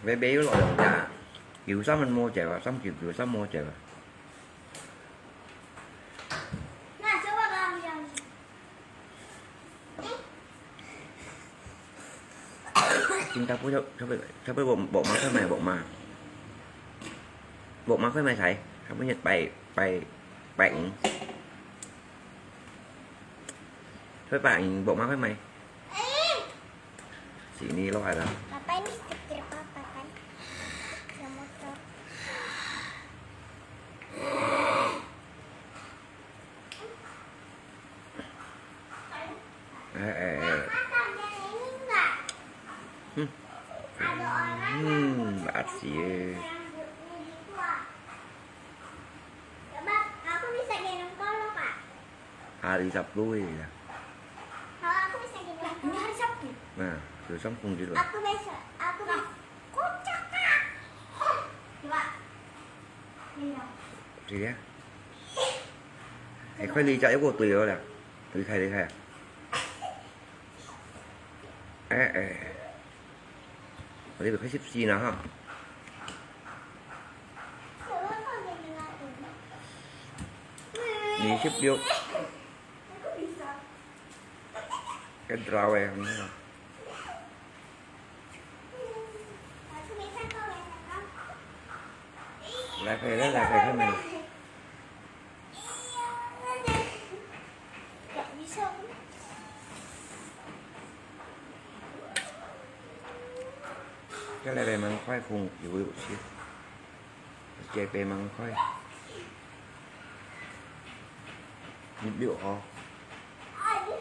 Bé bé lội lòng trà. Kiểu sắp mình mua chèo à, sắp kiểu kiểu sắp mua chèo à. 新加坡差不多差不多บอกบอกมาค่อยมาบอกมาบอกมาค่อยมาใส่ครับไม่ใช่ไปไปไปอืมค่อยไปอืมบอกมาค่อยมา Sini lo ada. Papa ini setir papa kan? Yang motor. Eh, eh, eh. Hmm. Hmm, asyik. Coba, aku bisa gendong Polo, Kak. Hari Sabtu ya. Kalau aku bisa gendong Polo. Ini hari Sabtu. Nah, terus sambung gitu. Aku besok, aku besok. Kocak, Kak. Coba. Gendong. Oke ya. Eh, 快離家，又给我追了啦，离开，离开。哎，哎。 我這邊快十四啦哈。二十六。該條个，嗯。來，快來，來，快，快來。 Cái này về măng khoai không chịu được chứ. Chạy về măng khoai. Nhịp điệu khó.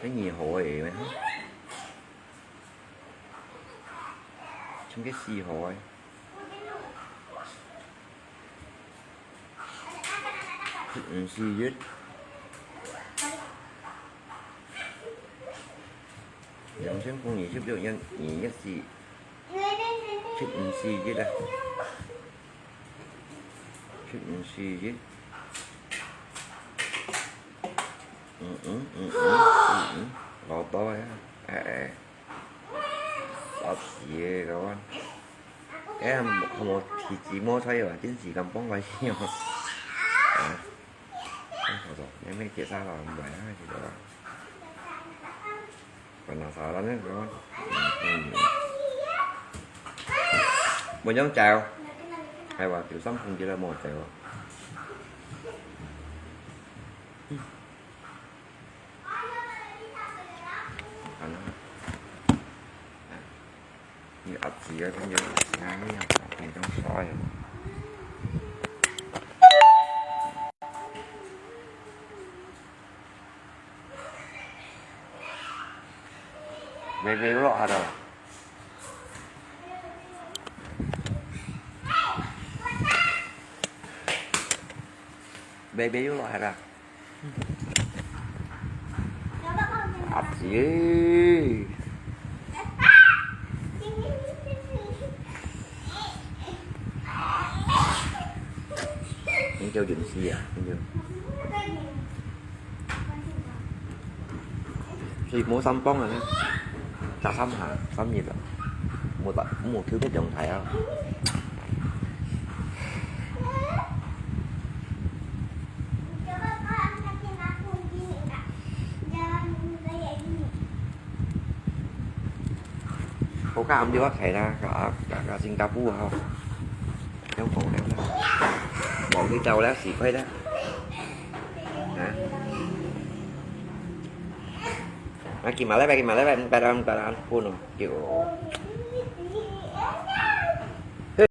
Cái gì hổ ấy mà hả? Trong cái gì hổ ấy. Chụp ấn si dứt. Dòng sân khấu nhị chụp dụ nhân nhị nhất si. Chụp ấn si dứt à. Chụp ấn si dứt. Ừ, ừ, ừ, ừ, ừ, ừ. Lò to á. À, à. Sắp xỉa rồi. Em không có thì chỉ mua thôi mà, chính chỉ cầm bóng vào xíu. À. Không có rồi, em mấy kia sao rồi, không phải á, thì đó. Còn nó sao đó nữa, đúng không? Ừ, ừ. Một nhóm chào. Hay là kiểu sống không chỉ là một chào. Ano? Ni ap siya kan yun. Yan yun yan. Yan yung soy. Baby, ulo ada. Baby, ulo ada. Ap siya. Ini jauh jenis dia, ini jauh. Thì mua sắm bóng rồi nè. Đã sắm hả? Sắm gì rồi? Mua tặng mua thiếu cái dòng thẻ không? Có cái ấm đi bắt thẻ ra cả, cả, cả Singapore không? Trong phòng em đó. Bỏ cái tàu đó xỉ quay đó. Hả? Nó kì mà lấy về, kì mà lấy về, mình bè đâm, bè đâm, phun rồi. Kiểu,